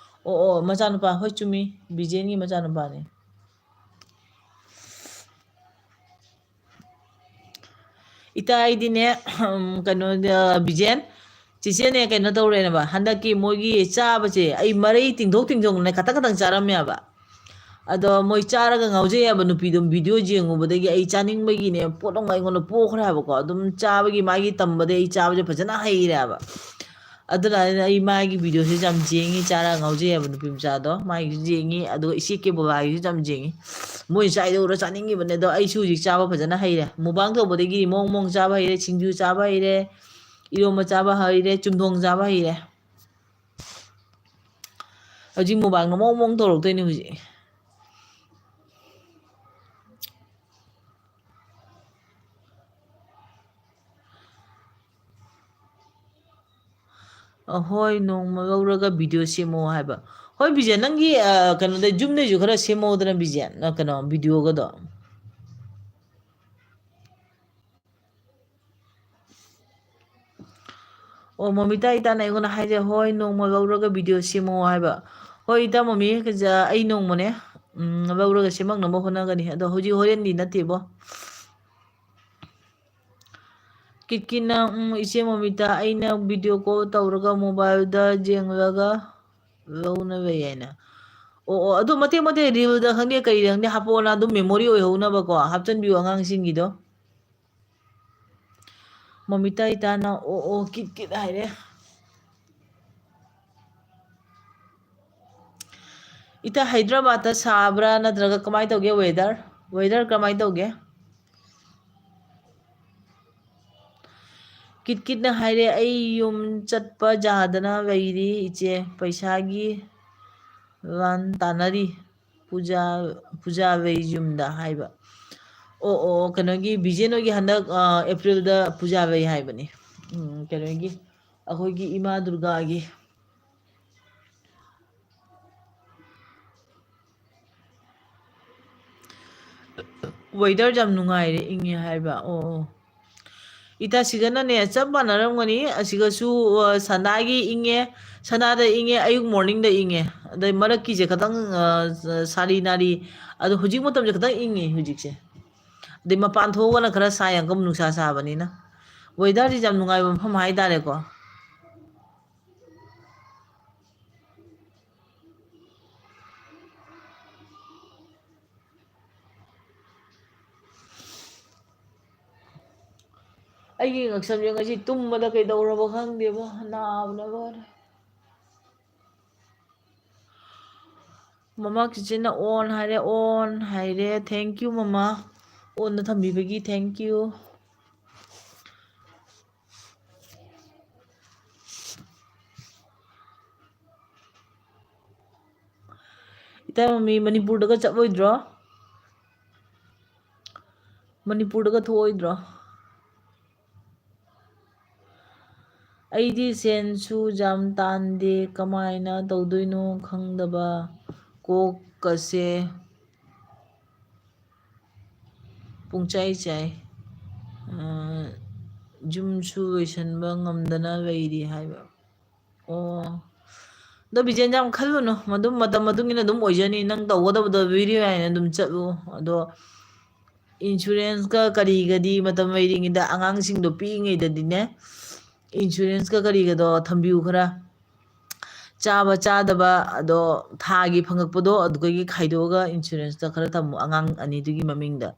ꯑꯣ, ꯑꯣ, ꯃꯆꯥꯅꯨꯄꯥ, ꯍꯣꯏ, ꯆꯨꯝꯃꯤ, ꯕꯤꯖꯦꯟꯒꯤ ꯃꯆꯥꯅꯨꯄꯥꯅꯤ꯫ ꯏꯇꯥ ꯑꯩꯗꯤꯅꯦ, ꯎꯝ, ꯀꯩꯅꯣ, ꯑ, ꯕꯤꯖꯦꯟ, ꯆꯤꯆꯦꯅꯦ, ꯀꯩꯅꯣ ꯇꯧꯔꯦꯅꯦꯕ, ꯍꯟꯗꯛꯀꯤ ꯃꯣꯏꯒꯤ ꯆꯥꯕꯁꯦ ꯑꯩ ꯃꯔꯩ ꯇꯤꯡꯊꯣꯛ ꯇꯤꯡꯊꯣꯛꯅꯦ ꯈꯇꯪ ꯈꯇꯪ ꯆꯥꯔꯝꯃꯦꯕ꯫ ꯑꯗꯣ ꯃꯣꯏ ꯆꯥꯔꯒ ꯉꯥꯎꯖꯩ ꯍꯥꯏꯕ ꯅꯨꯄꯤꯗꯣ ꯚꯤꯗꯤꯑꯣ ꯌꯦꯡꯉꯨꯕꯗꯒꯤ ꯑꯩ ꯆꯥꯅꯤꯡꯕꯒꯤ ꯄꯣꯠ ꯑꯃ ꯑꯩꯉꯣꯟꯗ ꯄꯣꯛꯈ꯭ꯔꯦ ꯍꯥꯏꯕꯀꯣ꯫ ꯑꯗꯨꯝ ꯆꯥꯕꯒꯤ ꯃꯥꯒꯤ ꯇꯝꯕꯗꯒꯤ ꯑꯩ ꯆꯥꯕꯁꯦ ꯐꯖꯅ ꯍꯩꯔꯦ ꯍꯥꯏꯕ꯫ ꯑꯗꯨꯅ ꯑꯩꯅ, ꯑꯩ ꯃꯥꯒꯤ ꯚꯤꯗꯤꯑꯣꯁꯤꯁꯨ ꯌꯥꯝ ꯌꯦꯡꯉꯤ, ꯆꯥꯔꯒ ꯉꯥꯎꯖꯩ ꯍꯥꯏꯕ ꯅꯨꯄꯤ ꯃꯆꯥꯗꯣ, ꯃꯥꯒꯤꯁꯨ ꯌꯦꯡꯉꯤ, ꯑꯗꯨꯒ ꯏꯆꯦ ꯀꯦꯕꯣꯂꯥꯒꯤꯁꯨ ꯌꯥꯝ ꯌꯦꯡꯉꯤ꯫ ꯃꯣꯏ ꯆꯥꯏꯗꯣ ꯎꯔ ꯆꯥꯅꯤꯡꯉꯤꯕꯅꯦ꯫ ꯑꯗꯣ ꯑꯩꯁꯨ ꯍꯧꯖꯤꯛ ꯆꯥꯕ ꯐꯖꯅ ꯍꯩꯔꯦ꯫ ꯃꯨꯛꯕꯥꯡ ꯇꯧꯕꯗꯒꯤ ꯃꯑꯣꯡ ꯃꯑꯣꯡ ꯆꯥꯕ ꯍꯩꯔꯦ, ꯁꯤꯡꯖꯨ ꯆꯥꯕ ꯍꯩꯔꯦ, ꯏꯔꯣꯝꯕ ꯆꯥꯕ ꯍꯩꯔꯦ, ꯆꯨꯝꯊꯣꯡ ꯆꯥꯕ ꯍꯩꯔꯦ꯫ ꯍꯧꯖꯤꯛ ꯃꯨꯛꯕꯥꯡꯅ ꯃꯑꯣꯡ ꯃꯑꯣꯡ ꯇꯧꯔꯛꯇꯣꯏꯅꯦ ꯍꯧꯖꯤꯛ꯫ ꯑꯍꯣꯏ, ꯅꯣꯡꯃ ꯂꯧꯔꯒ ꯚꯤꯗꯤꯑꯣ ꯁꯦꯝꯃꯣ ꯍꯥꯏꯕ꯫ ꯍꯣꯏ ꯕꯤꯖꯦꯟ, ꯅꯪꯒꯤ, ꯑ, ꯀꯩꯅꯣꯗ, ꯌꯨꯝꯗꯩꯁꯨ ꯈꯔ ꯁꯦꯝꯃꯧꯗꯅ ꯕꯤꯖꯦꯟ, ꯅ-, ꯀꯩꯅꯣ, ꯚꯤꯗꯤꯑꯣꯒꯗꯣ꯫ ꯑꯣ, ꯃꯣꯃꯤꯇꯥ ꯏꯇꯥꯅ ꯑꯩꯉꯣꯟꯗ ꯍꯥꯏꯁꯦ, "ꯍꯣꯏ, ꯅꯣꯡꯃ ꯂꯧꯔꯒ video ꯁꯦꯝꯃꯣ" ꯍꯥꯏꯕ꯫ ꯍꯣꯏ, ꯏꯇꯥ, ꯃꯣꯃꯤ, ꯑꯩ ꯅꯣꯡꯃꯅꯦ, ꯎꯝ, ꯂꯧꯔꯒ ꯁꯦꯝꯃꯛꯅꯕ ꯍꯣꯠꯅꯒꯅꯤ꯫ ꯑꯗꯣ ꯍꯧꯖꯤꯛ, ꯍꯣꯔꯦꯟꯗꯤ ꯅꯠꯇꯦꯕꯣ꯫ ꯀꯤꯠꯀꯤꯠꯅ, ꯎꯝ, "ꯏꯆꯦ ꯃꯣꯃꯤꯇꯥ, ꯑꯩꯅ video call ꯇꯧꯔꯒ mobileꯗ ꯌꯦꯡꯂꯒ ꯂꯧꯅꯕ ꯌꯥꯏꯅ"꯫ ꯑꯣ, ꯑꯣ, ꯑꯗꯨ ꯃꯇꯦꯛ ꯃꯇꯦꯛ reelꯗ ꯈꯪꯗꯦ, ꯀꯩꯗ ꯈꯪꯗꯦ, ꯍꯥꯞꯄꯛꯑꯣꯅ ꯑꯗꯨꯝ memory ꯑꯣꯏꯍꯧꯅꯕꯀꯣ, ꯍꯥꯞꯆꯤꯟꯕꯤꯌꯨ ꯑꯉꯥꯡꯁꯤꯡꯒꯤꯗꯣ꯫ ꯃꯣꯃꯤꯇꯥ ꯏꯇꯥꯅ "ꯑꯣ, ꯑꯣ, ꯀꯤꯠ ꯀꯤꯠ" ꯍꯥꯏꯔꯦ꯫ ꯏꯇꯥ, ꯍꯥꯏꯗ꯭ꯔꯕꯥꯗꯇ ꯁꯥꯕ꯭ꯔꯥ ꯅꯠꯇ꯭ꯔꯒ ꯀꯃꯥꯏꯅ ꯇꯧꯒꯦ weather? Weather ꯀꯃꯥꯏꯅ ꯇꯧꯒꯦ? ꯀꯤꯠ ꯀꯤꯠꯅ ꯍꯥꯏꯔꯦ, "ꯑꯩ ꯌꯨꯝ ꯆꯠꯄ ꯌꯥꯗꯅ ꯂꯩꯔꯤ ꯏꯆꯦ, ꯄꯩꯁꯥꯒꯤ ꯂꯥꯟ ꯇꯥꯅꯔꯤ ꯄꯨꯖꯥ, ꯄꯨꯖꯥꯕꯩ ꯌꯨꯝꯗ" ꯍꯥꯏꯕ꯫ ꯑꯣ, ꯑꯣ, ꯑꯣ, ꯀꯩꯅꯣꯒꯤ, ꯕꯤꯖꯦꯟ ꯍꯣꯏꯒꯤ ꯍꯟꯗꯛ, ꯑ, Aprilꯗ ꯄꯨꯖꯥꯕꯩ ꯍꯥꯏꯕꯅꯤ꯫ ꯎꯝ, ꯀꯩꯅꯣꯒꯤ, ꯑꯩꯈꯣꯏꯒꯤ ꯏꯃꯥ ꯗꯨꯔꯒꯥꯒꯤ꯫ Weather ꯌꯥꯝ ꯅꯨꯡꯉꯥꯏꯔꯦ, ꯏꯪꯉꯦ ꯍꯥꯏꯕ꯫ ꯑꯣ, ꯑꯣ꯫ ꯏꯇꯥ, ꯁꯤꯒꯅꯅꯦ, ꯆꯞ ꯃꯥꯟꯅꯔꯝꯒꯅꯤ꯫ ꯑꯁꯤꯒꯁꯨ, ꯑ, ꯁꯅꯥꯒꯤ ꯏꯪꯉꯦ, ꯁꯅꯥꯗ ꯏꯪꯉꯦ, ꯑꯌꯨꯛ morningꯗ ꯏꯪꯉꯦ꯫ ꯑꯗꯩ ꯃꯔꯛꯀꯤꯁꯦ ꯈꯤꯇꯪ, ꯑ, ꯁꯥꯔꯤ ꯅꯥꯔꯤ꯫ ꯑꯗꯣ ꯍꯧꯖꯤꯛ ꯃꯇꯝꯁꯦ ꯈꯤꯇꯪ ꯏꯪꯉꯦ ꯍꯧꯖꯤꯛꯁꯦ꯫ ꯑꯗꯩ ꯃꯄꯥꯟ ꯊꯣꯛꯑꯒꯅ ꯈꯔ ꯁꯥꯏ, ꯌꯥꯝ ꯀꯟꯅ ꯅꯨꯡꯁꯥ ꯁꯥꯕꯅꯤꯅ꯫ Weatherꯁꯤ ꯌꯥꯝ ꯅꯨꯡꯉꯥꯏꯕ ꯃꯐꯝ ꯍꯥꯏꯇꯥꯔꯦꯀꯣ꯫ ꯑꯩꯒꯤ ꯉꯛꯁꯝꯁꯦ ꯉꯁꯤ ꯇꯨꯝꯕꯗ ꯀꯩꯗꯧꯔꯕ ꯈꯪꯗꯦꯕꯣ, ꯅꯥꯕꯅ ꯂꯣꯏꯔꯦ꯫ ꯃꯃꯥ ꯀꯤꯠꯆꯟꯅ on ꯍꯥꯏꯔꯦ, on ꯍꯥꯏꯔꯦ꯫ Thank you ꯃꯃꯥ, onꯗ ꯊꯝꯕꯤꯕꯒꯤ thank you꯫ ꯏꯇꯩꯃ, ꯃꯤ ꯃꯅꯤꯄꯨꯔꯗꯒ ꯆꯠꯂꯣꯏꯗ꯭ꯔꯣ? ꯃꯅꯤꯄꯨꯔꯗꯒ ꯊꯣꯛꯑꯣꯏꯗ꯭ꯔꯣ? ꯑꯩꯗꯤ ꯁꯦꯟꯁꯨ ꯌꯥꯝ ꯇꯥꯟꯗꯦ, ꯀꯃꯥꯏꯅ ꯇꯧꯗꯣꯏꯅꯣ ꯈꯪꯗꯕ, ꯀꯣꯛꯀꯁꯦ ꯄꯨꯡꯆꯥꯏ ꯆꯥꯏ꯫ ꯑ, ꯌꯨꯝꯁꯨ ꯂꯣꯏꯁꯟꯕ ꯉꯝꯗꯅ ꯂꯩꯔꯤ ꯍꯥꯏꯕ꯫ ꯑꯣ꯫ ꯑꯗꯣ ꯕꯤꯖꯦꯟ ꯌꯥꯝ ꯈꯜꯂꯨꯅꯨ, ꯃꯗꯨꯝ ꯃꯇꯝ ꯃꯇꯨꯡ ꯏꯟꯅ ꯑꯗꯨꯝ ꯑꯣꯏꯖꯅꯤ꯫ ꯅꯪ ꯇꯧꯒꯗꯕꯗꯣ ꯚꯦꯔꯤ ꯍꯥꯏꯅ ꯑꯗꯨꯝ ꯆꯠꯂꯨ꯫ ꯑꯗꯣ insurance ꯀ ꯀꯔꯤꯒꯗꯤ ꯃꯇꯝ ꯂꯩꯔꯤꯉꯩꯗ, ꯑꯉꯥꯡꯁꯤꯡꯗꯣ ꯄꯤꯛꯏꯉꯩꯗꯗꯤꯅꯦ, insurance ꯀ ꯀꯔꯤꯒꯗꯣ ꯊꯝꯕꯤꯌꯨ ꯈꯔ꯫ ꯆꯥꯕ ꯆꯥꯗꯕ ꯑꯗꯣ ꯊꯥꯒꯤ ꯐꯪꯉꯛꯄꯗꯣ ꯑꯗꯨꯗꯒꯤ ꯈꯥꯏꯗꯣꯛꯑꯒ insurance ꯇ ꯈꯔ ꯊꯝꯃꯣ, ꯑꯉꯥꯡ ꯑꯅꯤꯗꯨꯒꯤ ꯃꯃꯤꯡꯗ꯫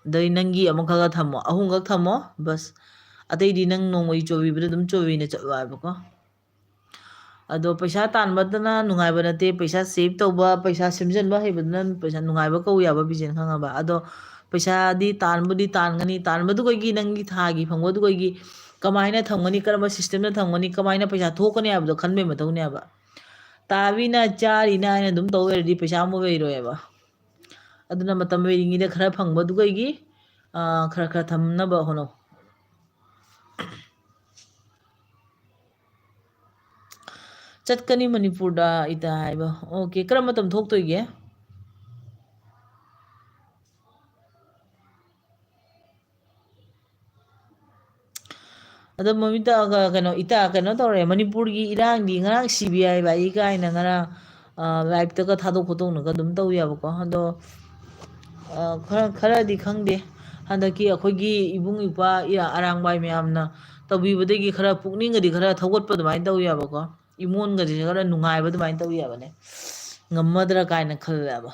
ꯑꯗꯩ ꯅꯪꯒꯤ ꯑꯃꯈꯛꯒ ꯊꯝꯃꯣ, ꯑꯍꯨꯝꯈꯛ ꯊꯝꯃꯣ, ꯕꯁ꯫ ꯑꯇꯩꯗꯤ ꯅꯪ ꯅꯣꯡꯃꯒꯤ ꯆꯣꯕꯤꯕꯗ ꯑꯗꯨꯝ ꯆꯣꯕꯤꯅ ꯆꯠꯂꯣ ꯍꯥꯏꯕꯀꯣ꯫ ꯑꯗꯣ ꯄꯩꯁꯥ ꯇꯥꯟꯕꯗꯅ ꯅꯨꯡꯉꯥꯏꯕ ꯅꯠꯇꯦ, ꯄꯩꯁꯥ save ꯇꯧꯕ, ꯄꯩꯁꯥ ꯁꯦꯝꯖꯤꯟꯕ ꯍꯩꯕꯗꯨꯅ ꯄꯩꯁꯥ ꯅꯨꯡꯉꯥꯏꯕ ꯀꯧ ꯌꯥꯕ ꯕꯤꯖꯦꯟ ꯈꯪꯉꯕ? ꯑꯗꯣ ꯄꯩꯁꯥꯗꯤ ꯇꯥꯟꯕꯨꯗꯤ ꯇꯥꯟꯒꯅꯤ, ꯇꯥꯟꯕꯗꯨꯒꯩꯒꯤ ꯅꯪꯒꯤ ꯊꯥꯒꯤ ꯐꯪꯕꯗꯨꯒꯩꯒꯤ ꯀꯃꯥꯏꯅ ꯊꯝꯒꯅꯤ, ꯀꯔꯝꯕ system ꯗ ꯊꯝꯒꯅꯤ, ꯀꯃꯥꯏꯅ ꯄꯩꯁꯥ ꯊꯣꯛꯀꯅꯤ ꯍꯥꯏꯕꯗꯣ ꯈꯟꯕꯩ ꯃꯊꯧꯅꯦꯕ꯫ ꯇꯥꯜꯂꯤꯅ ꯆꯥꯔꯤꯅ ꯍꯥꯏꯅ ꯑꯗꯨꯝ ꯇꯧ ꯂꯩꯔꯗꯤ ꯄꯩꯁꯥ ꯑꯃꯨꯛ ꯂꯩꯔꯣꯏꯕ꯫ ꯑꯗꯨꯅ ꯃꯇꯝ ꯂꯩꯔꯤꯉꯩꯗ ꯈꯔ ꯐꯪꯕꯗꯨꯒꯩꯒꯤ, ꯑ, ꯈꯔ ꯈꯔ ꯊꯝꯅꯕ ꯍꯣꯠꯅꯧ꯫ ꯆꯠꯀꯅꯤ ꯃꯅꯤꯄꯨꯔꯗ ꯏꯇꯥ ꯍꯥꯏꯕ꯫ Okay, ꯀꯔꯝꯕ ꯃꯇꯝ ꯊꯣꯛꯇꯣꯏꯒꯦ? ꯑꯗꯣ ꯃꯃꯤꯇꯥ, ꯀꯩꯅꯣ, ꯏꯇꯥ, ꯀꯩꯅꯣ ꯇꯧꯔꯦ, ꯃꯅꯤꯄꯨꯔꯒꯤ ꯏꯔꯥꯡꯗꯤ ꯉꯔꯥꯡ ꯁꯤ ꯕꯤ ꯑꯥꯏ ꯂꯥꯛꯏ ꯀꯥꯏꯅ ꯉꯔꯥꯡ, ꯑ, live ꯇꯒ ꯊꯥꯗꯣꯛ ꯈꯣꯠꯇꯣꯛꯅꯒ ꯑꯗꯨꯝ ꯇꯧ ꯌꯥꯕꯀꯣ꯫ ꯑꯗꯣ, ꯑ, ꯈꯔ, ꯈꯔꯗꯤ ꯈꯪꯗꯦ꯫ ꯍꯟꯗꯛꯀꯤ ꯑꯩꯈꯣꯏꯒꯤ ꯏꯕꯨꯡ ꯏꯄ꯭ꯋꯥ ꯏꯔꯥ-, ꯑꯔꯥꯡꯕꯥꯏ ꯃꯌꯥꯝꯅ ꯇꯧꯕꯤꯕꯗꯒꯤ ꯈꯔ ꯄꯨꯛꯅꯤꯡꯒꯗꯤ ꯈꯔ ꯊꯧꯒꯠꯄ ꯑꯗꯨꯃꯥꯏꯅ ꯇꯧ ꯌꯥꯕꯀꯣ꯫ ꯏꯃꯣꯟꯒꯁꯦ ꯈꯔ ꯅꯨꯡꯉꯥꯏꯕ ꯑꯗꯨꯃꯥꯏꯅ ꯇꯧ ꯌꯥꯕꯅꯦ꯫ ꯉꯝꯃꯗ꯭ꯔꯥ ꯀꯥꯏꯅ ꯈꯜꯂꯦꯕ꯫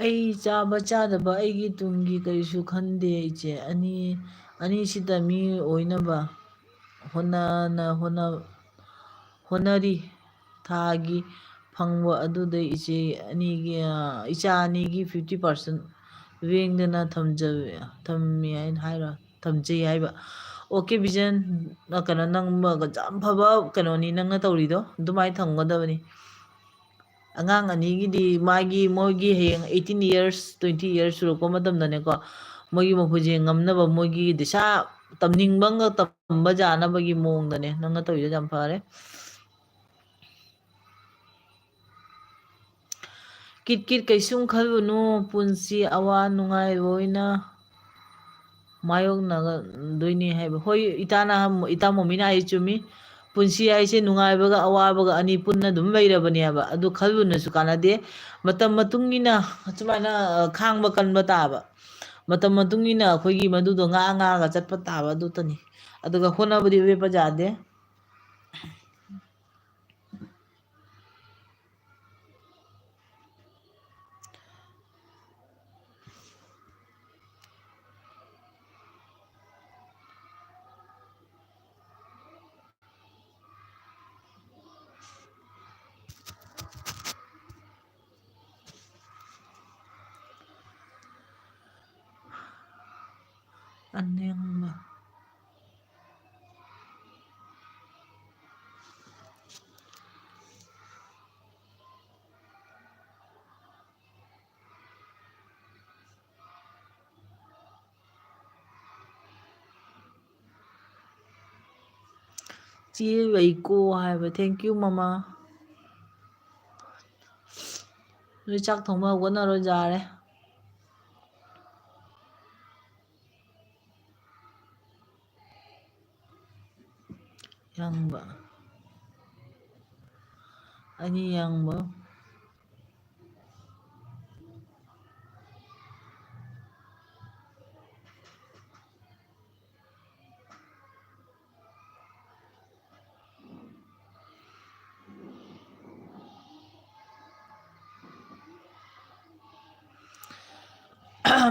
ꯑꯩ ꯆꯥꯕ ꯆꯥꯗꯕ ꯑꯩꯒꯤ ꯇꯨꯡꯒꯤ ꯀꯔꯤꯁꯨ ꯈꯟꯗꯦ ꯏꯆꯦ꯫ ꯑꯅꯤ, ꯑꯅꯤꯁꯤꯗ ꯃꯤ ꯑꯣꯏꯅꯕ ꯍꯣꯠꯅꯅ-, ꯍꯣꯠꯅ-, ꯍꯣꯠꯅꯔꯤ꯫ ꯊꯥꯒꯤ ꯐꯪꯕ ꯑꯗꯨꯗ ꯏꯆꯦ ꯑꯅꯤꯒꯤ, ꯑ, ꯏꯆꯥ ꯑꯅꯤꯒꯤ fifty percent ꯂꯦꯡꯗꯅ ꯊꯝꯖ-, ꯊꯝꯃꯤ ꯍꯥꯏꯅ ꯍꯥꯏꯔꯣ, ꯊꯝꯖꯩ ꯍꯥꯏꯕ꯫ ꯑꯣꯀꯦ ꯕꯤꯖꯟ, ꯅ-, ꯀꯩꯅꯣ, ꯅꯪ ꯃ-, ꯌꯥꯝ ꯐꯕ ꯀꯩꯅꯣꯅꯤ ꯅꯪꯅ ꯇꯧꯔꯤꯗꯣ, ꯑꯗꯨꯃꯥꯏꯅ ꯊꯝꯒꯗꯕꯅꯤ꯫ ꯑꯉꯥꯡ ꯑꯅꯤꯒꯤꯗꯤ ꯃꯥꯒꯤ, ꯃꯣꯏꯒꯤ ꯍꯌꯦꯡ eighteen years, twenty years ꯁꯨꯔꯛꯄ ꯃꯇꯝꯗꯅꯦꯀꯣ, ꯃꯣꯏꯒꯤ ꯃꯈꯣꯏꯁꯦ ꯉꯝꯅꯕ, ꯃꯣꯏꯒꯤ ꯗꯤꯁꯥ ꯇꯝꯅꯤꯡꯕ ꯑꯃꯒ ꯇꯝꯕ ꯌꯥꯅꯕꯒꯤ ꯃꯑꯣꯡꯗꯅꯦ ꯅꯪꯅ ꯇꯧꯔꯤꯗꯣ, ꯌꯥꯝ ꯐꯔꯦ꯫ ꯀꯤꯠ ꯀꯤꯠ ꯀꯩꯁꯨꯝ ꯈꯜꯂꯨꯅꯨ, ꯄꯨꯟꯁꯤ ꯑꯋꯥ ꯅꯨꯡꯉꯥꯏ ꯂꯣꯏꯅ ꯃꯥꯌꯣꯛꯅꯒꯗꯣꯏꯅꯤ ꯍꯥꯏꯕ꯫ ꯍꯣꯏ, ꯏꯇꯥꯅ, ꯏꯇꯥ ꯃꯣꯃꯤꯅ ꯍꯥꯏ ꯆꯨꯝꯃꯤ꯫ ꯄꯨꯟꯁꯤ ꯍꯥꯏꯁꯦ ꯅꯨꯡꯉꯥꯏꯕꯒ ꯑꯋꯥꯕꯒ ꯑꯅꯤ ꯄꯨꯟꯅ ꯑꯗꯨꯝ ꯂꯩꯔꯕꯅꯦꯕ꯫ ꯑꯗꯨ ꯈꯜꯂꯨꯅꯁꯨ ꯀꯥꯟꯅꯗꯦ꯫ ꯃꯇꯝ ꯃꯇꯨꯡ ꯏꯟꯅ ꯁꯨꯃꯥꯏꯅ, ꯑ, ꯈꯥꯡꯕ ꯀꯟꯕ ꯇꯥꯕ꯫ ꯃꯇꯝ ꯃꯇꯨꯡ ꯏꯟꯅ ꯑꯩꯈꯣꯏꯒꯤ ꯃꯗꯨꯗꯣ ꯉꯥꯛꯑ ꯉꯥꯛꯑꯒ ꯆꯠꯄ ꯇꯥꯕ ꯑꯗꯨꯇꯅꯤ꯫ ꯑꯗꯨꯒ ꯍꯣꯠꯅꯕꯗꯤ ꯂꯦꯞꯄ ꯌꯥꯗꯦ꯫ ꯑꯅꯦꯝꯕ꯫ ꯆꯦ ꯂꯩꯀꯣ ꯍꯥꯏꯕ꯫ Thank you, ꯃꯃꯥ꯫ ꯅꯣꯏ ꯆꯥꯛ ꯊꯣꯡꯕ ꯍꯧꯒꯠꯅꯔꯣ, ꯌꯥꯔꯦ꯫ ꯌꯥꯡꯕ꯫ ꯑꯅꯤ ꯌꯥꯡꯕ꯫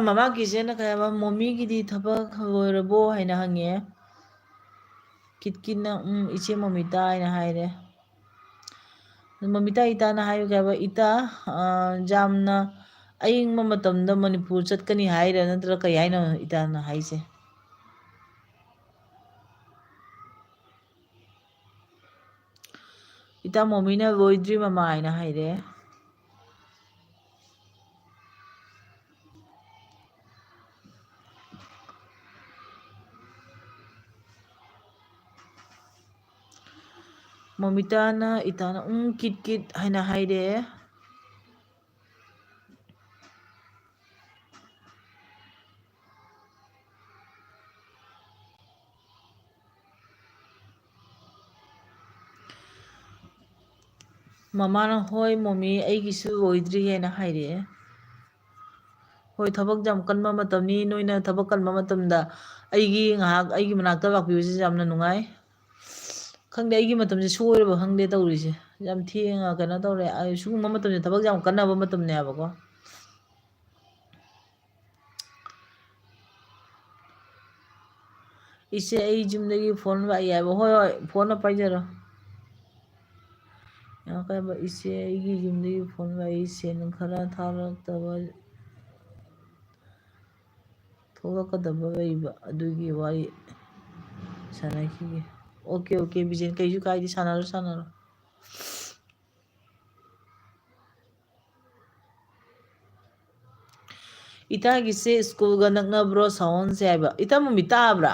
ꯃꯃꯥ ꯀꯤꯆꯦꯟꯅ ꯀꯩ ꯍꯥꯏꯕ, "ꯃꯣꯃꯤꯒꯤꯗꯤ ꯊꯕꯛ ꯂꯣꯏꯔꯕꯣ?" ꯍꯥꯏꯅ ꯍꯪꯉꯦ꯫ ꯀꯤꯠꯀꯤꯠꯅ, "ꯎꯝ, ꯏꯆꯦ ꯃꯣꯃꯤꯇꯥ" ꯍꯥꯏꯅ ꯍꯥꯏꯔꯦ꯫ ꯃꯃꯤꯇꯥ, ꯏꯇꯥꯅ ꯍꯥꯏꯌꯨ ꯀꯩ ꯍꯥꯏꯕ? ꯏꯇꯥ, ꯑ, ꯌꯥꯝꯅ ꯑꯏꯪꯕ ꯃꯇꯝꯗ ꯃꯅꯤꯄꯨꯔ ꯆꯠꯀꯅꯤ ꯍꯥꯏꯔ ꯅꯠꯇ꯭ꯔ ꯀꯩ ꯍꯥꯏꯅꯣ ꯏꯇꯥꯅ ꯍꯥꯏꯁꯦ? ꯏꯇꯥ ꯃꯣꯃꯤꯅ ꯂꯣꯏꯗ꯭ꯔꯤ ꯃꯃꯥ ꯍꯥꯏꯅ ꯍꯥꯏꯔꯦ꯫ ꯃꯣꯃꯤꯇꯥꯅ ꯏꯇꯥꯅ "ꯎꯝ, ꯀꯤꯠ ꯀꯤꯠ" ꯍꯥꯏꯅ ꯍꯥꯏꯔꯦ꯫ ꯃꯃꯥꯅ, "ꯍꯣꯏ ꯃꯣꯃꯤ, ꯑꯩꯒꯤꯁꯨ ꯂꯣꯏꯗ꯭ꯔꯤ" ꯍꯥꯏꯅ ꯍꯥꯏꯔꯛꯑꯦ꯫ ꯍꯣꯏ, ꯊꯕꯛ ꯌꯥꯝ ꯀꯟꯕ ꯃꯇꯝꯅꯤ꯫ ꯅꯣꯏꯅ ꯊꯕꯛ ꯀꯟꯕ ꯃꯇꯝꯗ ꯑꯩꯒꯤ ꯉꯥꯏꯍꯥꯛ ꯑꯩꯒꯤ ꯃꯅꯥꯛꯇ ꯂꯥꯛꯄꯤꯕꯁꯦ ꯌꯥꯝꯅ ꯅꯨꯡꯉꯥꯏ꯫ ꯈꯪꯗꯦ, ꯑꯩꯒꯤ ꯃꯇꯝꯁꯦ ꯁꯣꯏꯔꯕ ꯈꯪꯗꯦ ꯇꯧꯔꯤꯁꯦ꯫ ꯌꯥꯝ ꯊꯦꯡꯉ ꯀꯩꯅꯣ ꯇꯧꯔꯦ꯫ ꯑꯩ ꯁꯤꯒꯨꯝꯕ ꯃꯇꯝꯁꯦ ꯊꯕꯛ ꯌꯥꯝ ꯀꯟꯅꯕ ꯃꯇꯝꯅꯦ ꯍꯥꯏꯕꯀꯣ꯫ "ꯏꯆꯦ, ꯑꯩ ꯌꯨꯝꯗꯒꯤ ꯐꯣꯟ ꯂꯥꯛꯏ" ꯍꯥꯏꯕ꯫ "ꯍꯣꯏ, ꯍꯣꯏ, ꯐꯣꯟ ꯑꯃ ꯄꯥꯏꯖꯔꯣ"꯫ ꯌꯥꯝ ꯀꯥꯏꯕ, "ꯏꯆꯦ, ꯑꯩꯒꯤ ꯌꯨꯝꯗꯒꯤ ꯐꯣꯟ ꯂꯥꯛꯏ, ꯁꯦꯟ ꯈꯔ ꯊꯥꯔꯛꯇꯕ, ꯊꯣꯛꯂꯛꯀꯗꯕ ꯂꯩꯕ, ꯑꯗꯨꯒꯤ ꯋꯥꯔꯤ ꯁꯥꯟꯅꯈꯤꯒꯦ"꯫ "ꯑꯣꯀꯦ, ꯑꯣꯀꯦ, ꯕꯤꯖꯦꯟ, ꯀꯩꯁꯨ ꯀꯥꯏꯗꯦ, ꯁꯥꯟꯅꯔꯣ, ꯁꯥꯟꯅꯔꯣ"꯫ "ꯏꯇꯥꯒꯤꯁꯦ ꯁ꯭ꯀꯨꯜꯒ ꯅꯛꯅꯕ꯭ꯔꯣ ꯁꯥꯎꯟꯁꯦ?" ꯍꯥꯏꯕ꯫ ꯏꯇꯥ ꯃꯃꯤ ꯇꯥꯕ꯭ꯔꯥ?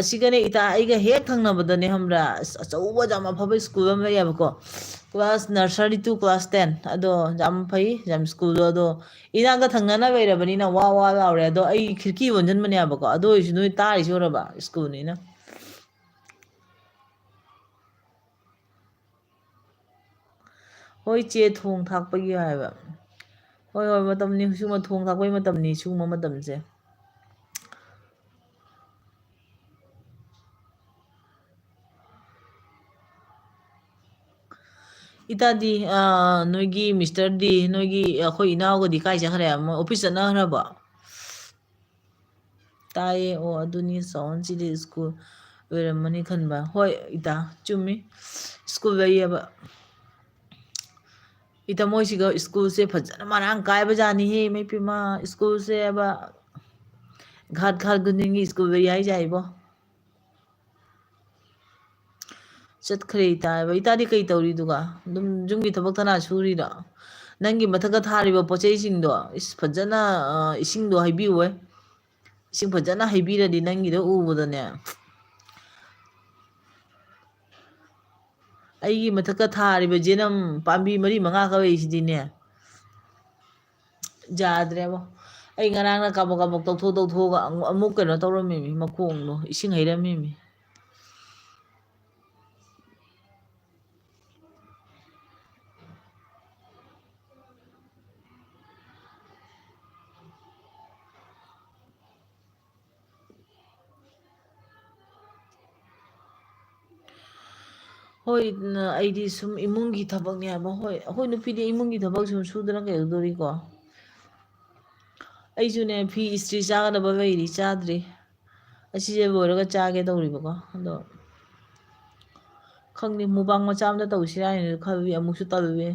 ꯑꯁꯤꯒꯅꯦ ꯏꯇꯥ ꯑꯩꯒ ꯍꯦꯛ ꯊꯪꯅꯕꯗꯅꯦ ꯈꯪꯕ꯭ꯔꯥ, ꯑꯁ, ꯑꯆꯧꯕ ꯌꯥꯝ ꯑꯐꯕ ꯁ꯭ꯀꯨꯜ ꯑꯃ ꯂꯩꯌꯦꯕꯀꯣ, class nursery to class ten꯫ ꯑꯗꯣ ꯌꯥꯝ ꯐꯩ, ꯌꯥꯝ ꯁ꯭ꯀꯨꯜꯗꯣ꯫ ꯑꯗꯣ ꯏꯅꯥꯛꯇ ꯊꯪꯅꯅ ꯂꯩꯔꯕꯅꯤꯅ ꯋꯥ ꯋꯥ ꯂꯥꯎꯔꯦ꯫ ꯑꯗꯣ ꯑꯩ ꯈꯤꯔꯀꯤ ꯂꯣꯟꯁꯤꯟꯕꯅꯦꯕꯀꯣ, ꯑꯗꯨ ꯑꯣꯏꯔꯁꯨ ꯅꯣꯏ ꯇꯥꯔꯤꯁꯤ ꯎꯔꯕ, ꯁ꯭ꯀꯨꯜꯅꯤꯅ꯫ "ꯍꯣꯏ ꯆꯦ, ꯊꯣꯡ ꯊꯥꯛꯄꯒꯤ" ꯍꯥꯏꯕ꯫ ꯍꯣꯏ, ꯍꯣꯏ, ꯃꯇꯝꯅꯤ ꯁꯤꯒꯨꯝꯕ ꯊꯣꯡ ꯊꯥꯛꯄꯒꯤ ꯃꯇꯝꯅꯤ ꯁꯤꯒꯨꯝꯕ ꯃꯇꯝꯁꯦ꯫ ꯏꯇꯥꯗꯤ, ꯑ, ꯅꯣꯏꯒꯤ ꯃꯤꯁꯇꯔꯗꯤ, ꯅꯣꯏꯒꯤ, ꯑꯩꯈꯣꯏ ꯏꯅꯥꯎꯒꯗꯤ ꯀꯥꯏ ꯆꯠꯈ꯭ꯔꯦ? ꯃꯣꯏ ꯑꯣꯐꯤꯁ ꯆꯠꯅꯈ꯭ꯔꯕꯣ? ꯇꯥꯏꯌꯦ꯫ ꯑꯣ, ꯑꯗꯨꯅꯤ ꯁꯥꯎꯟꯁꯤꯗꯤ ꯁ꯭ꯀꯨꯜ ꯑꯣꯏꯔꯝꯃꯅꯤ ꯈꯟꯕ꯫ ꯍꯣꯏ ꯏꯇꯥ, ꯆꯨꯝꯃꯤ, ꯁ꯭ꯀꯨꯜ ꯂꯩꯌꯦꯕ꯫ ꯏꯇꯥ ꯃꯣꯏꯁꯤꯒ ꯁ꯭ꯀꯨꯜꯁꯦ ꯐꯖꯅ ꯃꯔꯥꯡ ꯀꯥꯏꯕ ꯖꯥꯠꯅꯤꯍꯦ, ꯏꯃꯩ ꯄꯦꯝꯃ, ꯁ꯭ꯀꯨꯜꯁꯦ ꯍꯥꯏꯕ ꯘꯥꯠ ꯘꯥꯠ ꯈꯨꯗꯤꯡꯒꯤ ꯁ꯭ꯀꯨꯜ ꯌꯥꯏ ꯌꯥꯏꯕꯣ꯫ ꯆꯠꯈ꯭ꯔꯦ ꯏꯇꯥ ꯍꯥꯏꯕ꯫ ꯏꯇꯥꯗꯤ ꯀꯩ ꯇꯧꯔꯤꯗꯨꯒ? ꯑꯗꯨꯝ ꯌꯨꯝꯒꯤ ꯊꯕꯛ ꯊꯅꯥ ꯁꯨꯔꯤꯔꯣ? ꯅꯪꯒꯤ ꯃꯊꯛꯇ ꯊꯥꯔꯤꯕ ꯄꯣꯠ ꯆꯩꯁꯤꯡꯗꯣ, ꯏꯁ, ꯐꯖꯅ, ꯑ, ꯏꯁꯤꯡꯗꯣ ꯍꯩꯕꯤꯌꯨꯍꯦ꯫ ꯏꯁꯤꯡ ꯐꯖꯅ ꯍꯩꯕꯤꯔꯗꯤ ꯅꯪꯒꯤꯗꯣ ꯎꯕꯗꯅꯦ, ꯑꯩꯒꯤ ꯃꯊꯛꯇ ꯊꯥꯔꯤꯕ ꯖꯦꯅꯝ ꯄꯥꯝꯕꯤ ꯃꯔꯤ ꯃꯉꯥ ꯈꯛ ꯂꯩꯁꯤꯗꯤꯅꯦ, ꯌꯥꯗ꯭ꯔꯦꯕꯣ꯫ ꯑꯩ ꯉꯔꯥꯡꯅ ꯀꯥꯕꯛ ꯀꯥꯕꯛ ꯇꯧꯊꯣꯛ ꯇꯧꯊꯣꯛꯑꯒ ꯑꯃꯨꯛ, ꯑꯃꯨꯛ ꯀꯩꯅꯣ ꯇꯧꯔꯝꯃꯤꯃꯤ, ꯃꯈꯣꯡꯗꯣ ꯏꯁꯤꯡ ꯍꯩꯔꯝꯃꯤꯃꯤ꯫ ꯍꯣꯏ, ꯅ-, ꯑꯩꯗꯤ ꯁꯨꯝ ꯏꯃꯨꯡꯒꯤ ꯊꯕꯛꯅꯦ ꯍꯥꯏꯕ꯫ ꯍꯣꯏ, ꯑꯩꯈꯣꯏ ꯅꯨꯄꯤꯗꯤ ꯏꯃꯨꯡꯒꯤ ꯊꯕꯛ ꯁꯨꯝ ꯁꯨꯗꯅ ꯀꯩꯗꯧꯗꯣꯔꯤꯀꯣ? ꯑꯩꯁꯨꯅꯦ, ꯐꯤ ꯏꯁꯇ꯭ꯔꯤ ꯆꯥꯒꯗꯕ ꯂꯩꯔꯤ, ꯆꯥꯗ꯭ꯔꯤ꯫ ꯑꯁꯤꯁꯦ ꯂꯣꯏꯔꯒ ꯆꯥꯒꯦ ꯇꯧꯔꯤꯕꯀꯣ꯫ ꯑꯗꯣ ꯈꯪꯗꯦ, ꯃꯨꯕꯥꯡ ꯃꯆꯥ ꯑꯝꯇ ꯇꯧꯁꯤꯔꯥ ꯍꯥꯏꯅꯁꯨ ꯈꯜꯂꯤ, ꯑꯃꯨꯛꯁꯨ ꯇꯜꯂꯤ꯫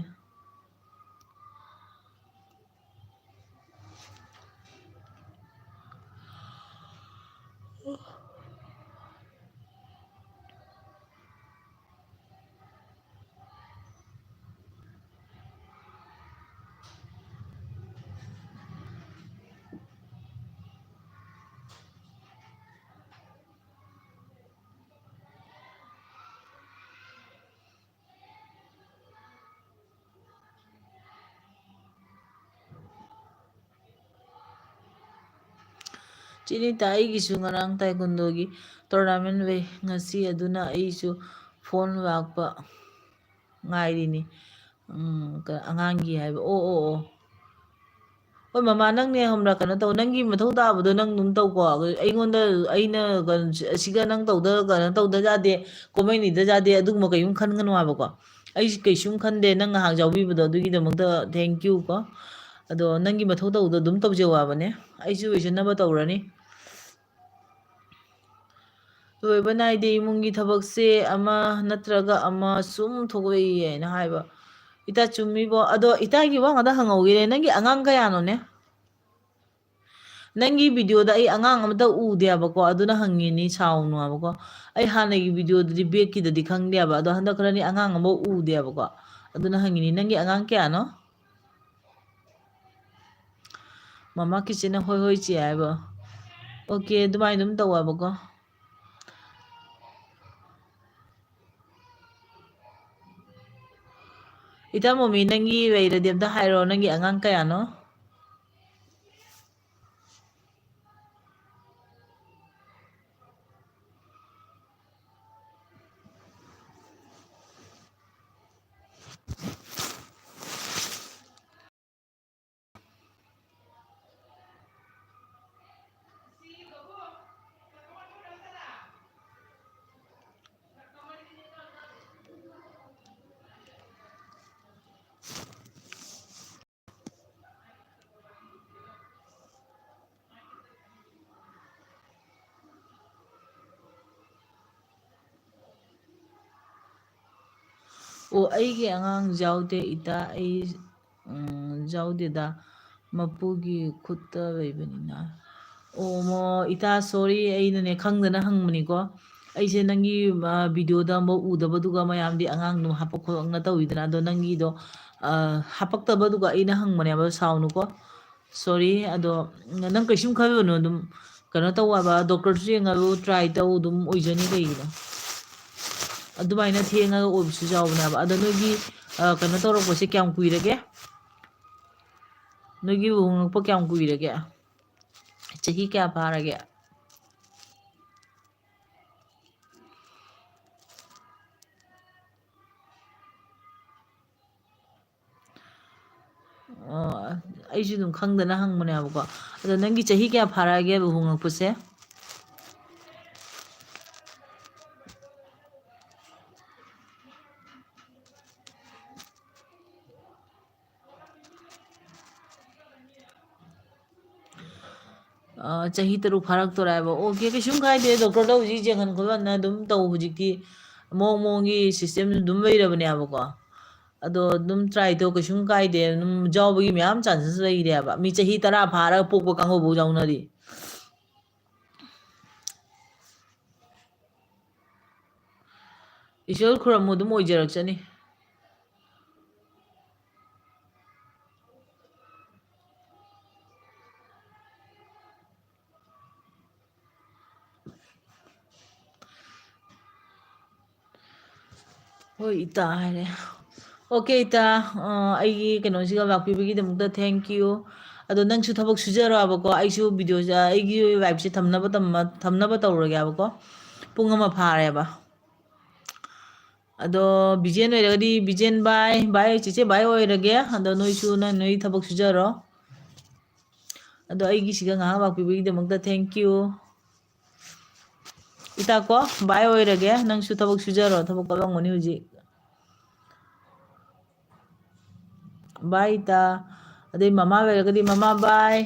ꯆꯦ ꯅꯤꯇꯥ, ꯑꯩꯒꯤꯁꯨ ꯉꯔꯥꯡ ꯇꯥꯏꯀꯨꯟꯗꯣꯒꯤ tournament ꯂꯩ ꯉꯁꯤ, ꯑꯗꯨꯅ ꯑꯩꯁꯨ phone ꯂꯥꯛꯄ ꯉꯥꯏꯔꯤꯅꯤ꯫ ꯎꯝ, ꯀ-, ꯑꯉꯥꯡꯒꯤ ꯍꯥꯏꯕ꯫ ꯑꯣ, ꯑꯣ, ꯑꯣ꯫ ꯍꯣꯏ, ꯃꯃꯥ, ꯅꯪꯅꯦ ꯈꯪꯕ꯭ꯔꯥ, ꯀꯩꯅꯣ ꯇꯧ, ꯅꯪꯒꯤ ꯃꯊꯧ ꯇꯥꯕꯗꯣ ꯅꯪ ꯑꯗꯨꯝ ꯇꯧꯀꯣ꯫ ꯑꯗꯨ ꯑꯩꯉꯣꯟꯗ, ꯑꯩꯅ ꯀꯩꯅꯣ, ꯑꯁꯤꯒ ꯅꯪ ꯇꯧꯗ, ꯀꯩꯅꯣ ꯇꯧꯗ ꯌꯥꯗꯦ, ꯀꯣꯃꯩꯅꯤꯗ ꯌꯥꯗꯦ, ꯑꯗꯨꯒꯨꯝꯕ ꯀꯩꯝ ꯈꯟꯒꯅꯨ ꯍꯥꯏꯕꯀꯣ꯫ ꯑꯩꯁꯨ ꯀꯩꯁꯨꯝ ꯈꯟꯗꯦ, ꯅꯪ ꯉꯥꯏꯍꯥꯛ ꯌꯥꯎꯕꯤꯕꯗꯣ ꯑꯗꯨꯒꯤꯗꯃꯛꯇ thank you ꯀꯣ꯫ ꯑꯗꯣ ꯅꯪꯒꯤ ꯃꯊꯧ ꯇꯧꯕꯗꯣ ꯑꯗꯨꯝ ꯇꯧꯖꯧ ꯍꯥꯏꯕꯅꯦ, ꯑꯩꯁꯨ ꯑꯣꯏꯖꯅꯕ ꯇꯧꯔꯅꯤ꯫ ꯂꯣꯏꯕ ꯅꯥꯏꯗꯦ ꯏꯃꯨꯡꯒꯤ ꯊꯕꯛꯁꯦ, ꯑꯃ ꯅꯠꯇ꯭ꯔꯒ ꯑꯃ ꯁꯨꯝ ꯊꯣꯛꯂꯛꯏ ꯍꯥꯏꯅ ꯍꯥꯏꯕ꯫ ꯏꯇꯥ ꯆꯨꯝꯃꯤꯕꯣ꯫ ꯑꯗꯣ ꯏꯇꯥꯒꯤ ꯋꯥ ꯉꯥꯛꯇ ꯍꯪꯍꯧꯒꯦꯅꯦ, ꯅꯪꯒꯤ ꯑꯉꯥꯡ ꯀꯌꯥꯅꯣꯅꯦ? ꯅꯪꯒꯤ videoꯗ ꯑꯩ ꯑꯉꯥꯡ ꯑꯃꯇ ꯎꯗꯦꯕꯀꯣ, ꯑꯗꯨꯅ ꯍꯪꯉꯤꯅꯤ, ꯁꯥꯎꯅꯨ ꯍꯥꯏꯕꯀꯣ꯫ ꯑꯩ ꯍꯥꯟꯅꯒꯤ videoꯗꯗꯤ backꯀꯤꯗꯗꯤ ꯈꯪꯗꯦꯕ, ꯑꯗꯣ ꯍꯟꯗꯛ ꯈꯔꯅꯤ ꯑꯉꯥꯡ ꯑꯃ ꯎꯗꯦꯕꯀꯣ, ꯑꯗꯨꯅ ꯍꯪꯉꯤꯅꯤ, ꯅꯪꯒꯤ ꯑꯉꯥꯡ ꯀꯌꯥꯅꯣ? ꯃꯃꯥ ꯀꯤꯆꯦꯅ "ꯍꯣꯏ ꯍꯣꯏ ꯆꯦ" ꯍꯥꯏꯕ꯫ Okay, ꯑꯗꯨꯃꯥꯏꯅ ꯑꯗꯨꯝ ꯇꯧꯋꯦꯕꯀꯣ꯫ ꯏꯇꯥ ꯃꯣꯃꯤ, ꯅꯪꯒꯤ ꯂꯩꯔꯗꯤ ꯑꯝꯇ ꯍꯥꯏꯔꯣ, ꯅꯪꯒꯤ ꯑꯉꯥꯡ ꯀꯌꯥꯅꯣ? ꯑꯣ, ꯑꯩꯒꯤ ꯑꯉꯥꯡ ꯌꯥꯎꯗꯦ ꯏꯇꯥ, ꯑꯩ, ꯎꯝ, ꯌꯥꯎꯗꯦꯗ, ꯃꯄꯨꯒꯤ ꯈꯨꯠꯇ ꯂꯩꯕꯅꯤꯅ꯫ ꯑꯣ, ꯃꯣ, ꯏꯇꯥ, sorry, ꯑꯩꯅꯅꯦ ꯈꯪꯗꯅ ꯍꯪꯕꯅꯤꯀꯣ꯫ ꯑꯩꯁꯦ ꯅꯪꯒꯤ, ꯑ, videoꯗ ꯑꯃꯨꯛ ꯎꯗꯕꯗꯨꯒ ꯃꯌꯥꯝꯗꯤ ꯑꯉꯥꯡꯗꯣ ꯍꯥꯞꯄ ꯈꯣꯠꯂꯛꯅ ꯇꯧꯋꯤꯗꯅ, ꯑꯗꯣ ꯅꯪꯒꯤꯗꯣ, ꯑ, ꯍꯥꯄꯛꯇꯕꯗꯨꯒ ꯑꯩꯅ ꯍꯪꯕꯅꯦꯕ, ꯁꯥꯎꯅꯨꯀꯣ꯫ Sorry, ꯑꯗꯣ ꯅꯪ ꯀꯩꯁꯨꯝ ꯈꯜꯂꯨꯅꯨ, ꯑꯗꯨꯝ ꯀꯩꯅꯣ ꯇꯧ ꯍꯥꯏꯕ, doctorꯁꯨ ꯌꯦꯡꯍꯜꯂꯨ, try ꯇꯧ, ꯑꯗꯨꯝ ꯑꯣꯏꯖꯅꯤ꯫ ꯀꯩꯒꯤꯅꯣ ꯑꯗꯨꯃꯥꯏꯅ ꯊꯦꯡꯉꯒ ꯑꯣꯏꯕꯁꯨ ꯌꯥꯎꯕꯅꯦꯕ꯫ ꯑꯗꯣ ꯅꯣꯏꯒꯤ, ꯑ, ꯀꯩꯅꯣ ꯇꯧꯔꯛꯄꯁꯦ ꯀꯌꯥꯝ ꯀꯨꯏꯔꯒꯦ? ꯅꯣꯏꯒꯤ ꯂꯨꯍꯣꯡꯂꯛꯄ ꯀꯌꯥꯝ ꯀꯨꯏꯔꯒꯦ? ꯆꯍꯤ ꯀꯌꯥ ꯐꯥꯔꯒꯦ? ꯑꯣ, ꯑꯩꯁꯨ ꯑꯗꯨꯝ ꯈꯪꯗꯅ ꯍꯪꯕꯅꯦꯕꯀꯣ꯫ ꯑꯗꯣ ꯅꯪꯒꯤ ꯆꯍꯤ ꯀꯌꯥ ꯐꯥꯔꯛꯑꯒꯦ ꯂꯨꯍꯣꯡꯉꯛꯄꯁꯦ? ꯑ, ꯆꯍꯤ ꯇꯔꯨꯛ ꯐꯥꯔꯛꯇꯣꯔꯦ ꯍꯥꯏꯕ꯫ Okay, ꯀꯩꯁꯨꯝ ꯀꯥꯏꯗꯦ꯫ Doctorꯗ ꯍꯧꯖꯤꯛ ꯌꯦꯡꯍꯟ ꯈꯣꯠꯍꯟꯅ ꯑꯗꯨꯝ ꯇꯧ꯫ ꯍꯧꯖꯤꯛꯇꯤ ꯃꯑꯣꯡ ꯃꯑꯣꯡꯒꯤ system ꯑꯗꯨꯝ ꯂꯩꯔꯕꯅꯦꯕꯀꯣ꯫ ꯑꯗꯣ ꯑꯗꯨꯝ try ꯇꯧ, ꯀꯩꯁꯨꯝ ꯀꯥꯏꯗꯦ꯫ ꯑꯗꯨꯝ ꯌꯥꯎꯕꯒꯤ ꯃꯌꯥꯝ chances ꯂꯩꯔꯦꯕ꯫ ꯃꯤ ꯆꯍꯤ ꯇꯔꯥ ꯐꯥꯔꯒ ꯄꯣꯛꯄ ꯀꯥꯡꯕꯨꯐꯥꯎ ꯌꯥꯎꯅꯔꯤ꯫ ꯏꯁꯣꯔ ꯈꯨꯔꯨꯝꯃꯨ, ꯑꯗꯨꯝ ꯑꯣꯏꯖꯔꯛꯆꯅꯤ꯫ ꯍꯣꯏ ꯏꯇꯥ ꯍꯥꯏꯔꯦ꯫ Okay ꯏꯇꯥ, ꯑ, ꯑꯩꯒꯤ ꯀꯩꯅꯣꯁꯤꯒ ꯂꯥꯛꯄꯤꯕꯒꯤꯗꯃꯛꯇ thank you꯫ ꯑꯗꯣ ꯅꯪꯁꯨ ꯊꯕꯛ ꯁꯨꯖꯔꯣꯕꯀꯣ, ꯑꯩꯁꯨ videoꯁꯦ, ꯑꯩꯒꯤ liveꯁꯦ ꯊꯝꯅꯕ ꯇꯝꯃ-, ꯊꯝꯅꯕ ꯇꯧꯔꯒꯦꯕꯀꯣ꯫ ꯄꯨꯡ ꯑꯃ ꯐꯥꯔꯦꯕ꯫ ꯑꯗꯣ ꯕꯤꯖꯦꯟ ꯑꯣꯏꯔꯒꯗꯤ ꯕꯤꯖꯦꯟ bye, bye ꯆꯦꯆꯦ bye ꯑꯣꯏꯔꯒꯦ꯫ ꯑꯗꯣ ꯅꯣꯏꯁꯨ ꯅꯪ ꯅꯣꯏ ꯊꯕꯛ ꯁꯨꯖꯔꯣ꯫ ꯑꯗꯣ ꯑꯩꯒꯤꯁꯤꯒ ꯉꯥꯏꯍꯥꯛ ꯂꯥꯛꯄꯤꯕꯒꯤꯗꯃꯛꯇ thank you꯫ ꯏꯇꯥ ꯀꯣ, bye ꯑꯣꯏꯔꯒꯦ꯫ ꯅꯪꯁꯨ ꯊꯕꯛ ꯁꯨꯖꯔꯣ, ꯊꯕꯛ ꯀꯜꯂꯝꯒꯅꯤ ꯍꯧꯖꯤꯛ꯫ Bye ꯏꯇꯥ꯫ ꯑꯗꯩ ꯃꯃꯥ ꯂꯩꯔꯒꯗꯤ ꯃꯃꯥ bye꯫